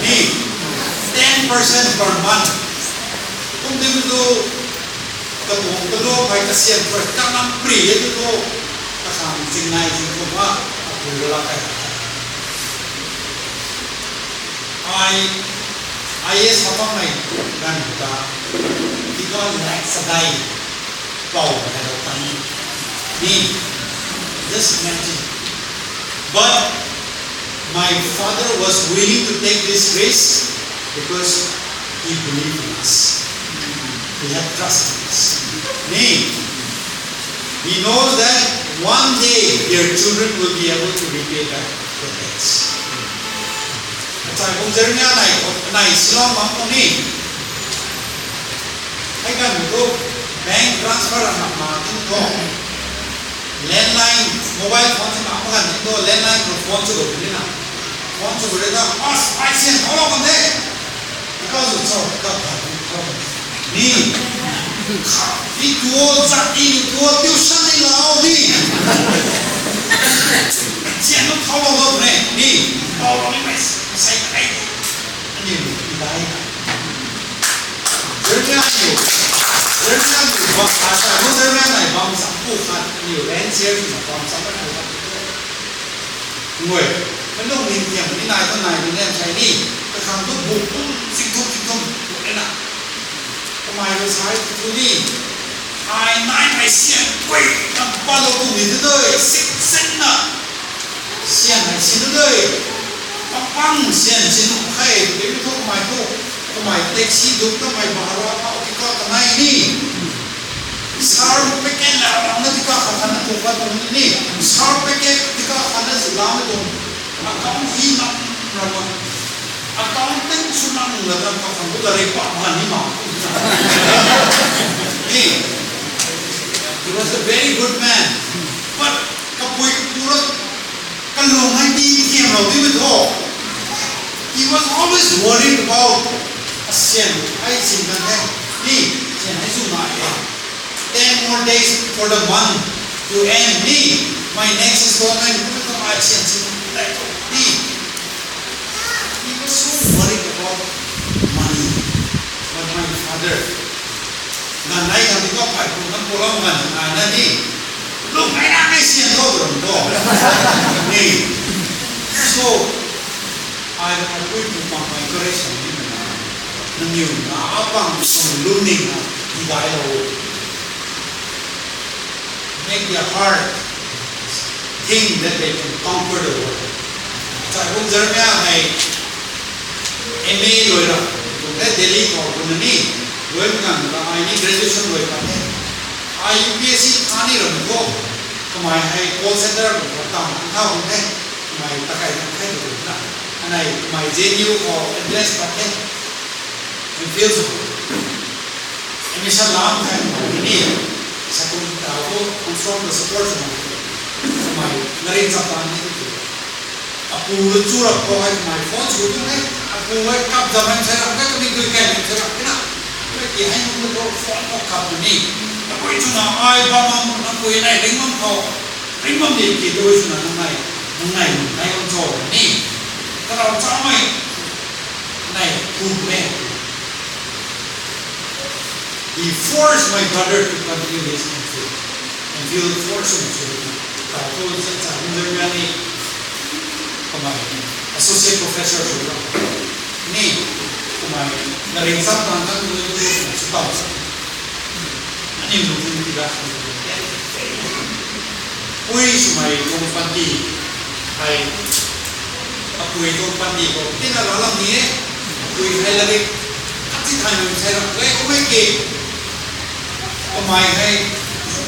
Ni, ten percent per month. Kum di tu, katuang kalup hei kasian khou kanam pri e tu tu. Kasang chingnai zing khou ma, apui rui la kai. Ai, I A S kapangmei ganv ta, tiga lakh sadai pou hei lou tan ni. Just imagine. But my father was willing to take this risk because he believed in us. He had trust in us. Ni, he knows that one day their children will be able to repay back the debts. Achai bung Jeremia nai, nai silong bam tuang ni. Hei kan tu bank transfer na ma tu tu. Landline, mobile phone sw na ma kan tu landline khou phone sw gu ni na. Phone sw gu na, "Boss, ai sian thau lou kan de." Because it's all cut out. Ni. Ni tuo zat ni tuo tuition ni lau ni. Sian tu thau lou lou ne. Ni. Thau lou ni mei sai kai. Ni ni dai. Jeremia ni. Jeremia ni bam sa sa. Jeremia ni bam sa pu khat ni ren sian ni bam sa na. Ngoi, kalung ning tiam ni nai tu nai ni nem sai ni, kakhang tu buk tum, sing tum, sing tum, buk e na. Kamei rui sai tu ni, ai nai mei sian, gui, kam pa lou tu ni tu doi, sik sen na. Sian hei sin tu doi, kam pang sian sin tu khe, baby tu kamei tu, kamei taxi duk kamei bara pa, ti ka kamei ni. Sar packet la ram na tika khat khat na tu ka tu ni. Sar packet tika khat na zila na tu. Account hi na ram. Accountant sw na na ram ka khat tu la ri pa ma ni ma. Ni. He was a very good man. But kapui kapura kalung hei ti thiam lou di mei tho. He was always worried about a sian, ai sin kan the. Ni, sian hei zu nai e. Ten more days for the month to end. Ni, my next installment, kum tu ai sian sin dai tho. Ni, he was so worried about money. But my father, nganv nai kan tu ka pai kum na pulam nganv nai na ni. Lung nai na nai sian tho tu ram tho. Ni. So, ai na pui pu pang pai encourage ni na. Nangniw na apang sung lung ni na, i dai lou. Make their heart think that they can conquer the world. Chai bung Jeremia hei M A lui ra, tu the Delhi khou bun ni, lui mi ngan ra ai ni graduation lui pa the. Ai U P S C tha ni ram khou, kamei hei call center khou tam tha bun the, kamei takai tam the tu na. Anei kamei J N U khou address pa the. Refuse. Admission lam kan ni. Sakun ta ko, kung song ko support sa mo. Kamei, narin sa pan ni tu. Apu lu chu rap khou hei kamei phone sw tu ni. Apu hei kap zam hei sa rap, kami tu kai hei sa rap na. Kami ki hei nung tu phone khou kap ni. Apu chu na ai bam bam, apu hei nai ring bam khou. Ring bam ni ki tu chu na nang nai, nang nai, nang nai bam cho ni. Karau cha mei. Nai, kum e. He forced my brother to continue his M Phil. M Phil force him to. Tau tu sa cha hum zam ya ni. Kamei associate professor sw ra. Ni, kamei na ring sap tang kan tu tu sw tau sa. Ani lu tu ti ra. Pui swmei tuang panty hei, apui tuang panty khou tina ralam ni e, apui hei latrik khat si thay nang sai ram e, kummei ki, kamei hei,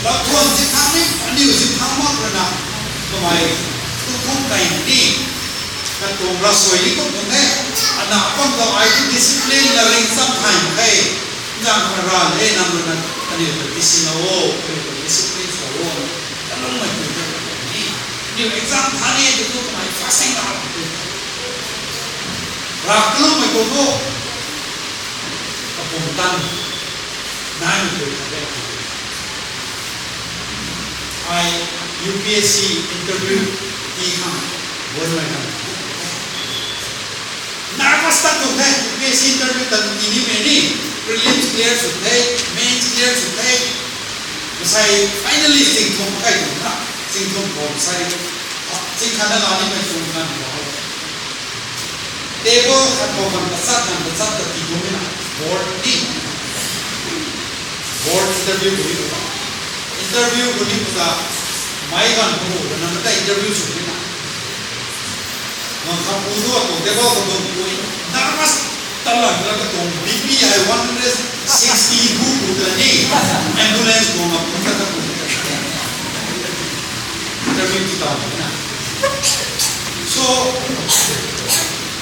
lathuan si thang ni, aniw si thang mak rui na, kamei tu thum kai ni, katuang ravsuai ni kum tuang the, ana pang khou ai tu discipline na ring cham thay mak khe, zang khou ra le nang rui na, aniw tu discipline o, aniw tu discipline sw o. Kalung mei tu ni, ni exam tha ni tu tu kamei fasting na tu. Ra kalung mei tu tu. Kapum tan. Nai mei tu khat de. Ai U P S C interview ti khang, guangmei khang. Nervous ta tu the, U P S C interview ta ti ni mei ni, prelims clear sw the, mains clear sw the. Masai finally sing thum kai tu na, sing thum khou masai, sing khat na la ni mei sung kan khou. Table khat khou kan tachat kan tachat ta ti khou mei na, board ni. Board interview khou ni khou ta. Interview khou ni khou ta, mei kan khou khou na mata interview sw ni na. Nang kha pu tu a tu table khou tu pu ni. Nervous ta la ta ka tu B P ai one hundred sixty bu pu ta ni. Ambulance khou na pu ta ta pu. Interview ti ta na. So,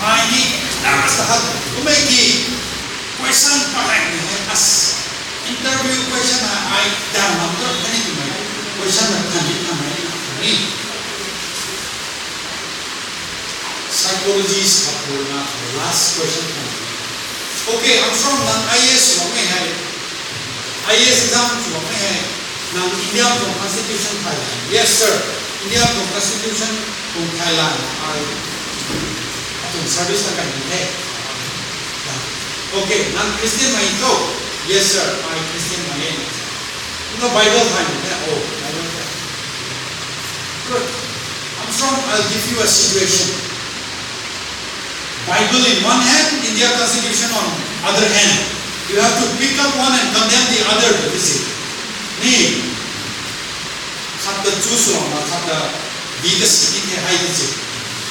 ai ni, nervous ta hat, kumei ki, question pa hai ni hai as, interview question hai, ai, dam lam ta kani tu mei, question na kani kani ni. Psychologist khat pu na last question khat. Okay, Armstrong, nang I A S sw mei hei, I A S exam sw mei hei, nang India tuang constitution thay la? Yes, sir. India tuang constitution tuang thay la, ai, atuang service ta kan ni the. Okay, nang Christian mei tho? Yes, sir, I Christian mei e. Nang Bible thay ni the? Oh, Bible thay. Good. Armstrong, I'll give you a situation. Bible in one hand, India Constitution on other hand. You have to pick up one and condemn the other, tu si. Ni, khat ta choose sw na, khat ta di ta si ni the hai tu si.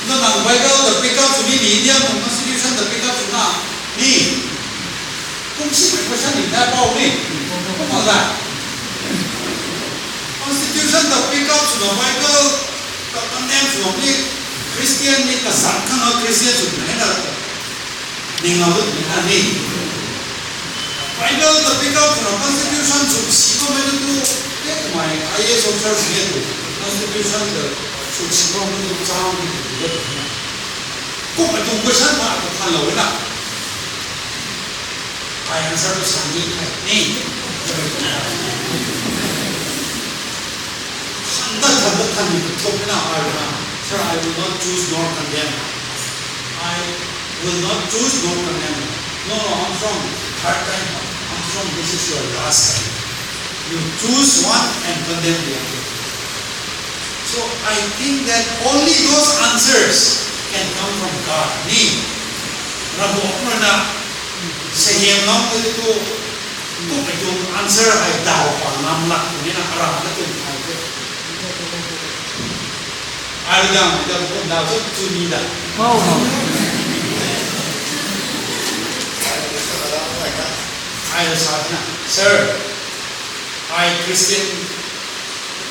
Nang Bible ta pick up sw ni, ni India Constitution ta pick up sw na, ni. Kum si question ni ta pau ni. Kum ma la. Constitution ta pick up sw na, Bible ta condemn sw na ni, Christian ni kazat khang na Christian sw na na. Ning lau tu ni na ni. Bible ta pick up sw na constitution sw si ko mei tu, eh, mei I A S officer sw ni tu. Constitution ta sw si ko mei tu chang ni tu. Kum mei tu question ta tu than lou na. Ai answer tu san ni hai ni. Than ta, than ta, than ni tu thok na ai na. Sir, I will not choose nor condemn. I will not choose nor condemn. No, no, Armstrong, third time. Armstrong, this is your last time. You choose one and condemn the other. So I think that only those answers can come from God. Ni, Ravguangc rui na, sahiam lam ko tu, kum mei tuang answer hei daw pa ngam lak ni na, aram na tuang thai te. Ai dang, dang kum daw tu tu ni da. Ai sa na, sir, ai Christian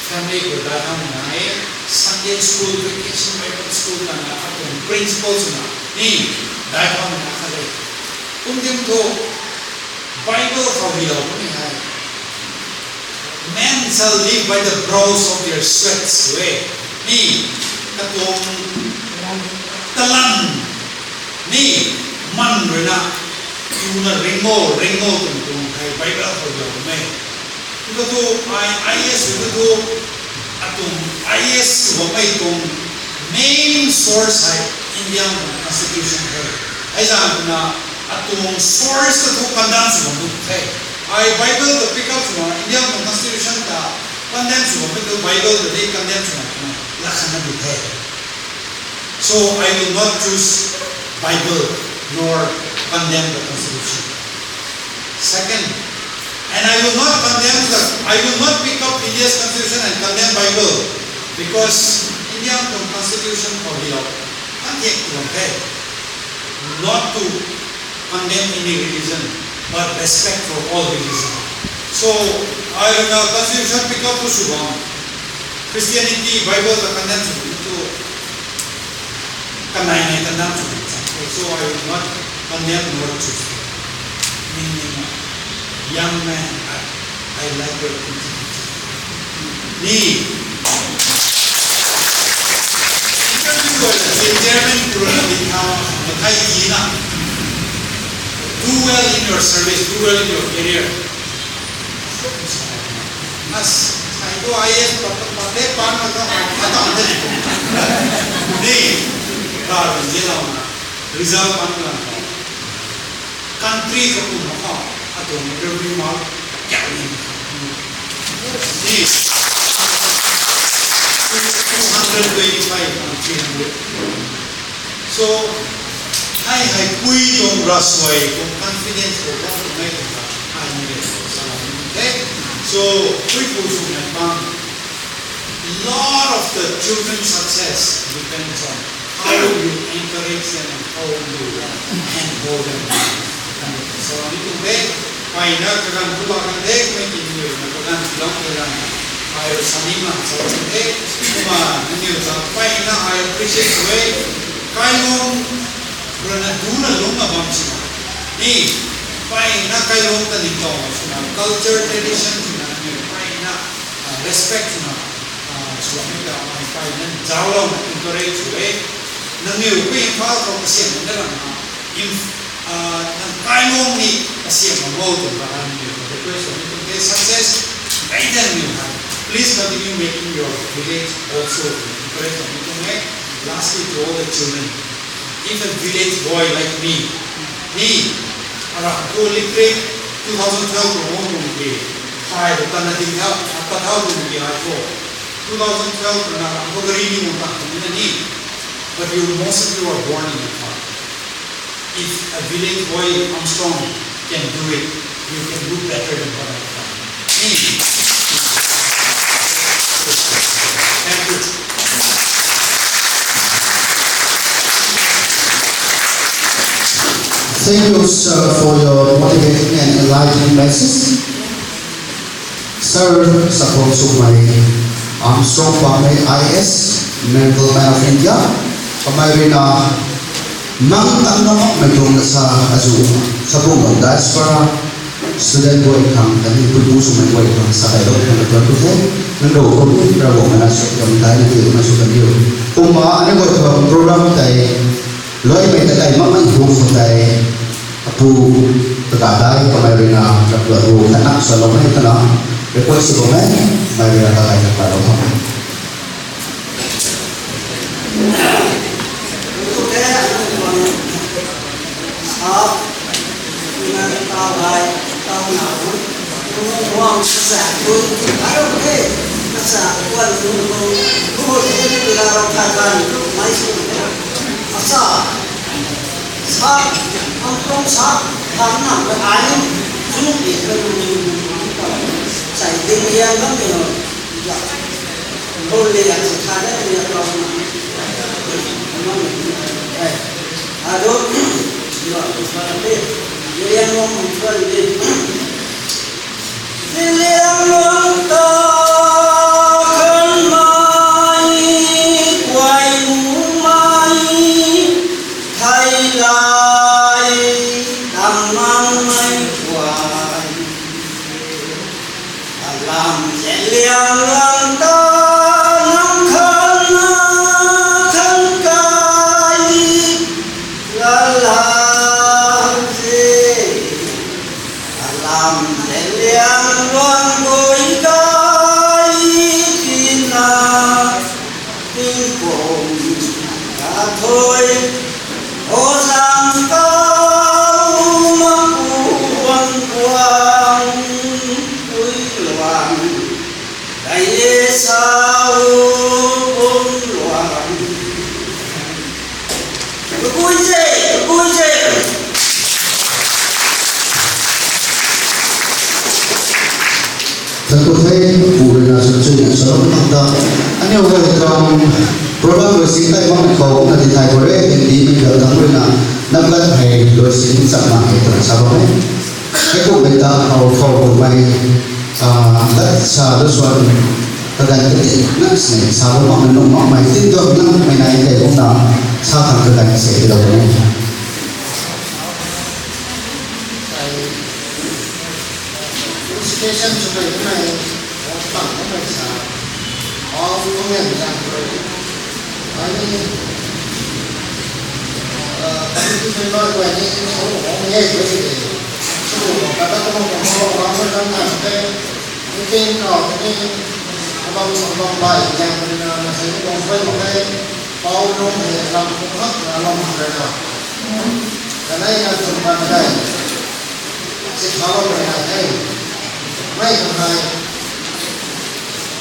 family khou dai khang na e, Sunday school, vacation Bible school na na, atuang principles na ni, dai khang na khat e. Kum dim thu, Bible khou hi lou ni hai. Men shall live by the brows of their sweats, we. Ni, katuang talan ni, man rui na, tu na ringo, ringo tuang tuang hei Bible khou lou mei. Katu ai I A S katu, atuang I A S sw bammei tuang main source hei Indian constitution hei. Hei zan na atuang source katu condemn sw bam the. Ai Bible ta pick up sw na Indian constitution ta condemn sw bammei tu Bible ta ni condemn sw na lakhan na di the. So I will not choose Bible nor condemn the constitution. Second, and I will not condemn the, I will not pick up India's constitution and condemn Bible, because Indian constitution khou hi lou, kan thiak tuang the, not to condemn any religion, but respect for all religion. So, ai rui na constitution pick up tu sw bam, Christianity, Bible ta condemn sw bam tu, kanei nei condemn sw bam. So I will not condemn nor choose. Meaning, young man, I, I like your thinking. Ni. Interview khou na, chairman khou rui na, di tha, mathai ti na. Do well in your service, do well in your career. As, ai tu I A S pat, pat, pat, pat, pat, pat, pat, pat, ni, rar zin lau na, result pan lau na. Country ka kum ma khou, atuang interview mark, kya ni, ni, two hundred twenty-five and three hundred. So, hei hei pui tuang ravsuai tuang confidence khou bam tuang e twna, ai ni le, salam ni the. So, pui pu sw na bam, lot of the children's success depends on how you encourage them and how you handhold them. Salam ni tuang the. Pai na kaganv tu la kan the, kumei ki ni na kaganv tu lam kaganv. Pai ru sani ma salam ni the. Kumna nangniw ta pai na I appreciate the way. Kailung rui na tu na lung na bam sina. Ni, pai na kailung ta ni tong sina. Culture, tradition sina, ni pai na, ah, respect sina. Ah, suan ni ta mai pai na zauc lou na encourage the way. Nangniw pui Imphal khou kasiam na ram na. Im-, ah, nang kailung ni kasiam na mo tu ba nangniw request sw ni tu the success. Guide nangniw hai. Please continue making your village also encourage sw ni tu the. Lastly, to all the children. If a village boy like me, ni, aram tu literate two thousand twelve promo kum ki, hai tu tana ding thau, apa thau kum ki hai ko. Two thousand twelve na aram tu gari ni mung tak kum na ni, but you, most of you are born in the car. If a village boy Armstrong can do it, you can do better than what I've done. Thank you. Thank you, sir, for your motivating and enlightening message. Sir Sakhom Sukmei, Armstrong Pamei I A S, Member Man of India, kamei rui na, nang tang na makmei tuang na sa azu, sabung tuang diaspora, student guay khang, khatni puipu swmei guay khang, sa kai lou khang na tuan ku the, nang rou khou ni, Ravguangc na sw kam dai na ti na sw kan diu. Kumna, ani guay khang program tei, luaimei ta kai makmei hu khou tei, apu, ta ka dai, kamei rui na, rap la hu, khat nak sa lou mei ta na, request sw bam e, kamei rui na ta kai khat lou khang. Zelianglung ta khan mai, kuai nu mai, thei lai, tam mang mai kuai. Alam Zelianglung ta nang khan na khan kai, la la ze. Alam Zelianglung gui kai tina, tingkum kathui, o zang kau makuang kuang, ui luang. Kai e sau bum luang. Kapui se, kapui se. Thank you, thank you, pu rui na sw chui na sa lou khang ta. Aniu guay tuang program rui sing tai mak khou na di thai khou re, din di mei gal tang rui na, na lat hei rui sing chak na hei tuang sa bam e. Hei kum mei ta khou khou kum mei, ah, lat sa lu suan, kaganv kati, nang sini sa bam mak na nung mak mei, tin tuang nang mei nai tei bam na, sa khang kaganv se di lou bam e. Felicitation sw kai na, o pang na sa, o pang na sa, ani, ah, ani tu sa na, ani, o, o, ye, ye, ye, so, kata ko, ko, ko, ko, ko, ko, ko, ko, Ken kau tei ni, abang abang bai yang na na sei ni bang bai bang hei, pau lung hei lam kung hak na lam hak na. Kanei na tum kan dai. Sitha lou rui na hei. Mei kan hei.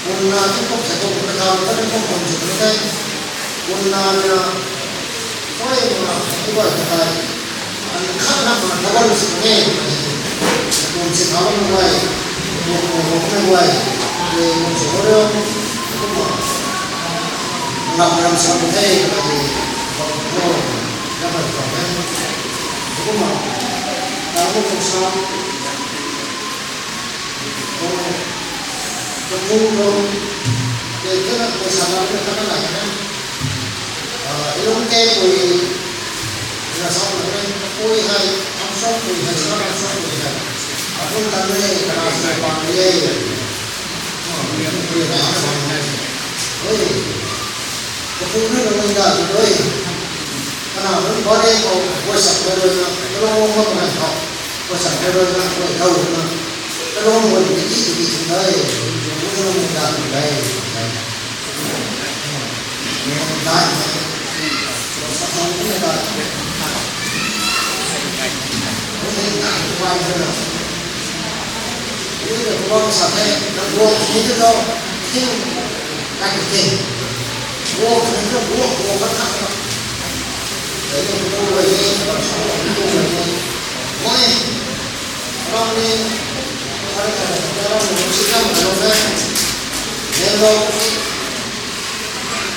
Kun na tu kop se kop ka thau ka tu kop kun chu ni hei. Kun na na. Oi na tu bai ka hei. An khat na ma na wan si ne. Kun sitha lou rui. Kun kun kun rui. Kun chu rui. Kun ma. Lam lam sa ne. Kun kun. Lam lam sa ne. Kumna, tamu kung sa, kung, kung kung, kung, kung sa na kung sa na kung sa na. Ah, ilung ke pui, na sa na kung pui hai, ang sa pui hai, sa ang sa pui hai. Akun tan ne, kana sa pang ye. Oi. Kapu na nunc da tu doi. Kana nunc body khou voisak na rui na, kalung bam kan khou voisak na rui na, koi kau na, kalung bam ki ki ki ki doi. Kapu na nunc da tu doi. Nunc da, sa thang ni da. Nunc da tu bai na. Ui na tuang sa the, na guang ni tu tho, thing, kan thing. Guang ni tu guang, guang kan thak na. Tei ni tu guang ni, kan sa guang ni tu guang ni. Guang ni, ram ni, ram ni, ram ni, ram ni, ram ni, ram ni,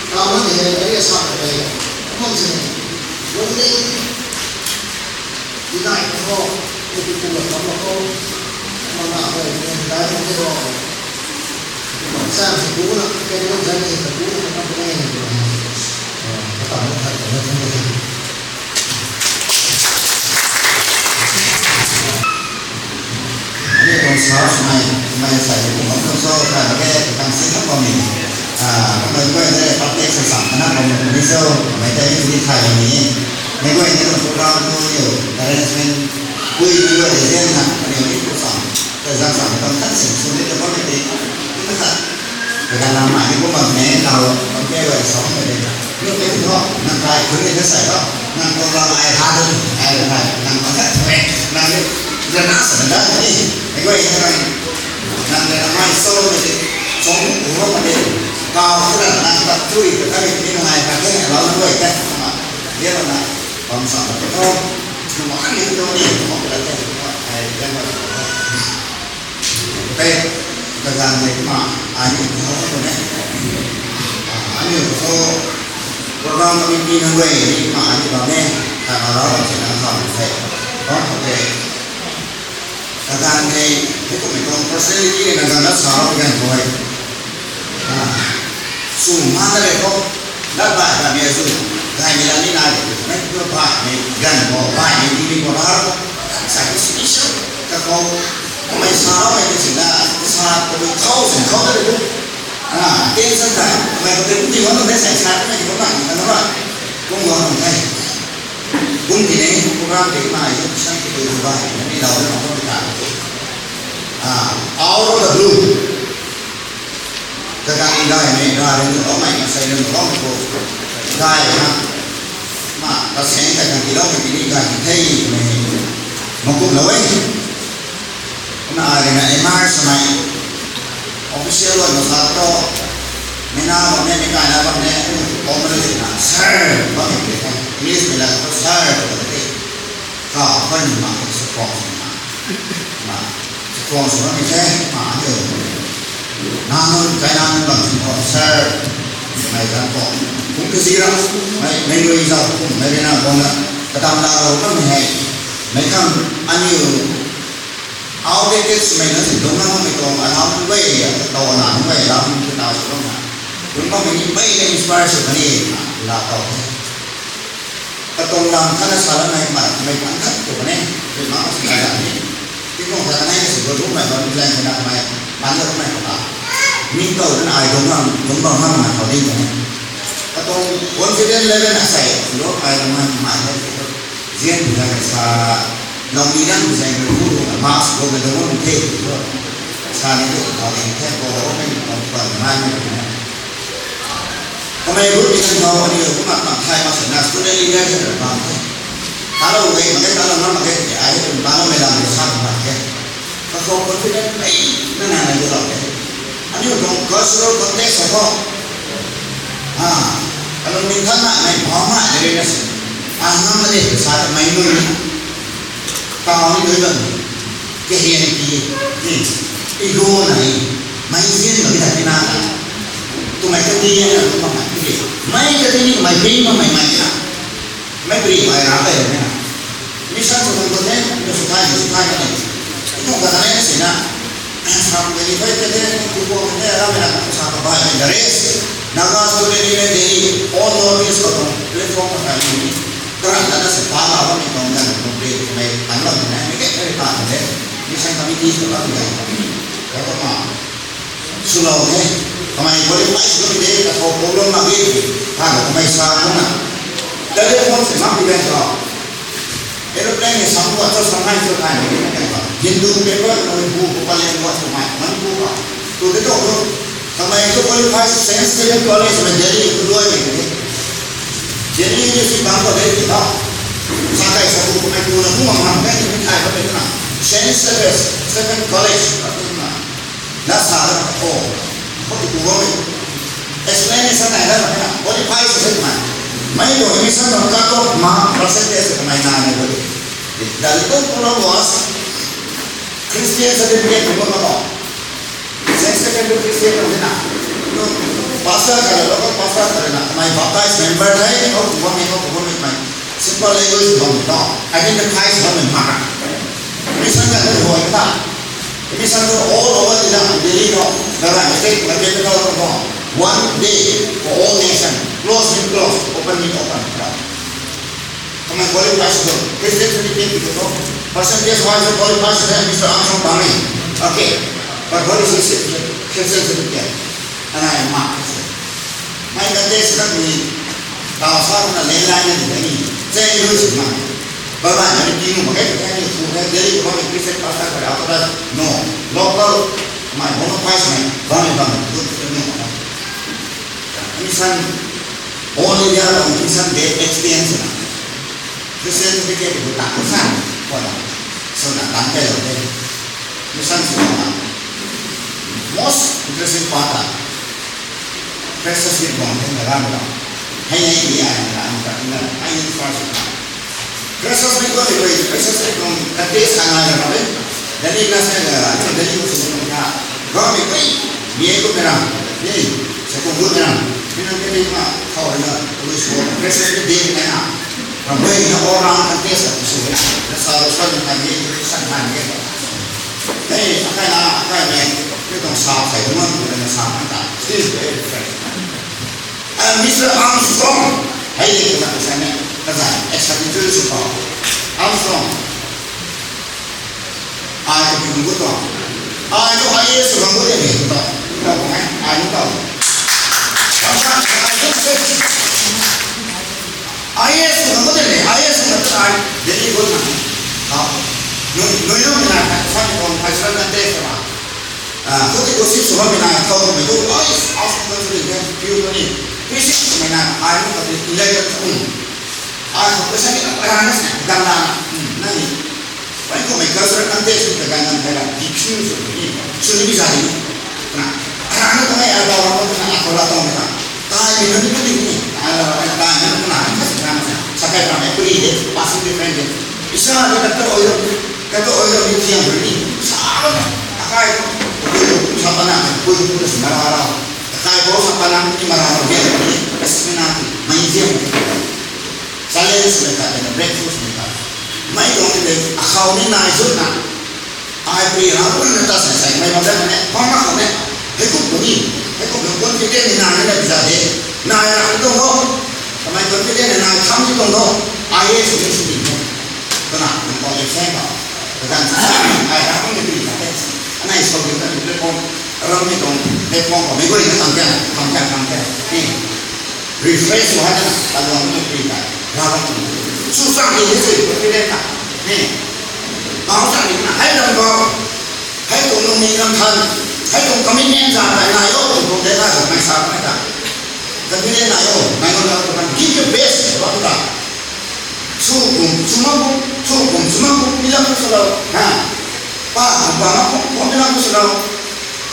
ram ni, ram ni, ram ni, Dai ko, ni tu tu la kam ko, mana ko, ni dai ko ni ko. Sa si bu na, ke ni sa ni sa bu na kam ni. Ka tam na thak na thak na. Ani tuang sa swmei, swmei sa ni kum bam tuang cho, kha na ke, kang si thak bam ni. Ah, kamei guay ni, public sa sam, kana bam ni cho, kamei tei ni thay bam ni. Mei guay ni tuang program tu yo, arrangement, pui ni guay ni na, ani ni tu sam, ta zang sam, tam tan sin, sun ni ta bam ni, ni ta khat. Kaganv lam mei ni kum bam ni, nau, bam ke guay sam ni ni. Lu tei thu, nang kai khun ni na sai tho, nang tuang lam ai ha tu, ai lu kai, nang bam khat thu e, nang ni, rana sa na da ni, ai guay ni nang, nang rana mai solo ni, song ku ho ma ni, kau thu na, nang ta tui, ta kai ni nang ai ha ke, lau na guay ke, ma, ye na, bam sa na tho, nang ma ni tho ni, ma ka la tei, ai, ye ma. Tei, kaganv tei ma, ani khou tu ne. Ani khou, program committee nunc guay ni ma ani bam ne, ta ma rau bam si na khou tei. Bam khou tei. Kaganv tei, hei kummei tuang personality ni kaganv na sa rau kaganv khou hei. Ah, sw ma na le khou, lat bai ta mi sw, gaymei la ni nai de, mei tu bai mei ganv khou, bai mei ti ni khou ra, sa ki special, kakhou, kamei sa rau mei ti si na, sa, kamei khou si khou na de tu. Ah, tension ta, kamei khou tei kum ti khou na de sa, sa kamei ti khou na, ni kan na ra, kum khou na de. Kum ti ni, program ti na, ni sa ki tu bai, ni lau na kum ti ta. Ah, out of the blue. Kaganv ni daimei, dai rui nu loumei, maansei rui nu loumei khou. Dai na, ma, kasaeng kaganv tiiloumei tini gay the twmei hei. Makumlou e. Kumna ai rui na M R swmei. Official rui na sa thu. Mei na bam ne, mei kai na bam ne, formal rui na, sir, bam ne, English mei la thu sir, bam ne. Ka, koi ni ma, sir, bam ne. Ma, Khuang sw bammei the, ma, aniu. Nang nunc, kai nang nunc bam sw khou, sir. Mei ganv khou. Kum kazi ra. Mei, mei rui zau, kum, mei rui na, guang na. Kadam da lou bammei hei. Mei khang, aniu. Outdated swmei na si, dungc na bammei tuang, anau nunc guay, tau ana nunc guay, lau nunc guay, tau sw bam na. Dungc bammei ni, mei na inspire sw kani, la tau the. Katuang lam khatna sa lam hei mei, mei pang khat tu kan e, mei ma si na lam ni. Tingkauh khat kan e, si gua dungc mei bam plan khat na mei, pan da mei khat ta. Ning tow na ai dungc lam, dungc bam lam na khou ding kan e. Katuang confident level na sai, lo ai dungc lam mei hei, zian bu zai sa, lou ni dang bu zai bu, mask bu na dungc lam the, Sa ni tu, kau ni the, kau ni tu, kau ni tu, kau ni tu. Kamei group ni kan kau, ani group mak mak thai mak sa na, student leader the, bam the. Talo wei, mak ke, talo na, mak ke, ai, tu, talo mei lam, sa, mak ke. Kakau confident mei na na na yu lau ke. Aniu tuang cultural context a thu, ah, alung ning than na mei bam na de na si. Ah, ngam na de sa mei nui ni. Tau ni dui bam. Kahian ti ni. Ego na ni. Mei zin na ni ta ni na. Tu mei ka ti ni na tu mei ka ti ni. Mei ka ti ni mei ping mei mei na. Mei piri mei ra mei na. Mission tu tu the, tu sukhai ni sukhai ni. Itu ka na ni si na. Sam ni tu te te tu ko te ra mei na sa ka bai ni the rest. Naga student ni ni all North East ko tu platform ka ni. Tara na na se pa la ba ni kong na ko pe mei tan la ni na ni ke ni pa ni. Mission committee ko la ni. Ko ma. Swlou the, kamei qualify sw the, kakhou problem mak ge, ha, kamei sa na. Telephone se mak di bang kau. Aeroplane ni sam kua cho, sam hai cho thai ni bang kau. Hindu paper, Manipur ko palen kua cho mai, Manipur ka. Tu de tu tu. Kamei tu qualify sw Saint Stephen College mei Delhi ko duai ni de. Delhi ni si bang ko de ti ta. Sa kai sa tu kamei tu na tu mang mang kai ni thai ko de na. Saint Stephen, Stephen College. Na sa da, oh, khou tu ku bam e. Explanation nai da, na, qualify sw se twmei. Mei tuang admission tuang cut off mark percentage twmei nai nai bam e. The little problem was Christian certificate ni bam na. Saint Stephen tu Christian tu na. Pastor khat, local pastor khat na. Mei baptized member the, khou tu bam e, khou tu bam e, mei. Simple language bam ta. Identify bam e mak. Mission kan tu hoi ta. Mission tu all over the Delhi no. Garai state na capital no. One day for all nation. Close ni close, open ni open. Kamei qualify sw. Christian certificate tu. Percentage wise qualify sw Mister Armstrong Bami. Okay. But what is his Christian certificate? And I mark. Mei ka test na ni, tau sa na le lai na ni ni. Zai lu si ma. Ba ba na ni ti nu ma kai kai ni tu kai Delhi ko ni Christian pastor ko ra ko da. No. Local, mei bona pais mei. Ba ni ba ni tu tu ni ma. Mission, all India ko mission day experience na. Christian certificate ko ta ko sa. Ko na. So na tan kai lo de. Mission sw na. Most interesting part a. Freshers ni tuang the na ram na. Hei hei ni ai na ram ka na ai ni first. Freshers ni tuang ni freshers ni tuang ka te sa na na ram. Delhi na sa na ram. Delhi ko sw na. Ram ni koi. Ni ko na ram. Ni sa ko na ram. Ni na ni ma khou na ko sw. Freshers ni de na. Ram ni na all round ka te sa ko sw na. Na sa sa ni ka ni sa na ni. Hei, akai na, akai mei, mei tuang sa kai tu man tu na sa man ta. Still very fresh. And Mister Armstrong, hei ni na sa ni, na sa, extra introduce pa. Armstrong. Ai ko pi nungu to. Ai ko I A S nungu de ni to. Ai ko to. Armstrong, ai ko to. I A S nungu de ni, I A S nungu de ni. Delhi ko na. Ha. Nui, nui nung na, sa ni kong, phai sa na te sa. Ah, khou tei ko sip sw bammei nai, thau bammei tu, ai, house council ni, piu ko ni, three six mei nai, ai, nung kati, eleven, um. Ai, khou ko sa ni, ai, na sa, gan la, um, na ni. Wai ko mei cultural context ni ka gan gan thai la, di piu sw ni, sw ni bi sa ni. Na, ai, na ko mei, ai, ba, ba, na, ko la, tong, na. Tai ni, na ni, ni, ni. Ai, la, la, tai ni, na, na, na, na. Sa kai pa mei, ko ni de, passing different de. Isa ni kata oil, kata oil ni tiang ni. Sa na. Akai ko, ko sa pa na, ko ko sa mara ra. Akai ko sa pa na ni mara ra ge ni. Kasi na ni, mei tiang. Challenge mei ta, na breakthrough mei ta. Mei tuang ni de, akhou ni nai zut na. Ai pri ra pun na ta sai sai mei bam da ne, pang na khou ne. Hei kup ko ni, hei kup na confident ni nai na bisa de. Nai ra ni tuang ho. Kamei confident ni nai tham ni tuang ho. Ai ye sw ni sw ni. Kana, nang ko ye sai ba. Kadan sa sa ni, ai ra pun ni pri ta de. Anai sw ni ta ni platform. Ram ni tuang platform ko mei guay na tang kya, tang kya, tang kya. Ni. Refresh sw hai na, ta luang ni pri ta. Ra pun ni. Sw sa ni ni sw ni confident ta. Ni. Bau sa ni na, hai lam ko. Hei tuang nung ni ram than, hei tuang commitment zat tei nai o, tuang de na, mei sa mei ta. Commitment nai o, nai o, nai o, give your best, bam ta. Su kum, su ma kum, su kum, su ma kum, mi lam su lo. Ha. Pa kum, pa ma kum, kum mi lam su lo.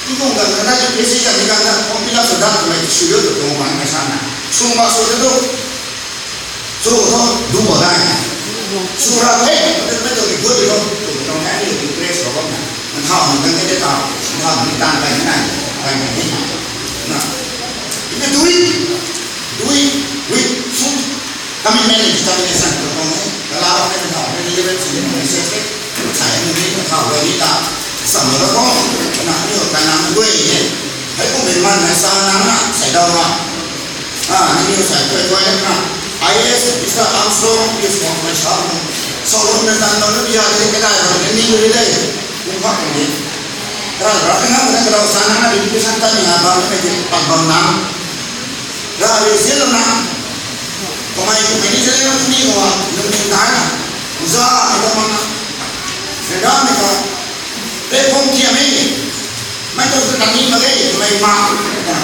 Ti kum kan na, ti pesi kan ni kan na, kum mi lam su dat, mei su yo tu tuang ma mei sa na. Su ma su tu. Su tu, du ba dai. Su ra hei, tu tu tu good lo, tu tu hei ni impress lo na. Nang thau nang kan ke ta, nang thau ni tan kai ni nai, kai ni na. Na. Ina dui, dui, dui, su. Commitment and determination tu tuang hei. Kala hei nang thau ni level si ni message hei. Sai ni ni nang thau ni ta. Sam lo ko, na ni o kai nang dui ni. Hei kum mei man nai sa nang na, sai dau na. Ah, nangniw sai tuai tuai na. I A S Mister Armstrong, please come to my shop. Showroom na tan na biya de ke dai na ni ni de. Kum pak ni. Ra ra na na ka dau sa na na education ta ni na ba ni ke pak bam na. Ra ri se na. Kamei kamei ni se na ni ko. Nung ni dai na. Za ni ko ma na. Senda ni ko. Platform tiam e. Mei tu ta ni mak ge, mei ma,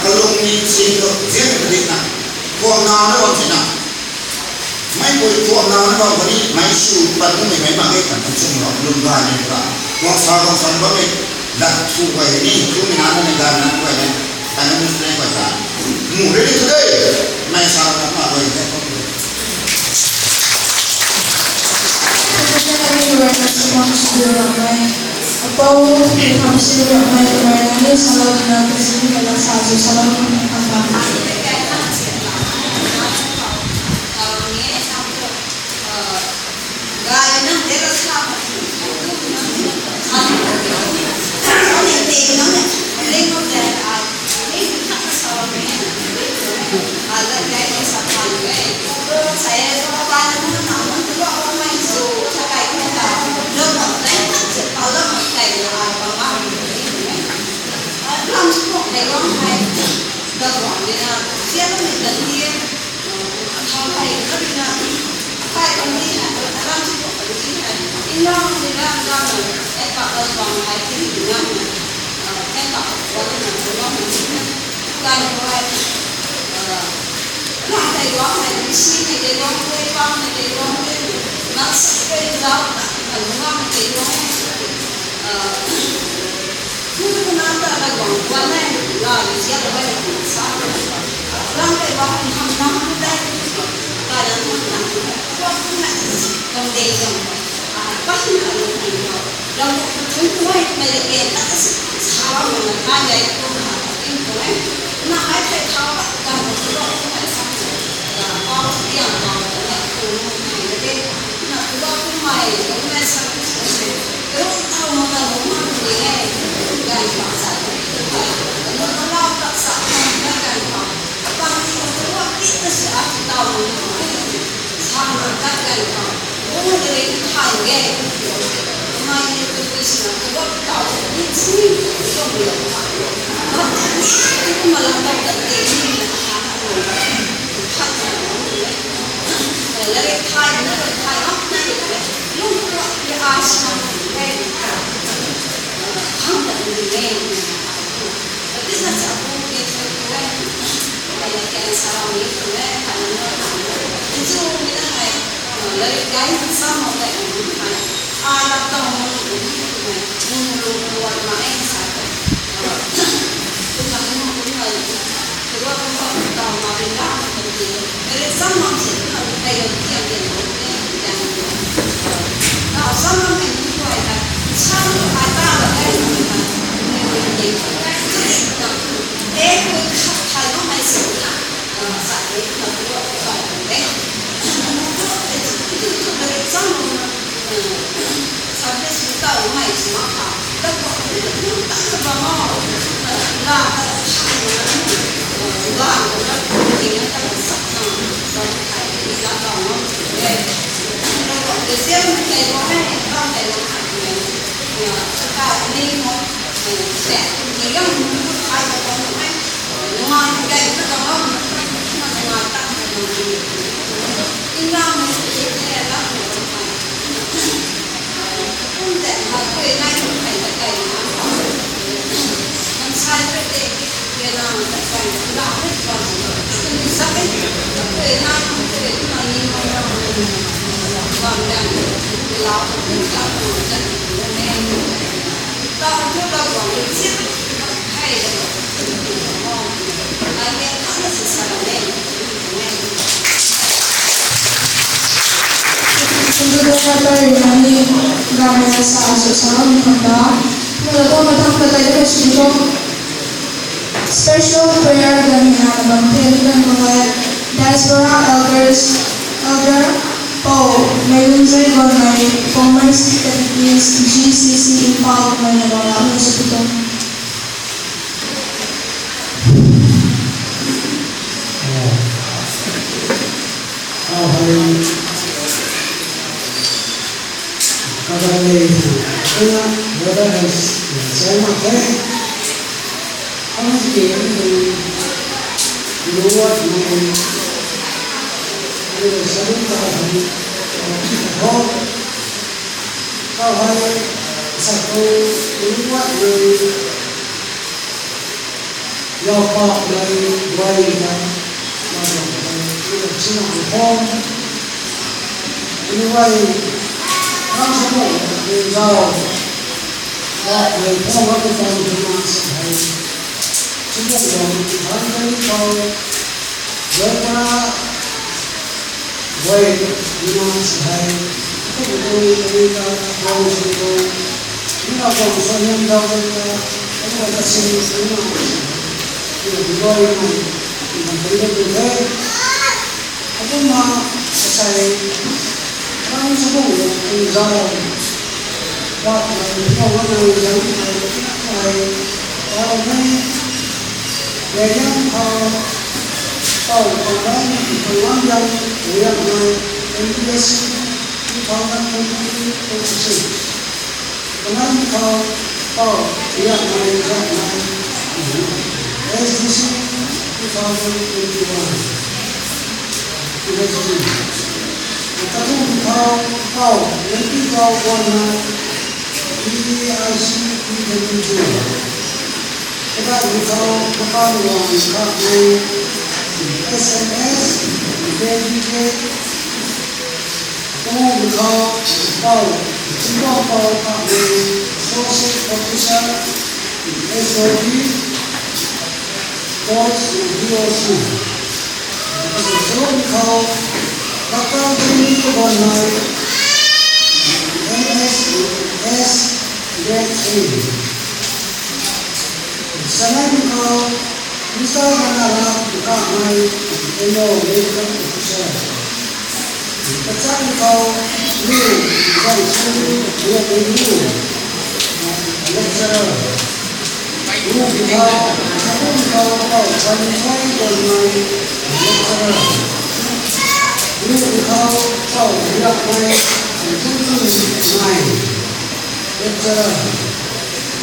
kalung ni sin tu, zian tu di na. Kuam na na bam si na. Mei pui kuam na na bam kani, mei su pat tu mei mei mak ge, kan tu sung lo, lum ga ni ka. Kuam sa kuam sa bam e, lat tu guay ni, tu mi na na ni ga na guay ni, kan na ni guay ta. Mu re ni tu de, mei sa na ma guay ni. Thank you very much, Mom Sudhir Ramai. Apou, Mom Sudhir Ramai, Ramai, nangniw salou na, kasi ni kala sa ju salou na, kapa. Nduda tari nani gamla sa su sa ni kham da. Nduda to mathang ka tai ko si ko. Special prayer dan ni na bam the dan ko hai. Diaspora elders, elder Paul Meilunjui Gonmei, former C K T P S, G C C Imphal Gonmei na bam la su ko. Aw, hai. Kaganei, kuna, brother and sister, mak the. Kami ki, luat mei, luat sabun ka hai, ho. Ka hai, satu, luat mei, yau pa mei, guay ka, ma zang mei, luat sina ho. Anyway, tang sa mei, mei zau. Ba mei phung a mei tang tuna sa hei. Sina zang, tang tang khou, zang tana, wei, tuna sa hei. Kum tui, tui ta, bang sui tu. Nina bang sui hym zau zang ta, kum ta sin, sin na. Tuna dubai mei, tuna dubai mei. Akumna asei, rang sabung lung zau, rak mei, phung a mei, zang mei, ai, ai mei, Liangmei khou, Paul Panglam, Panglam Yang, Liangmei, M B S, two thousand twenty-three twenty-six. Kalam khou, Paul, Liangmei, Liangmei, S D C, two thousand twenty-one. University. Kathumh khou, Paul, Lengpi Paul, Gonmei, P I C, P W G. Kadat khou, Kapan Wang, Kakmei, S M S, K B K, Pu khou, Paul, Chingkong Paul, Kakmei, Associate Professor, S O D, Course, D O C. Salon khou, Doctor Jimmy Gonmei, M S, S, Grade three. Sanei khou, Mister Ganara Kakmei, M O, Medical Officer. Kachak khou, Lu Zongsun, Lu, Lu, Lecturer. Lu khou, Lu khou, Kau Chanchai Gonmei, Lecturer. Lu khou, Kau Riakmei, Zunzun Mai, Lecturer.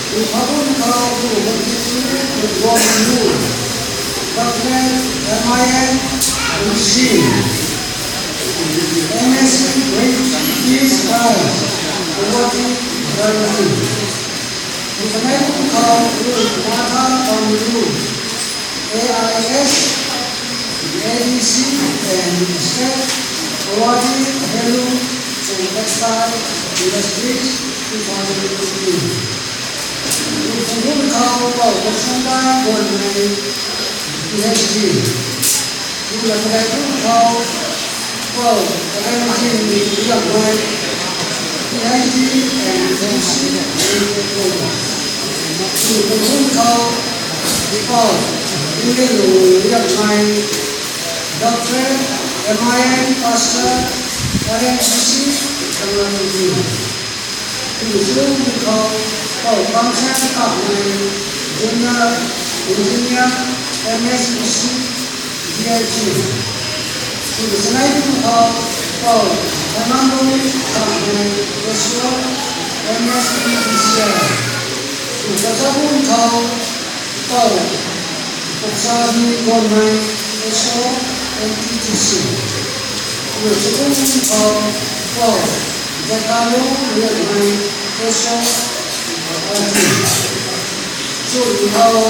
Lu khou, Lu khou, Lu Gonmei, Lu Gonmei, Doctor M I N, M C, M S C, British Prize, Guwahati, Germany. Lu kanei kum khou, Lu Martha Pamlu, A I S, A D C and State Awardee, Handloom and Textile Industries, two thousand fifteen. Lu phungc kum khou, Paul Kosangdai Gonmei, P H D. Lu la kanei kum khou, Paul Kaganjin Liangmei, P H D and M C. Lu phungc kum khou, Paul Ringlun Liangmei, Doctor, M I N, Pastor, R N C C, Kangla Tiki. Lu zung khou, Paul Kamsen Kakmei, Junior Engineer, M S D C, D I G. Lu sanei kum khou, Paul Kanamlung Kakmei, S O, M S P D C I. Lu kachak kum khou, Paul Puksa Ni Gonmei, S O, M T T C. Lu chakum khou, Paul Jatalo Liangmei, S O, R T. Chu khou,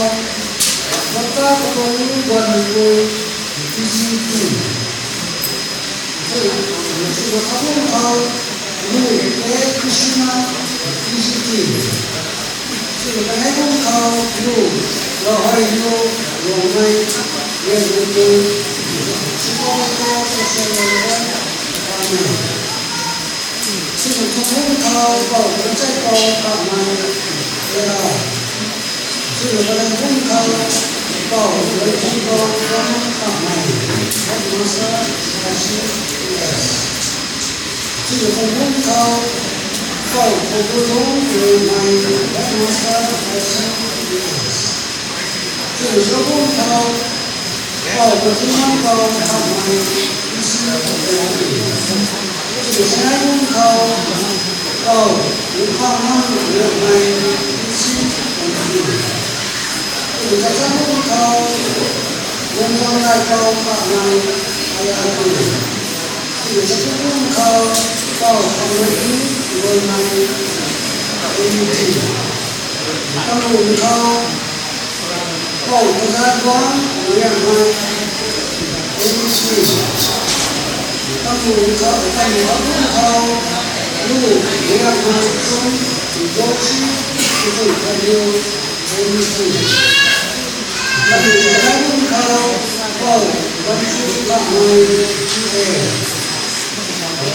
Doctor Kapanglu Gonmei, P G T. Chu, chu chakum khou, Lu, A Krishna T G T. Sini kanei bum khou lu, Ravhei lu, Ruangmei, Rianmei lu, Sipou Kor, Sosel Lou, Amen. Sini thu bum khou pou, Kachei pou, Kamei, Era. Sini kanei bum khou pou, Ravhei pou, Kamei, Headmaster, S I S. Sini bum khou pou, Kogulung Rianmei, Headmaster, S I S. Sini bum khou pou, Kazimang pou, Kamei, S I S. Sini sanei bum khou pou, Lungkhamang Rianmei, S I S. Sini kachang bum khou, Lungzang Rai pou, Kamei, I R P. Sini chapum bum khou, pou, Kamei Rianmei, N U T. Kamu bum khou, pou, Kazatguang Rianmei, N U T. Kamu bum khou, kamu bum khou, lu, Rianmei Chum, Joshi, Chum Kaliu, N U T. Kamu bum khou, pou, Vanchu Kamei, T A.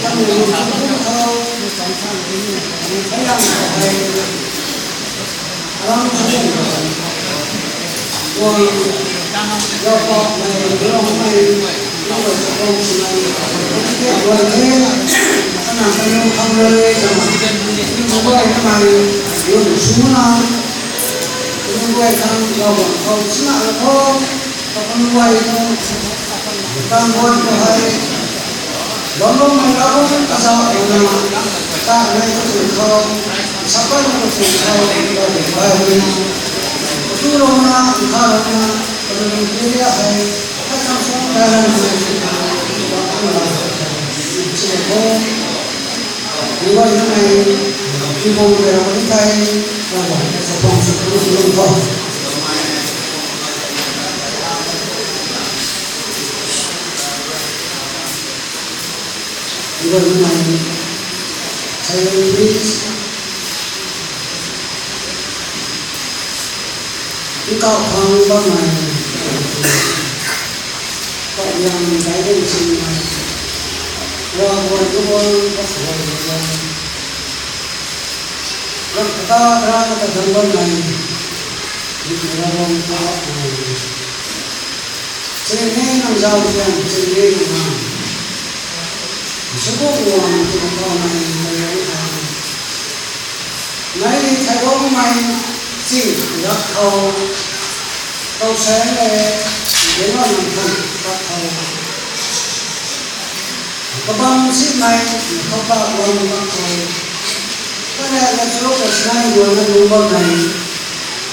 Kamu bum khou, Kayang Kamei, Aram Chum, Guang, Ravpakmei, Guangmei, Guangmei Chakong Swmei, Guang the, ana kanu khang rui, kanu guay kamei, yun swna, kanu guay khang Ravguangc khou chuna la khou, kanu guay khang, kang guan khou hei, Bamloumei Ravguangc kazauh rui na, ta nei kachun khou, sapai na kachun khou, Ravguangc bai rui na, katulouna, nkhavlouna, kanu lung kiriak hei, kachang sung kailan hei, Ravguangc na, chuna khou, Ni guay na mei, ni bang rui Ravguangc ni thei, Ravguangc na sa bang sw tu lung khou. Ni guay na mei, silent please. Nkauh khang bammei, kauh liang daic ding sinmei, Ravguangc tuang kakhou guay, ram kata kara na kadang bammei, Ravguangc tuang kakhou guay, chini nang zauzian, chini nang nang, Nsubuk Ruang tuang kaumei, mei rui tha. Mei ni theiloumei ching rak khou, kau saeng le, dena nang than rak khou, kabam simei, khou ta lam rak khou, kane na churuk ka sinai guang na lung bammei,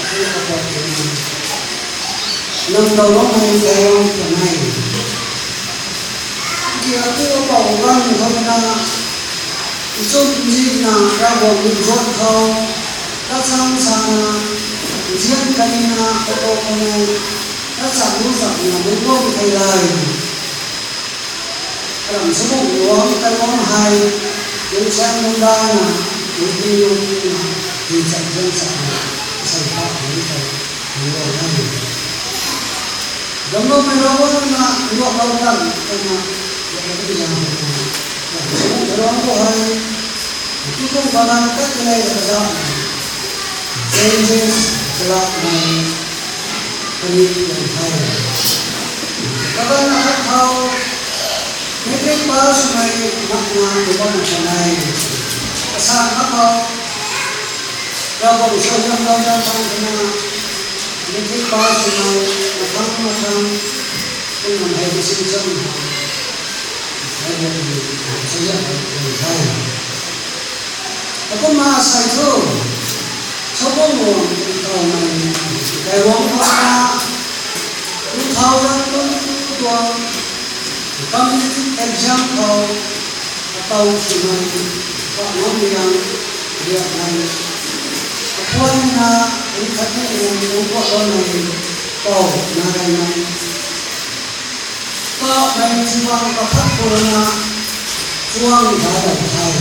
akhou kapot twna, nang dawloumei theiloumei kanei. Ki akhou apou ganv khou na, nchumh nzihna Ravguangc nunc zuat khou, kachang sana, nzian kanina kakhou khou na, kachak lu chakna lungc bam thei lai. Kalam Nsubuk Ruang kailuang hei, lungsaeng lungdaina, lungding lungdingna, tingchak zaengchakna, asei pa hei tei, lungc bam e. Damloumei Ravguangc na, luaklou kan, kana, luaklou kan, kana, Nsubuk Ruang khou hei, tikum kaganv tat kanei kazauh, changes kalakmei, kani kan the. Kaganv akhat khou, matric pass swmei makna tu bam kanei. Kasa akhat khou, Ravguangc suaihiam lou zan tang twna, matric pass swmei, mathang mathang, kum nam hei distinction, hei bam suaihiam kan the. Akumna asei thu, Nsubuk Ruang kaumei, kailuang khou na, two thousand twenty-two tuang competitive exam khou, apou swmei, Pahnamliang, Riakmei, apuanna, Rikhatni, Lungpuatloumei, Pou Nareymei, Paupmei Chibang kakhat khou rui na, chuang dailou the.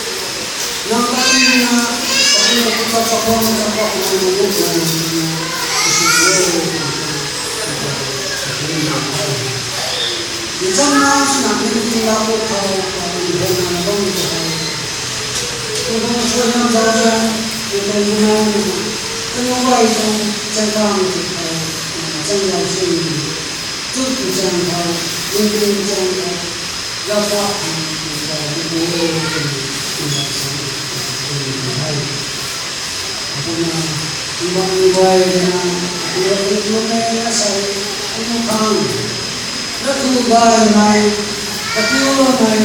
Nang ta tina, apni ta kuta kakhou na kakhou na nang nunc guay nang tina, kasi tuang e. Nchamna swna ningting la khou, nang hei na bam khou. Nang tuang suaihiam zauzian, nang tuang bunai na, kaniw guay tuang chaengkhang tei khou, nang chaengzau sw ni. Chut pu chaeng khou, ningting chaeng khou, Ravguangc, nang tuang bunai na, nang tuang chaeng khou, nang tuang bunai na. Kumna, nang bam ni guay na, nang tuang bunai na sa, nang tuang khang, nang tuang gaymei, katiuloumei,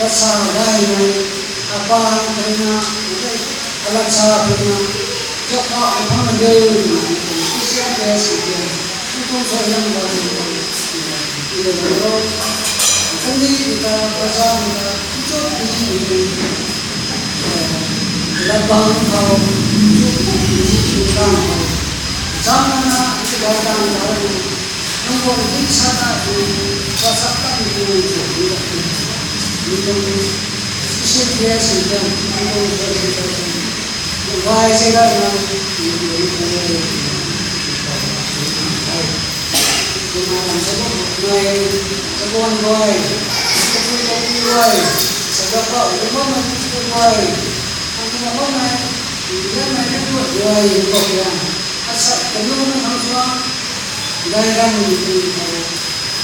latsa gaymei, apaan puna, alatsa puna, Ravguangc phang na deu na, Christian dress na, nang tuang suaihiam guay na, nang tuang suaihiam guay na, kandih ta, bazaar ta, nchuk nchuk nchuk, eh, latbang khou, nchuk nchuk nchuk khang khou, zam na na, nchuk latbang khou, nang guang di sa ta, nchuk sa ta, nchuk nchuk nchuk, nchuk nchuk, special dress na, nchuk nchuk nchuk, Bai se la na, nang tuang pu e, nang tuang pu e. Kumna lam sa bam nai, sa bam guay, sa bam guay, sa bam guay, sa bam guay, sa bam guay, sa bam guay, sa bam guay, sa bam guay, sa bam guay,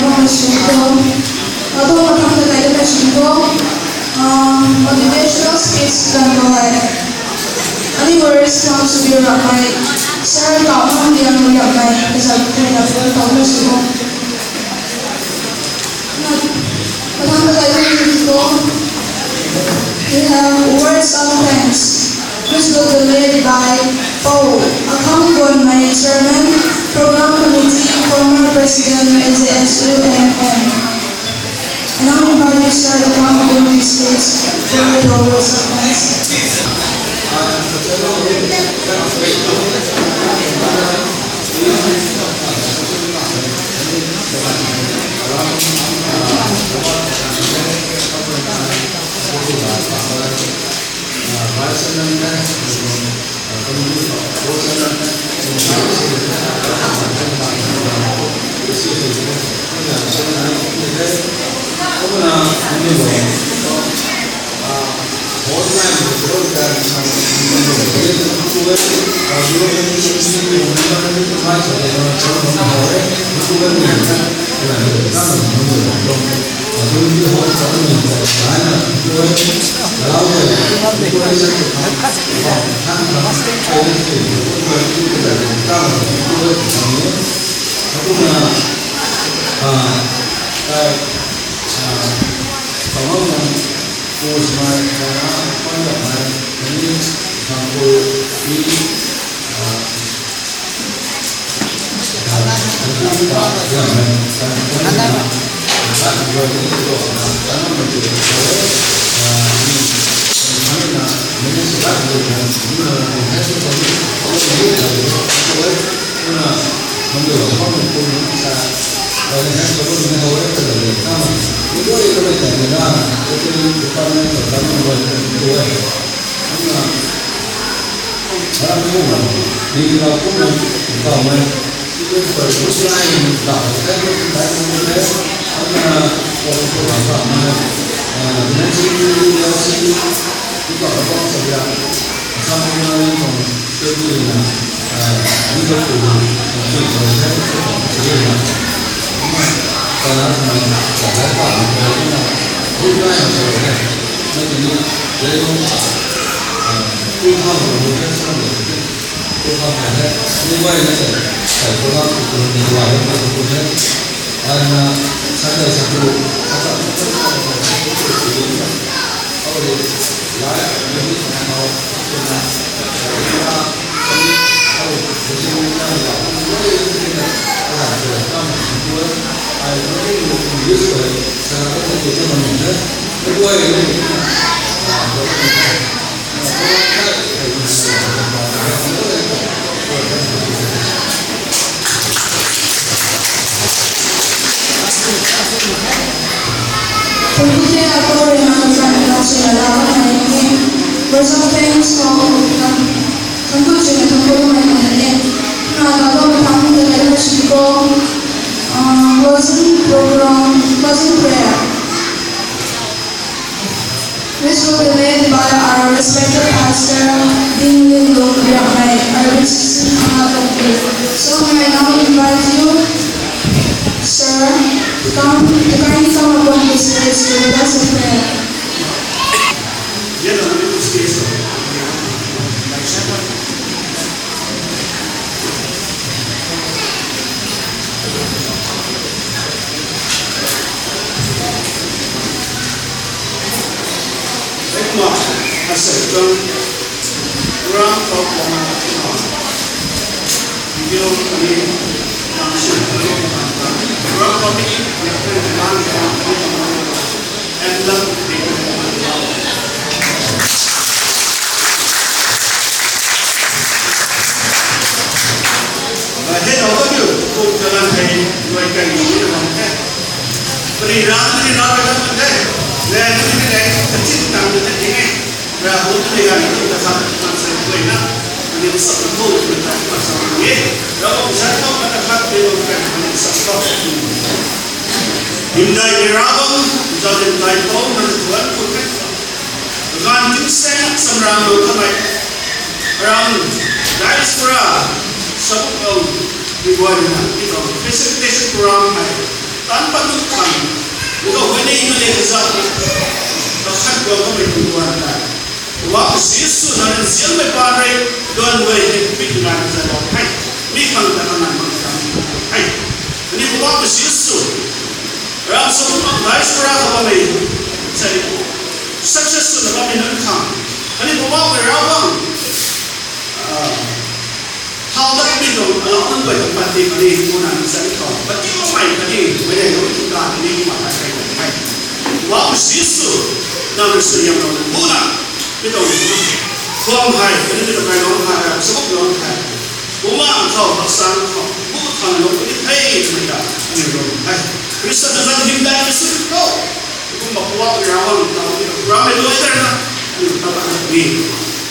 bam sw ko. Atu mathang ta kai ta sw ko. Um, motivational speech kan ko lai. Ani words kam sw bi rak mai. Sir kam ham diang rak mai. Kasa kai na pura kam sw ko. Mathang ta kai ta sw ko. We have words of thanks, which will be led by Pou Akham Gonmei, Chairman, Program Committee, former President, A J S U M M. And I invite you, sir, to come up on the stage for the words of thanks. Thank you, Ate Rihang, for introduction. Words of thanks for, um, thank you, Jimmy, thank you, my company. Na, na, na, thank you, thank you, thank you. Um, closing program, closing prayer. Which will be led by our respected pastor, Dean Lin Lung Riamei, R B C C Hana Tokyo. So may I now invite you, sir, to come, to kindly come upon the stage to lead us in prayer. Program khou kumna video kami function program kami and love. Hei nau kaniw kum kalan hei luai kai ni na bam the. Pari ram ni na ram kan the. Ram ni ni kachit tang ni the ni. Ram bu ni ram ni ta khat kan se koi na. Ni sa ko ni ta khat sa ni. Ram bu sa ko ta khat ni lo kan ni sa ko. Hymdaih ni Ravguangc, zauzian daic pou nang tuan ku the. Ganv tingsaeng samram lo kamei, ram diaspora sabuk lo, mi guay na, mi tuang facilitation program hei, tan pat nuh khang, mi tuang huayney na le kazauh, kakhat guang kamei tuang guan tei. Poubauhmei Jisu, nang rui nzianmei paan rui, duan guay hei pik nai zalou the. Mi khang ta nang nang mak ta hei. Ani Poubauhmei Jisu, ram sw mak dai sw ra khou bammei, sei, success swna bammei nunc khang, khatni Poubauhmei Ravguangc, ah, thau dat mi tuang alau nunc guay ta pat ti khatni kumna mi sa ni khou pat ti makmei khatni mei hei lou ti ka khatni kumna ta kai kan the. Poubauhmei Jisu, nang rui suaihiamlou na kumna mi tuang thuam hei khatni mi tuang kailou hei, sabuk lou hei, bumaengh khou, hakchang khou, bu khang lou puni the twmei ta aniw lou the. Khrista ta zan hymdaihmei sw khou, kumna Poubauhmei Ravguangc ta mi tuang rammei luai tei na, aniw ta pat ni.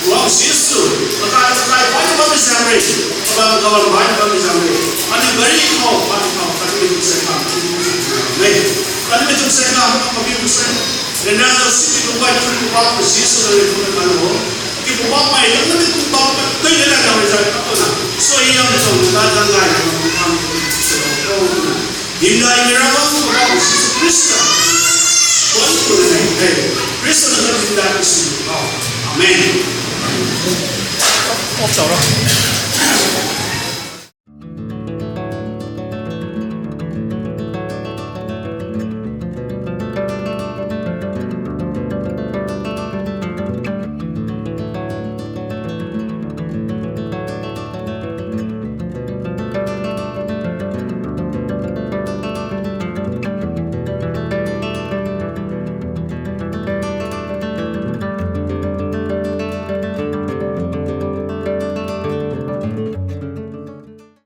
Poubauhmei Jisu, kakai kakai pai bammei zaeng rui, kabam kabam pai bammei zaeng rui, aniu gari khou, aniu khou, aniu tuang sei khang, aniu tuang sei khang, aniu tuang sei khang, aniu tuang sei khang, ryanra zauc sini tuang guay tu Poubauhmei Jisu na rui kumna kan o. Ki Poubauhmei nang na mi tuang bam ka tei na na na rui zan ka twna, suaihiam tuang na zan gay na tuang khang, sw o na. Hymdaihmei Ravguangc Poubauhmei Jisu Khrista, thuan ku na nei the. Khrista na zan hymdaihmei sw o. Amen.